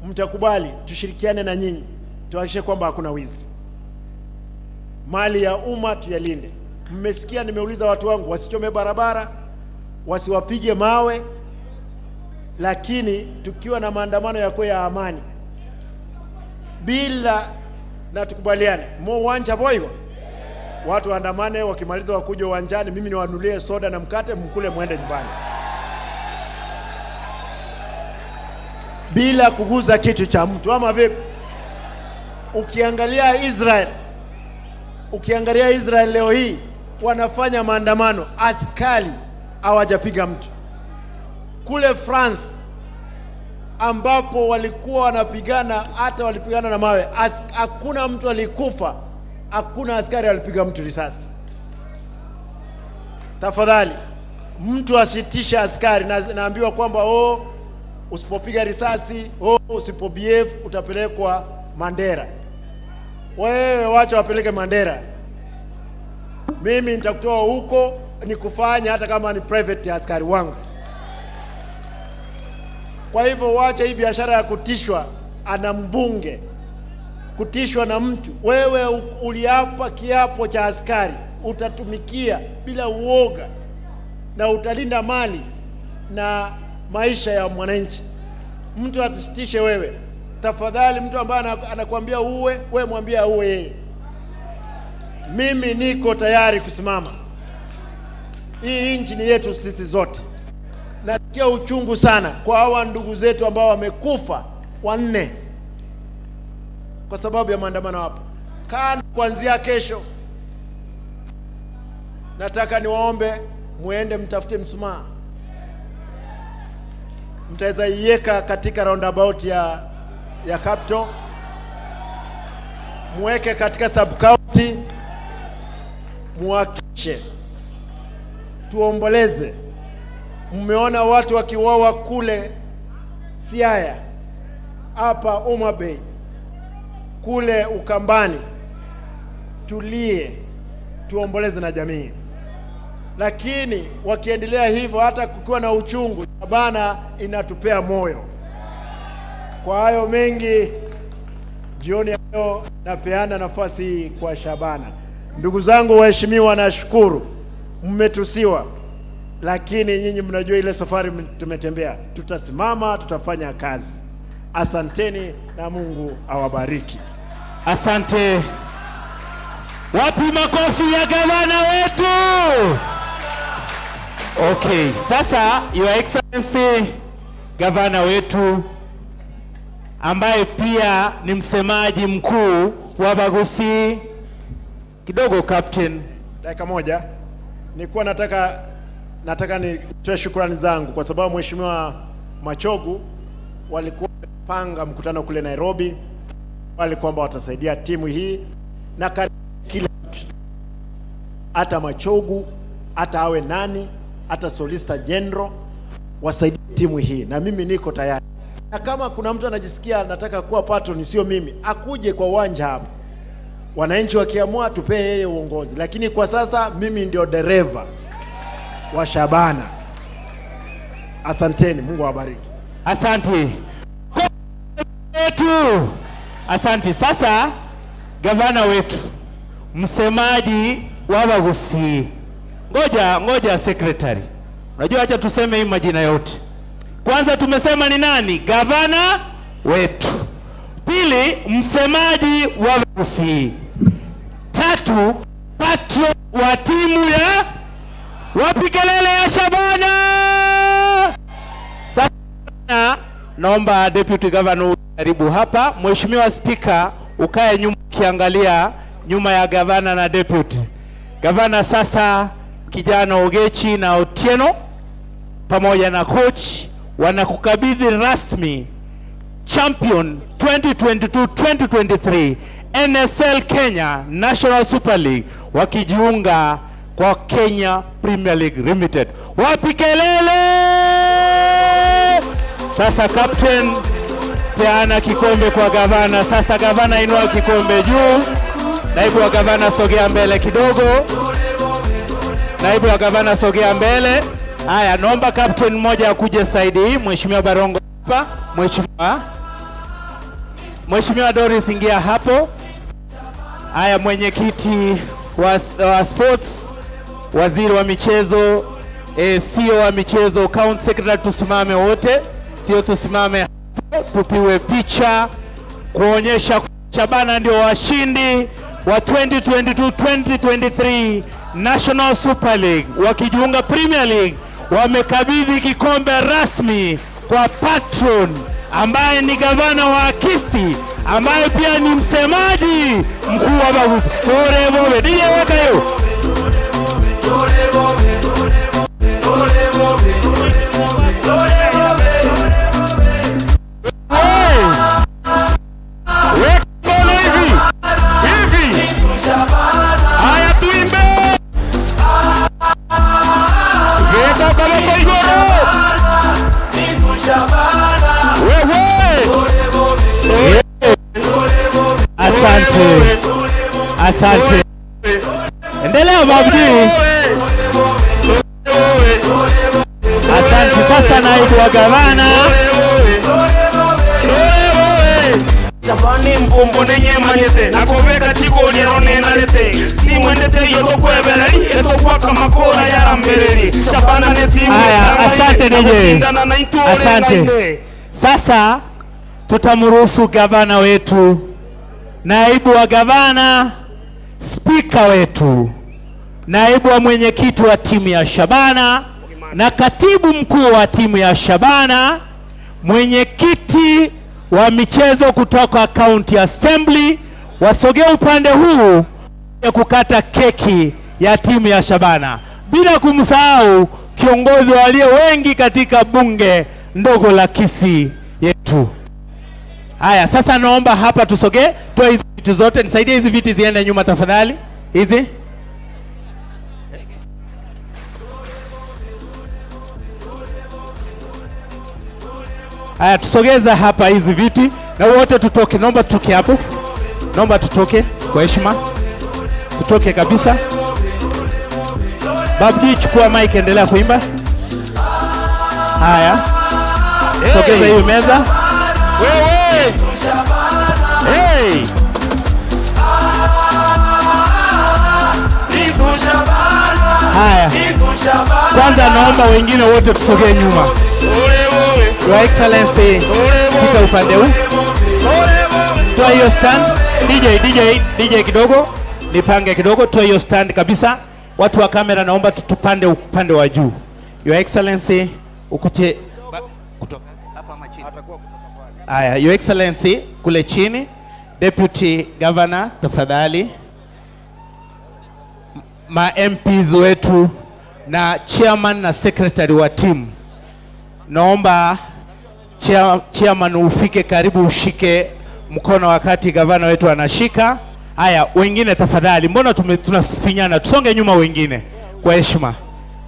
Mtakubali tushirikiane na nyinyi tuhakikishe kwamba hakuna wizi. Mali ya umma tuyalinde. Mmesikia nimeuliza watu wangu wasichome barabara, wasiwapige mawe, lakini tukiwa na maandamano yako ya amani bila, na tukubaliane mo uwanja boigo, watu waandamane, wakimaliza wakuja uwanjani, mimi niwanunulie soda na mkate, mkule mwende nyumbani bila kuguza kitu cha mtu, ama vipi? Ukiangalia Israel leo hii wanafanya maandamano, askari hawajapiga mtu. Kule France ambapo walikuwa wanapigana, hata walipigana na mawe, hakuna mtu alikufa, hakuna askari alipiga mtu risasi. Tafadhali mtu asitishe askari. Na, naambiwa kwamba oh, usipopiga risasi, oh, usipo behave utapelekwa Mandera. Wewe wacha wapeleke Mandera, mimi nitakutoa huko nikufanya hata kama ni private ya askari wangu. Kwa hivyo wacha hii biashara ya kutishwa ana mbunge, kutishwa na mtu. Wewe uliapa kiapo cha askari, utatumikia bila uoga na utalinda mali na maisha ya mwananchi. Mtu asisitishe wewe. Tafadhali, mtu ambaye anakuambia uwe, wewe mwambie auwe yeye. Mimi niko tayari kusimama. Hii nchi ni yetu sisi zote. Nasikia uchungu sana kwa hawa ndugu zetu ambao wamekufa wanne kwa sababu ya maandamano hapa. Kando kuanzia kesho, nataka niwaombe muende mtafute mshumaa, mtaweza iweka katika roundabout ya Capital, muweke katika sub county, muhakikishe tuomboleze. Mmeona watu wakiuawa kule Siaya, hapa Homa Bay, kule Ukambani. Tulie, tuomboleze na jamii. Lakini wakiendelea hivyo, hata kukiwa na uchungu, Shabana inatupea moyo. Kwa hayo mengi, jioni ya leo napeana nafasi hii kwa Shabana. Ndugu zangu waheshimiwa, nashukuru mmetusiwa, lakini nyinyi mnajua ile safari tumetembea. Tutasimama, tutafanya kazi. Asanteni na Mungu awabariki. Asante. Wapi makofi ya gavana wetu? Okay, sasa Your Excellency gavana wetu ambaye pia ni msemaji mkuu wa Bagusi kidogo, captain. Dakika moja, nilikuwa nataka nitoe shukrani zangu kwa sababu Mheshimiwa Machogu walikuwa wamepanga mkutano kule Nairobi, wali kwamba watasaidia timu hii na karibu kila mtu, hata Machogu, hata awe nani, hata Solicitor General wasaidie timu hii, na mimi niko tayari. Na kama kuna mtu anajisikia anataka kuwa patron, sio mimi, akuje kwa uwanja hapa. Wananchi wakiamua tupee yeye uongozi, lakini kwa sasa mimi ndio dereva wa Shabana. Asanteni, Mungu awabariki. Asante wetu, asante. Sasa gavana wetu, msemaji wa Bagusi, ngoja ngoja, secretary, unajua, acha tuseme hii majina yote. Kwanza tumesema ni nani? Gavana wetu. Pili, msemaji wa Bagusi. Tatu, patron wa timu ya wapi kelele ya Shabana. Sasa naomba deputy governor karibu hapa. Mheshimiwa Spika, ukae nyuma ukiangalia nyuma ya gavana na deputy gavana. Sasa kijana Ogechi na Otieno pamoja na coach wanakukabidhi rasmi champion 2022-2023 NSL Kenya National Super League wakijiunga kwa Kenya Premier League Limited. Wapi kelele? Sasa captain, peana kikombe kwa gavana. Sasa gavana, inua kikombe juu. Naibu wa gavana, sogea mbele kidogo. Naibu wa gavana, sogea mbele. Haya, naomba captain mmoja akuje side hii. Mheshimiwa Barongo hapa. Mheshimiwa Doris, ingia hapo. Haya, mwenyekiti wa sports, waziri wa michezo, CEO wa michezo, county secretary, tusimame wote, sio tusimame hapo, tupiwe picha kuonyesha Shabana ndio washindi wa 2022-2023 National Super League, wakijiunga Premier League, wamekabidhi kikombe rasmi kwa patron ambaye ni gavana wa Kisii, ambaye pia ni msemaji mkuu wa Baguzi. Tore bobe, DJ weka hiyo. Hey! Weka mkono hivi hivi. Haya, tuimbe. Weka kaboko igoro. Wewe. Asante, asante. Endelea Babji. Asante. Sasa naibu wa gavana. Shabani mbombo nenyemanyete nakobeka chigoliero nenarete nimwendete iyo tokwebereri etokwaka makora yarambereri Shabana ne timu. Haya, asante DJ. Asante. Sasa tutamruhusu gavana wetu, naibu wa gavana, spika wetu, naibu wa mwenyekiti wa timu ya Shabana na katibu mkuu wa timu ya Shabana, mwenyekiti wa michezo kutoka County Assembly wasogee upande huu ya kukata keki ya timu ya Shabana, bila kumsahau kiongozi walio wengi katika bunge ndogo la Kisii yetu. Haya, sasa naomba hapa tusogee, toa hizi viti zote, nisaidie hizi viti ziende nyuma tafadhali. Hizi. Haya, tusogeza hapa hizi viti na wote tutoke. Naomba tutoke hapo. Naomba tutoke kwa heshima. Tutoke kabisa. Babji, chukua mic, endelea kuimba. Haya. Sogeza hiyo meza. Wewe. Hey. Haya. Kwanza naomba wengine wote tusogee nyuma. Your Excellency, pita upande huu. Toa hiyo stand. DJ, DJ, DJ kidogo. Nipange kidogo, toa hiyo stand kabisa. Watu wa kamera naomba tutupande upande wa juu. Your Excellency, ukuje kutoka hapa ama chini. Haya, Your Excellency kule chini. Deputy Governor tafadhali. Ma MPs wetu na chairman na secretary wa team. Naomba chairman ufike karibu, ushike mkono wakati gavana wetu anashika. Haya, wengine tafadhali, mbona tunafinyana? Tusonge nyuma wengine kwa heshima.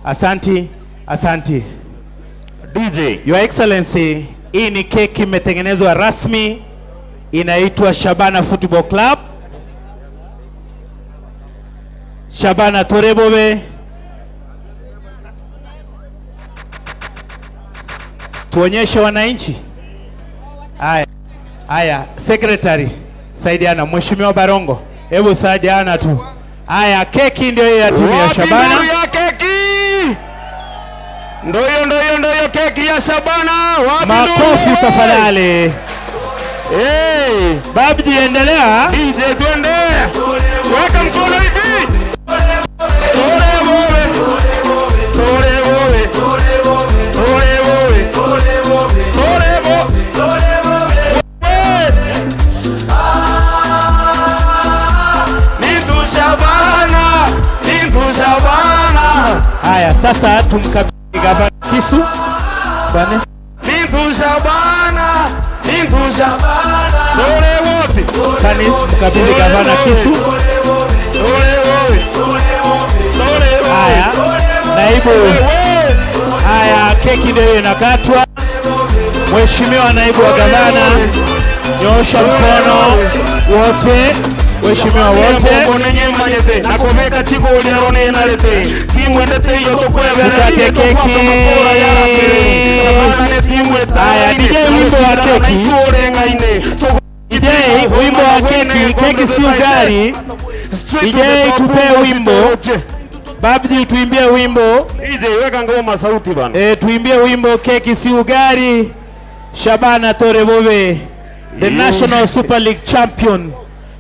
Asanti, asanti. DJ. Your Excellency, hii ni keki imetengenezwa rasmi, inaitwa Shabana Football Club. Shabana Torebobe. Tuonyeshe wananchi. Haya. Haya, secretary saidiana, Mheshimiwa Barongo, hebu saidiana tu. Haya, keki ndio hiyo ya timu ya Shabana. Ndio ya keki. Ndio hiyo, ndio hiyo, ndio hiyo keki ya Shabana. Wapi Makofi tafadhali. Hey, Babji endelea. DJ twende. Weka mkono hivi. Tore bobe. Tore bobe. Tore bobe. Tore bobe. Nitu Shabana, Nitu Shabana. Haya, sasa tumkabidhi gavana kisu. Bwana. Nitu Shabana, Nitu Shabana. Tore wapi? Tanis, mkabidhi gavana kisu. Tore wapi? Tore wapi? Haya, naibu. Haya, keki ndio inakatwa. Mheshimiwa naibu wa gavana, nyosha mkono wote, waheshimiwa wote. Tukate keki. Haya, DJ, wimbo wa keki. DJ, wimbo wa keki. Keki si ugali. DJ, tupe wimbo. Babji, tuimbie wimbo. DJ, weka ngoma sauti bana. Tuimbie wimbo keki si ugali. Shabana Torebobe, the National Super League champion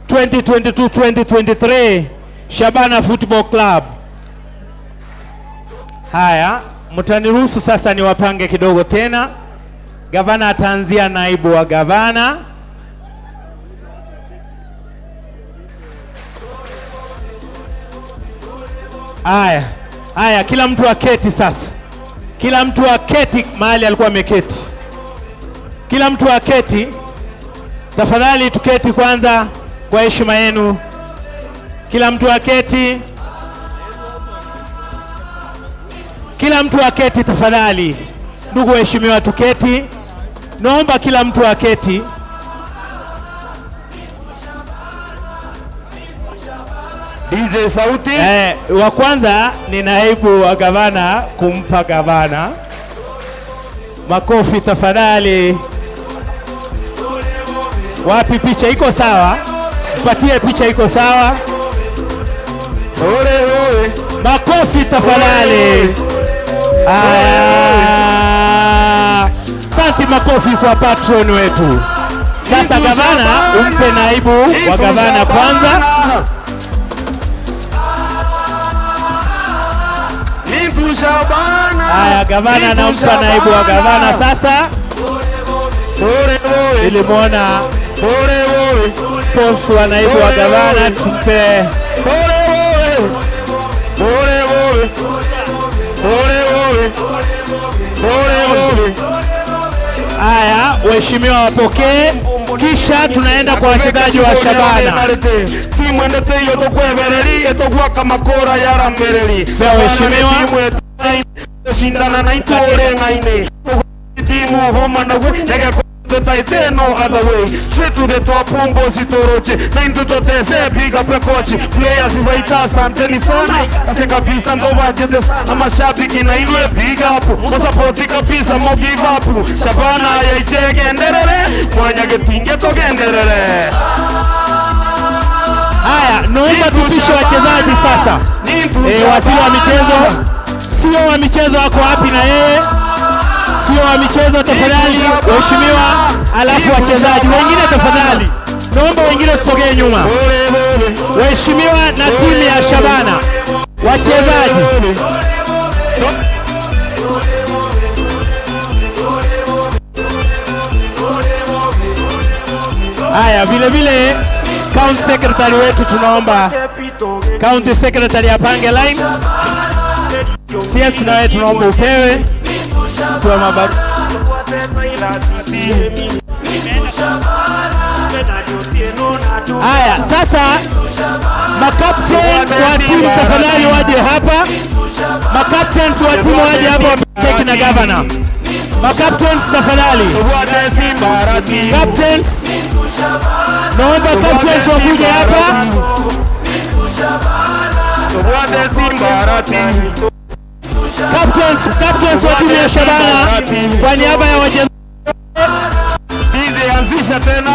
2022-2023, Shabana Football Club. Haya, mtaniruhusu sasa niwapange kidogo tena. Gavana ataanzia naibu wa gavana. Haya, haya, kila mtu aketi sasa. Kila mtu aketi mahali alikuwa ameketi. Kila mtu aketi. Tafadhali tuketi kwanza kwa heshima yenu. Kila mtu aketi. Kila mtu aketi tafadhali. Ndugu waheshimiwa, tuketi. Naomba kila mtu aketi. DJ sauti. Wa kwanza ni naibu wa gavana kumpa gavana. Makofi tafadhali. Wapi picha iko sawa? Mpatie picha iko sawa. Makofi tafadhali. Asante, makofi kwa patron wetu. Sasa gavana, umpe naibu wa gavana kwanza. Haya, gavana anampa naibu wa gavana sasa. Nilimwona sponsor wa naibu wa gavana, tumpe. Haya, waheshimiwa wapokee, kisha tunaenda kwa wachezaji wa Shabana. Waheshimiwa no other way. Straight to the top, Mbosi Toroche. 9 to 10, big up coach. Players waita asanteni sana. Ase kabisa ndo wajete amashabiki na inwe big up. Musapoti kabisa mo give up. Shabana yaitegenderere, mwanyagetinge togenderere. Haya, naomba tupishe wachezaji sasa. Waziri wa michezo, sio wa michezo wako wapi na yeye? Sio wa michezo tafadhali, waheshimiwa, alafu wachezaji wengine tafadhali. Naomba wengine tusogee nyuma. Waheshimiwa na timu ya Shabana, wachezaji. Haya, vile vile County Secretary wetu tunaomba County Secretary apange line. CS na wewe tunaomba upewe. Haya, sasa makaptain wa timu tafadhali waje hapa. Makaptains wa timu waje hapa wapeke na governor. Makaptains tafadhali. Captains, naomba captains wakuje hapa. Captains wa timu ya Shabana kwa niaba ya wachezaji. DJ anzisha tena.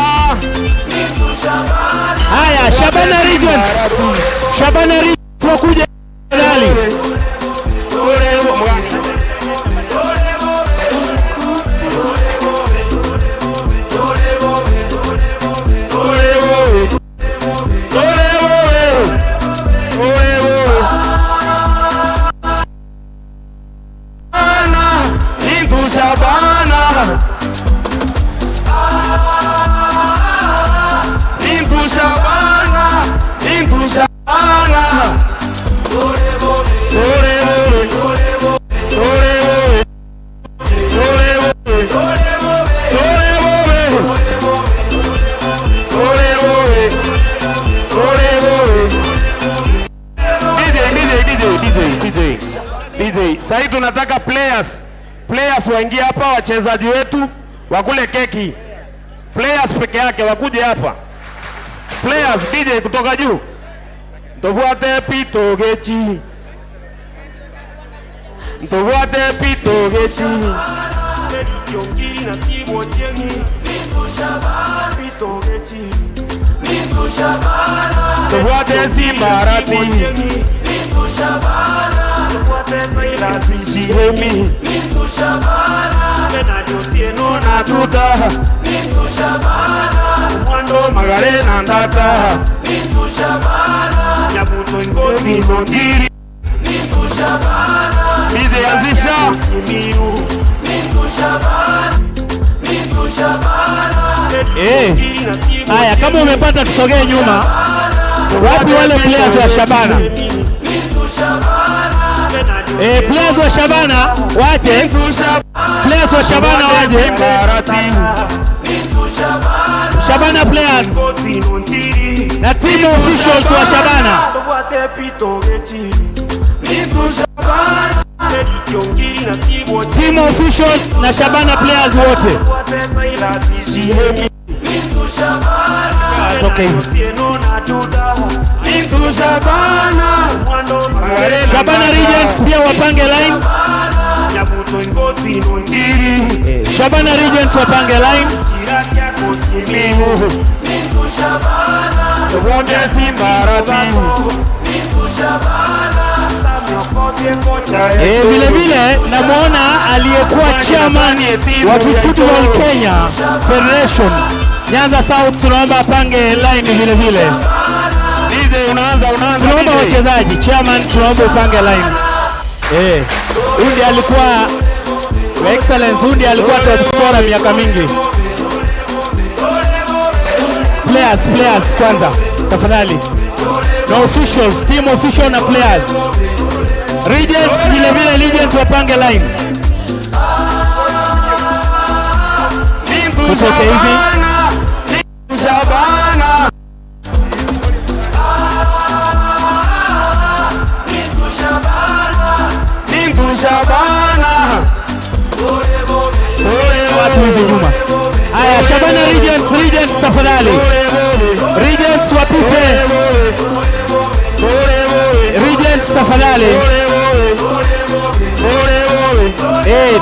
Haya, Shabana Regents. Shabana Regents wakuja tafadhali. Sasa tunataka players waingie hapa, wachezaji wetu Wakule keki. Players peke yake wakuje hapa. Players, DJ kutoka juu. Tobwate pito gechi. Tobwate pito gechi. Tobwate Simbarati. Shihemi. Na tuta. Magare na ndata. Nonjiri. DJ anzisha. Haya, kama umepata tusogee nyuma. Wapi wale players wa Shabana? Players wa Shabana waje. Players wa Shabana waje. Shabana players na team officials wa Shabana. Team officials na Shabana players wote. Toke hivi. Shabana Regents pia wapange line. Shabana Regents wapange line. Vile vile namuona aliyekuwa chairman wa Football Kenya Federation Nyanza South, tunaomba apange line vile vile. DJ unaanza unaanza. Tunaomba wachezaji, chairman tunaomba upange line. Huyu ndiye alikuwa excellence, huyu ndiye alikuwa top scorer miaka mingi. Players, players kwanza tafadhali. Na officials, team official na players. Regents vile vile, Regents wapange line. Tutoke hivi. Shabana. Shabana. Watu hivi nyuma. Haya, Shabana Regents, Regents tafadhali. Regents wapite. Regents tafadhali.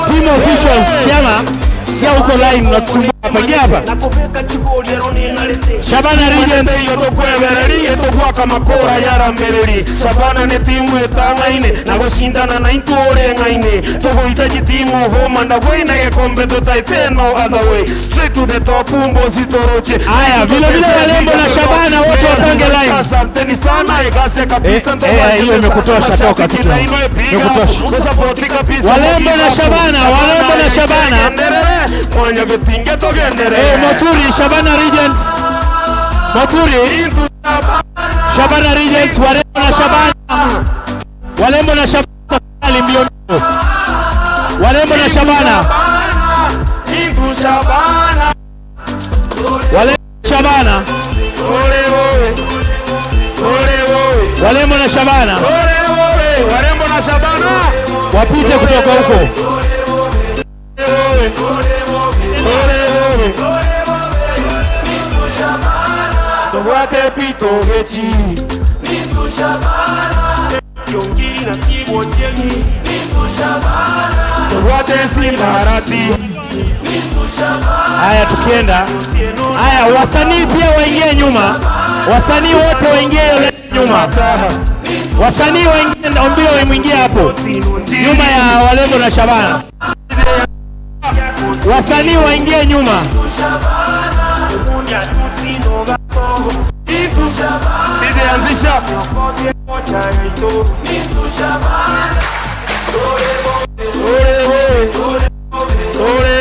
Team officials, chama kia huko line natusumbua hapa. Ingia hapa. Shabana Regents tokwebereri etogwaka makora yarambereri. Shabana nĩ timu ĩtang'aine na gũcindana na itũũre ng'aine tũgũitaji timu homa ndagwĩna gĩkombe tũtaite no other way, straight to the top, mbozi toroche. Haya, vile vile Walembo na Shabana wote wapange line. Asanteni sana egase kabisa. Hiyo imekutosha, toka tu. Imekutosha. Walembo na Shabana, Walembo na Shabana. Mwanya getinge togendere. Moturi, Shabana Regents. Moturi. Shabana Regents, Walembo na Shabana. Walembo na Shabana tafadhali mbio mbio. Walembo na Shabana. Shabana. Walembo na Shabana. Ole ole. Ole ole. Walembo na Shabana. Ole ole. Warembo na Shabana. Wapite kutoka huko. Ole ole. Tobwate pito gechi. Tobwate Simbarati. Haya, tukienda. Haya, wasanii pia waingie nyuma. Wasanii wote waingie nyuma. Wasanii waingie ndio muingie hapo. Nyuma ya Walembo na Shabana. Wasanii waingie nyuma. DJ anzisha. Ole ole. Ole.